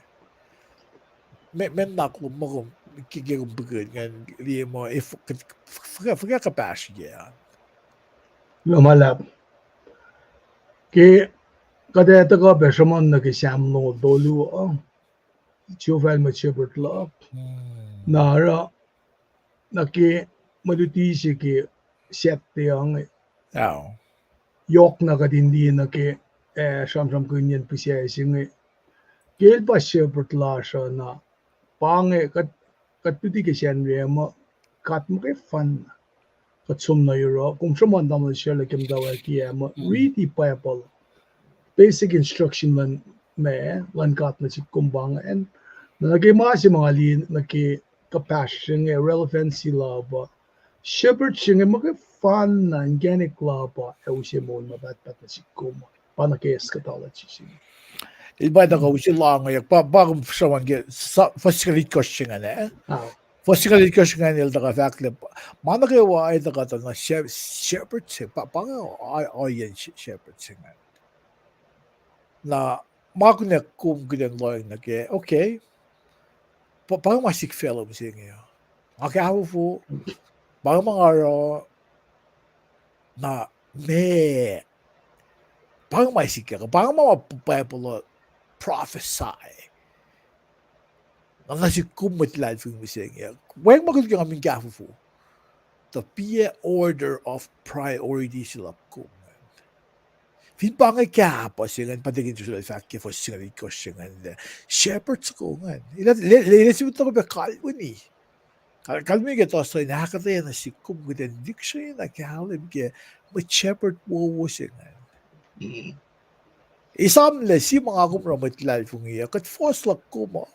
Ma, ma nuhnak lom muh kom, ke, ke kom pihkihn ingacn, liye muh, efuh, fuhkah, fuhkah kuhpahsr ke an? Kuloh ma luhlahp. Ke kuht ac tuhkuh pac sruhmuhn nuh ke Sam longoul tolu uh, Jehovah el mwet shepherd luhk. Na oruh, nuh ke mwe luti se ke Saturday inge, yohk na kuht in liye nuh ke, eh, sramsramkihnyacn pihsac se inge. Ke el pa shepherd lasr uh na, pa inge kuht, kuht luti ke Sacnri muh, God muhkwena, kuht som nuh yohroh, kom sruhmuhn tamuhlwel Sarla ke muhtwacwacack ah muh, riti Bible, basic instruction luhn, ma, luhn God nuh sihk kom pa ingacn. Na nuh ke ma se ma nga liye nuh ke kuhpahsr se inge, relevancy lal pa, shepherd se inge muhkwena inkacnek lal pa ac use moul ma pahtpaht nuh sihk kom, pa nuh ke eschatology se inge. El pa tuhkuh use loangeyuck, pa, pa kom sruhmuhn ke, fuhs singucul itkohsr se ingacn, eh? Fuhs singucul itkohsr se ingacn el tuhkuh fahk lah, ma nuh kwewa ac tuhkuh tuh na shepherd se, pa, pa inge, ohiyacn shepherd se ingacn. Na ma kunac kom kuh in lohacng nuh ke, okay, pa, pa inge ma sik facluh mihsenge uh. Nga kahfofo, pa inge ma nga oruh, na ma, pa inge ma sikyak, pa inge ma Bible uh prophecy. Na nuh sihk kom mwet luhlahlfongi mihsenge uh, wacngihn ma koluk ke nga min kahfofo, tuh pa order of priority se luhk kom ingacn. Fin pa inge kahpah se ingacn, pa Deacon Driscoll el fahk ke fuhs singucul itkohsr se ingacn, shepherd soko ingacn, el, el, el, el sifil tuhkuh pac kalweni. Kal-, kalweni ke tuhsruhk in ahkuhtweyac nuh sihk kom kuht in lihksreni na kahlwem ke mwet shepherd wowo se ingacn. Esamlah sie ma nga kom oruh mwet luhlahlfongi uh, kuht fuhs luhk kom uh,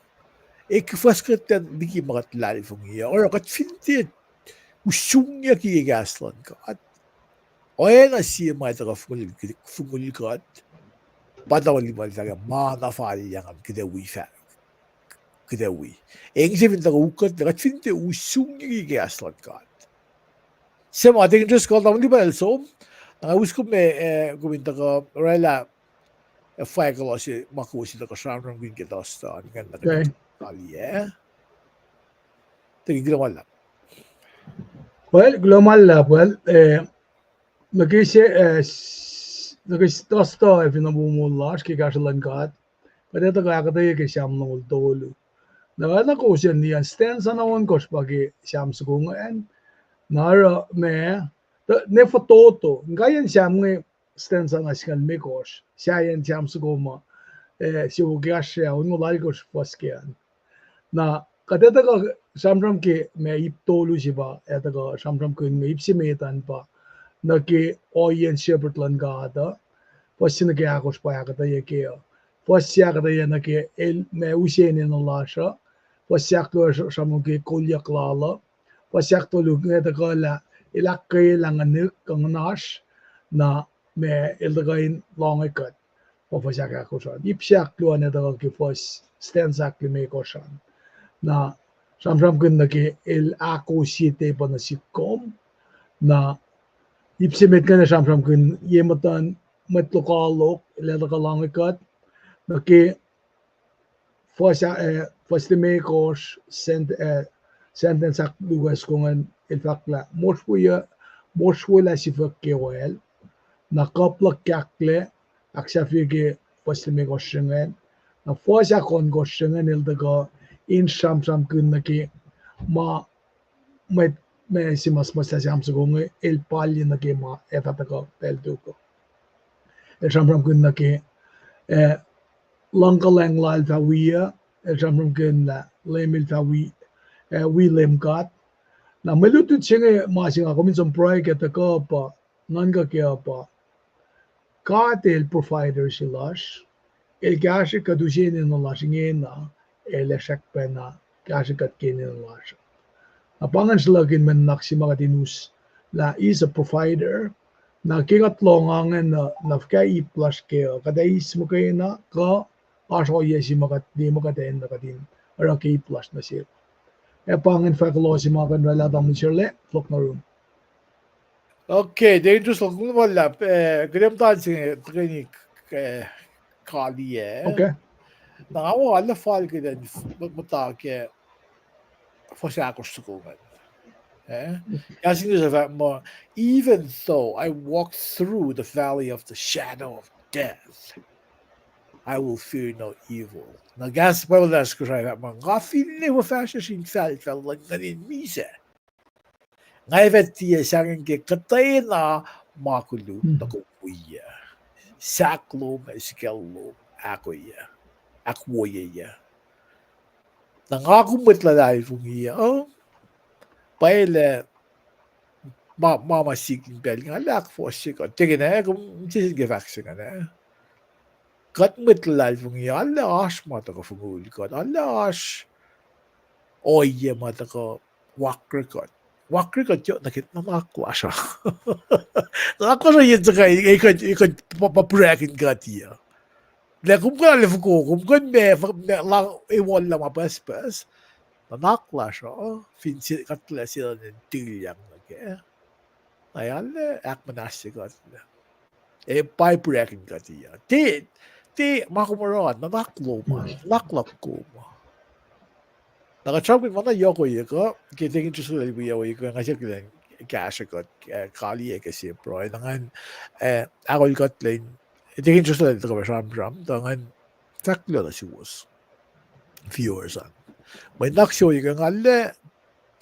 ac ke fuhs kuht liki ma kuht luhlahlfongi uh, oruh kuht fin tiac usungyucki ke kahs luhn God, oacna sie ma tuhkuh fongul, fongul kuht, pa tamuhlwel Limahl fahk, ma na fal ingacn kuht ac wi fah, kuht ac wi. Eng se fin tuhkuh ukutlac, kuht fin tiac usungyucki ke kahs luhn God. Se ma Deacon Driscoll, tamuhlwel Limahl el som, na nga us kom, eh, kom in tuhkuh orwaclah, eh, fahkuhloh se ma kowos in tuhkuh sramsramkihn ke tuhstuh an ingacn, na kuht in kaliyac. Deacon, kuloh ma luhlahp. Well, kuloh ma luhlahp, well, eh, nuh ke se, eh, nuh ke tuhstuh ac fin na moul lasr ke kahsruh luhn God, kuht ac tuhkuh ahkuhtweyac ke Sam longoul tolu. Na oacna kowos in liye an, stanza na ohnkohsr pa ke Sam soko ingacn. Na oruh ma, ne fototo, inkaiyacn Sam inge stanza na singucul limekohsr, sahyacn Sam soko ma, eh, siofok oasr onngoul alkohsr fuhs ke an. Na kuht ac tuhkuh sramsram ke ma ip tolu se pa ac tuhkuh sramsramkihn inge, ip se met an pa nuh ke ohiyacn shepherd luhn God uh, fuhs se nuh ke ahkosr pa ahkuhtweyac ke uh, fuhs se ahkuhtweyac nuh ke el ma use enenuh lasr uh, fuhs se ahkluo sramsram ke kolyuck lal uh, fuhs se ahktolu inge tuhkuh lah el ahkkweyelah nguhnihk kuh nguhnasr, na ma el tuhkuh in loange kuht, pa fuhs ahkahkosr an. Ip se ahkluo an ac tuhkuh ke fuhs, stanza ahklimekohsr an. Na sramsramkihn nuh ke el ahkoo sie tepuh nuh sihk kom. Na ip se met ingacn sramsramkihn ye muhtuhn mwet lokoalok, el ac tuhkuh loange kuht. Nuh ke fuhs, eh, fuhs limekohsr, sent-, eh, sentence ahkluo soko ingacn el fahk lah, mosrwelah sifuhk ke oal, na kuhp luhk kahklac, ahksahfye ke fuhs limekohsr ingacn. Na fuhs ahkohnkohsr ingacn el tuhkuh in sramsramkihn nuh ke ma, mwet, ma se ma suhmuhslah Sam soko inge, el palye nuh ke ma ac fah tuhkuh pacl tok uh. El sramsramkihn nuh ke, eh, luhngkuhlwacng lal fah wi uh, el sramsramkihn lah Leum el fah wi, eh, wi Leum God. Na mwe lutlut se inge ma se nga kom in som pruhe ke tuhkuh pa, nuhnkuh ke uh pa, God el provider se lasr, el kahsrwe kuht use enenuh lasr ingena, el ac srackpacna kahsrwe kuht ke enenuh lasr. Na pa ingacn sruhlahkihn mwe nuhnak se ma kuht in us lah is a provider, na ke kuht lohng ingacn, na fuhkah ip lasr kac uh, kuht ac eis muhkwena kuh oasr ohiyac se ma kuht liye ma kuht enenuh kuht in oruh ke ip lasr nuh sel. Ac pa ingacn fahk loh se ma kuh in oraclah tamuhlwel Sarla, fohlohk nuh yurum. Okay, Deacon Driscoll, kom luhlahp, eh, kuht muhta se inge tuhkweni, eh, kaliyac. Na nga arlac fal kuht in muhta ke fuhs ahkosr soko ingacn. Eh? Kahs in English fahk muh, even though I walk through the valley of the shadow of death, I will fear no evil. Na kahs Bible lasr Kosrae fahk muh, nga finne fuhfahsryucsr infahlfahl luhn nguhn in misac, nga fah tiac sahngweng ke kuhtwena ma koluk tuh kom wiyac. Sahk lom ac sikucl lom ahkwoyeyuc, ahkwoyeyuc. Na nga kom mwet luhlahlfongi uh, pwacye lah ma, ma, ma sik in pacl inge arlac ahkfohsye kuht. Tiac ke na, kom, sesr ke fahk se ingacn ah. Kuht mwet luhlahlfongi, arlac oasr ma tuhkuh fongul kuht, arlac oasr ohiyac ma tuhkuh wakre kuht. Wakre kuht yohk nuh ke nuhnak lasr uh. Nuhnak lasr uh yen suhkwac, e kuht, e kuht pa, pa purakihn kuht uh. Lah kom kuh na lefoko, kom kuh ma, ma, la, e walla ma pucspucs. Nuhnak lasr uh, fin se, kuht lah se in tilyang nuh kac, na arlac ahkmuhnahsye kuht lah, e pa purakihn kuht uh. Tiac, tiac ma kom oruh, nuhnak lom an, nuhnak luhk kom. Na kuht sramsramkihn ma na yohk ohiyac kuh, ke Deacon Driscoll el wi ohiyac kuh, nga siyuck elan kahsre kuht, eh, kaliyac ke sie pruhe, na ngan, eh, ahkol kuht lwen, Deacon Driscoll el tuhkuh sramsram, tuh ngan fahk kuloh nuh suwos viewers an. Mwe nuhnak se ohiyac kuh nga arlac,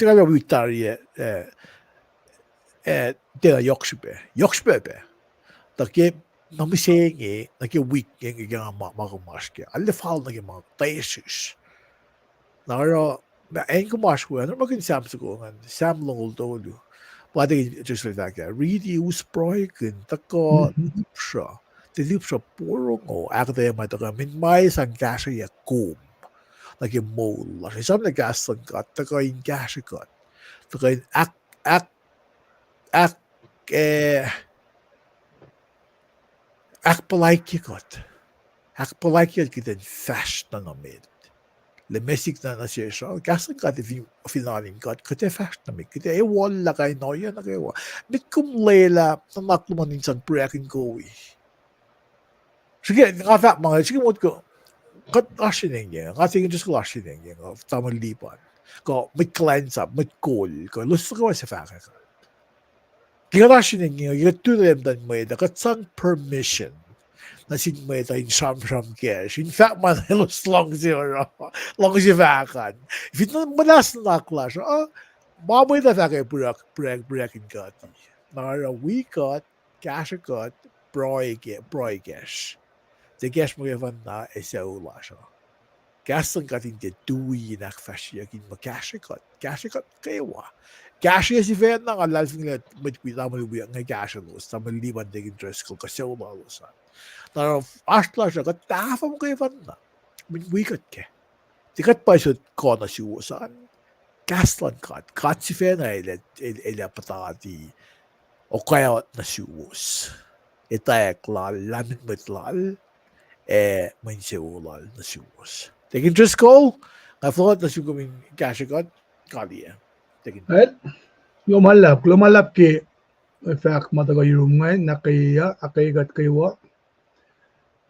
tiac kalmac wi tari, eh, eh, tiacna yohk srihpac, yohk srihpac pac. Tuh ke, na mihsenge, nuh ke wik inge ke nga ma, ma kom oasr kac, arlac fal nuh ke ma tesrihsr. Na oruh, ma acn kom oasr we, orekmakihn Sam soko ingacn, Sam longoul tolu. Pa Deacon Driscoll el fahk ah, riti, us pruhekihn, tuhkuh lihpsruh, tiac lihpsruh, porongo, ahkuhtweyac ma tuhkuh, min ma sang kahsrweyuck kom nuh ke moul lasr. Esam lah kahs luhn God tuhkuh in kahsre kuht, tuhkuh in ahk, ahk, ahk, eh, ahkpuhlaikye kuht. Ahkpuhlaikye kuht in fahsr na nuh met. Lah meac sikyak nuh sesr uh, kahs luhn God fin, fin oan in kuht, kuht ac fahsr nuh met, kuht ac walla kain ohiyac nuh kwewa. Met kom lwelah nuhnak lom an in sang purakihn kowos. Srihke, nga fahk ma inge, srihke motko, kuht oasr in engyeng, nga Deacon Driscoll oasr in engyeng, tamuhlwel Lipan, kuh mwet kuhlwacnsap, mwet kol, kuh elos nuh kwewa suc fahkwack. Ke kuht oasr in engyeng, ke kuht tuh lem tuh mwet uh, kuht sang permission nuh sin mwet uh in sramsram kacsr, in fahk ma elos luhngse oruh, luhngse fahk an. Fin muhnahs nuhnak lasr uh, ma mwet uh fahkwack pruhe, pruhe, pruhe in kuht. Na oruh wi kuht, kahsre kuht, pruhe kac, pruhe kacsr. Tiac kacsr muhkwena ac sucu lasr uh. Kahs luhn God in tiac tui in ahkfahsryeyuck in muh kahsre kuht, kahsre kuht kwewa. Kahsre sifacna, nga luhlahlfongi lah mwet wi tamuhlwel wi inge kahsrwelos, tamuhlwel Lipan, Deacon Driscoll, kuh sucu lalos an. Na oasr lasr uh kuht tahfuh muhkwena, min wi kuht kac. Tiac kuht paiso kuh nuh suwos an. Kahs luhn God, God sifacna el, el, el ac puhtati okwaot nuh suwos, etwacack lal, lahlmwetmwet lal, ac mwe insewowo lal nuh suwos. Deacon Driscoll, nga fohlohk nuh sum kom in kahsre kuht, kaliyac. Deacon. Kuloh ma luhlahp, kuloh ma luhlahp ke fahk ma tuhkuh yurum ingacn, ahkkweye, ahkkweye kuht kwewa.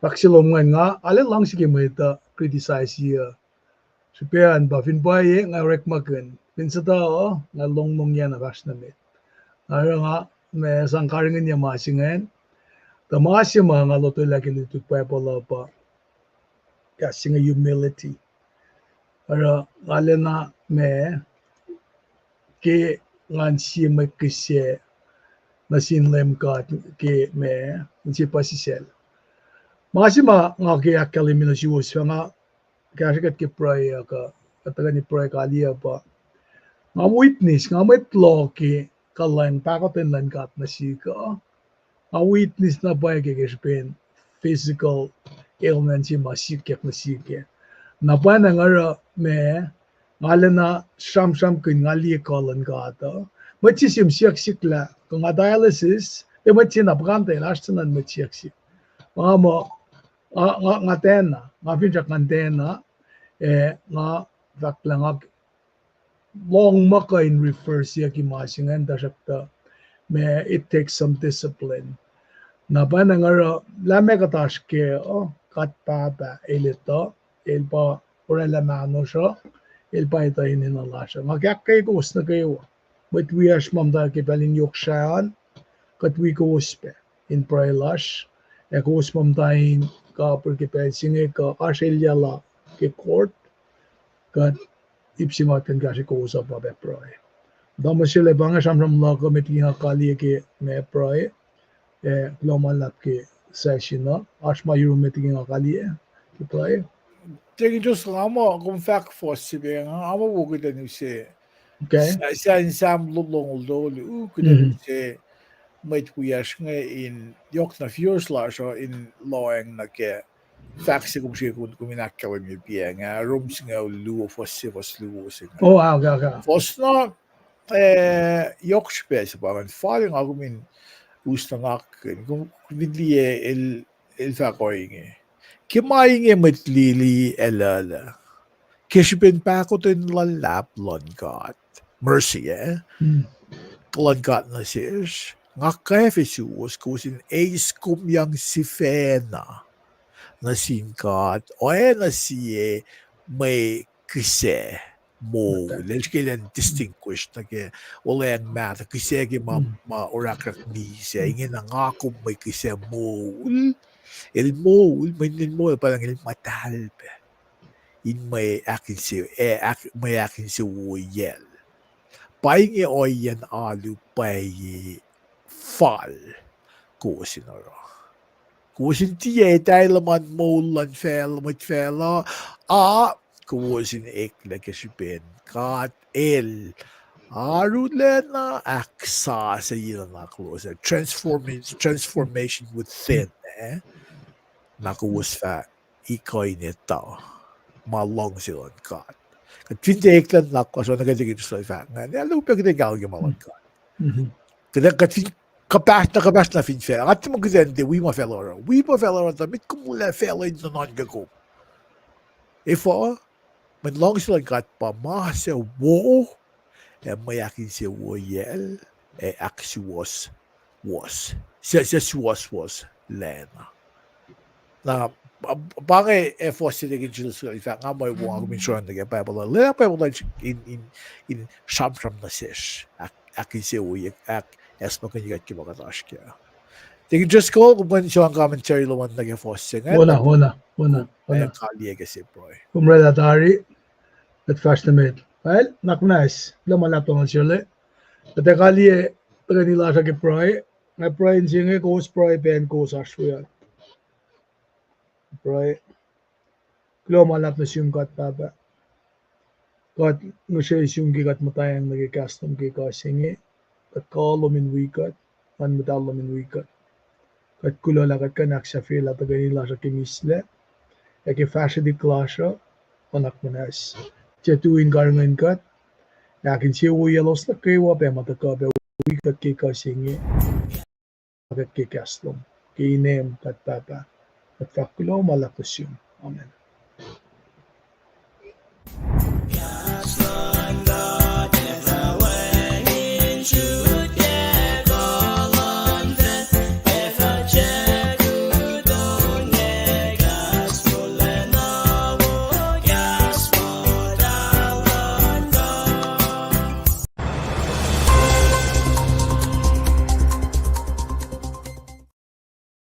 Fahk se lom ingacn, nga arlac luhngse ke mwet uh criticize uh. Srihpac an pa fin pwacye nga orekmakihn, fin suhtuhuh nga longlongyacna fahsr nuh met. Na oruh nga, ma sang karihngihnyuc ma se ingacn. Tuh ma se ma nga lotwelah ke lutlut Bible uh pa kahs se inge humility. Oruh nga lwelah ma ke ngan sie mwet kihsac nuh sin Leum God ke ma inse puhsisacl. Ma se ma nga ke ahkkahlwemye nuh suwos, nga kahsre kuht ke pruhe uh, kuht tuhkweni pruhe kaliyac pa, nga witness, nga mwet loh ke kuhlwacng pahkotwen luhn God nuh sihk uh. Nga witness na pwacye ke, ke srihpen physical element se ma sikyak nuh sihk. Na pwacnwacng oruh ma, nga lacna sramsramkihn nga liye kuh luhn God uh. Mwet se sihm siyuck sihk lah kuh nga dialysis, e mwet se na puhkantwen oasr tuh nuhn mwet siyuck sihk. Nga muh, nga, nga, nga tiacna, nga finsrak ngan tiacna, eh, nga fahk lah nga lohng muh kuh in refer siyuck ke ma se ingacn, tuhsruhktuh ma it takes some discipline. Na pwacnwacng oruh lah ma kuht oasr ke, uh, God Pahpah, El etuh, El pa oraclah mahnosr uh, El pa etuh enenuh lasr uh. Nga ke ahkkweye kowos nuh kwewa. Mwet wiyacsr ma muhta ke pacl in yohk srah an, kuht wi kowos pac in pruhe lasr, ac kowos ma muhta in kapir ke pacl se inge kuh oasr elyah la ke court, kuht ip se ma kuht kuh in kahsre kowos uh pa pac pruhe. Tamuhlwel, pa inge sramsram luhk uh met liki nga kaliye ke ma pruhe, ac kuloh ma luhlahp ke session uh, oasr ma yurum met liki nga kaliye ke pruhe. Thank you, Joseph, nga muh kom fahk fuhs se pac, nga muh wo kuht in use. Okay. Sa-, Sam, Sam lo-, longoul tolu, kuht in use mwet wiyacsr inge in yohkna viewers lasr uh in lohacng nuh ke fahk se kom srihke kom, kom in ahkkahlwemye piac, ah, Rom singucul luo fuhs se, fuhs luo se inge. Oh, okay, okay. Fuhs na, eh, yohk srihpac se pa ingacn, fal nga kom in us nuhnak, kom, kom in liye el, el fahk ohinge. Ke ma inge mwet lili eluhlah, ke srihpen pahkotwen luhlahp luhn God, mercy, eh? Luhn God nuh sesr, nga kwacfe suwos kowos in eis komyang sifacna nuh sin God, oacna sie mwe kihsac moul. El srihke elan distinguish nuh ke olweacng mahtuh, kihsac ke ma, ma orahkrahk misac, ingena nga kom mwe kihsac moul. El moul, mweyen el moul pa ingacn el muhtahl pac in mwe ahkinse-, eh, ahk-, mwe ahkinsewowoyacl. Pa inge ohiyacn alu pwacye fal kowos in oruh. Kowos in tiac etuh luhman moul luhn facl-, mwet facluh, a kowos in eklac ke srihpen God El arulacna ahksasucye nuhnak lowos, transformation, transformation within, eh? Na kowos fah ikuh in etuh ma luhngse luhn God. Kuht fin tiac eklac nuhnak lasr uh, nuh ke tiac ke Jerusalem fahk ingacn, ac lihpufacn kuht ac kahlwem ke ma luhn God. Kuht, kuht fin kuhpahsr na, kuhpahsr na fin facl, kuht tiac muh kuht in tiac wi ma facl oruh. Wi ma facl oruh tuh met kom lah facl in nuhnuhnkuh kom. Efuh, mweyen luhngse luhn God pa ma suc wo, ac mwe ahkinsewowoyacl, ac ahksuwohswohs. Suc, suc suwohswohs lacna. Na, pa, pa inge, eh, fuhs se tiac ke Jerusalem fahk, nga muh wo nga kom in sroang nuh ke Bible uh. Lwelah Bible uh in, in, in sramsram nuh sesr. Ahk-, ahkinsewowoye, ahk-, ahkacsmakihnye kuht ke ma kuht oasr kac. Tiac ke Driscoll, kom kuh in sroang commentary lom an nuh ke fuhs se ingacn. Wona, wona, wona, wona. Kaliyac ke se pruhe. Kom oraclah tari, kuht fahsr nuh met. Pal, nuhnak muhnahs, kuloh ma luhlahp Donald Shirley. Kuht ac kaliyac tuhkweni lasr uh ke pruhe. Nga pruhe in se inge, kowos pruhe pac in kowos oasr we an. Pruhe. Kuloh ma luhlahp nuh sum God Pahpah. Kuht ngihsre sum ke kuht muhtwacng nuh ke kahs lom ke ekuh se inge. Kuht kuh lom in wi kuht, Nguhn Muhtahl lom in wi kuht. Kuht kuloh lah kuht kuh in ahksahfyelah tuhkweni lasr uh ke mislac, ac ke fahsrwelihk lasr uh, nuhnak muhnahs. Tiac tui in karihngihn kuht, ac ahkinsewowoye elos nuh kwewa pac ma tuhkuh pac wi kuht ke ekuh se inge. Kuht ke kahs lom, ke inem kuht Pahpah. Kuht fahk kuloh ma luhlahp nuh sum. Amen.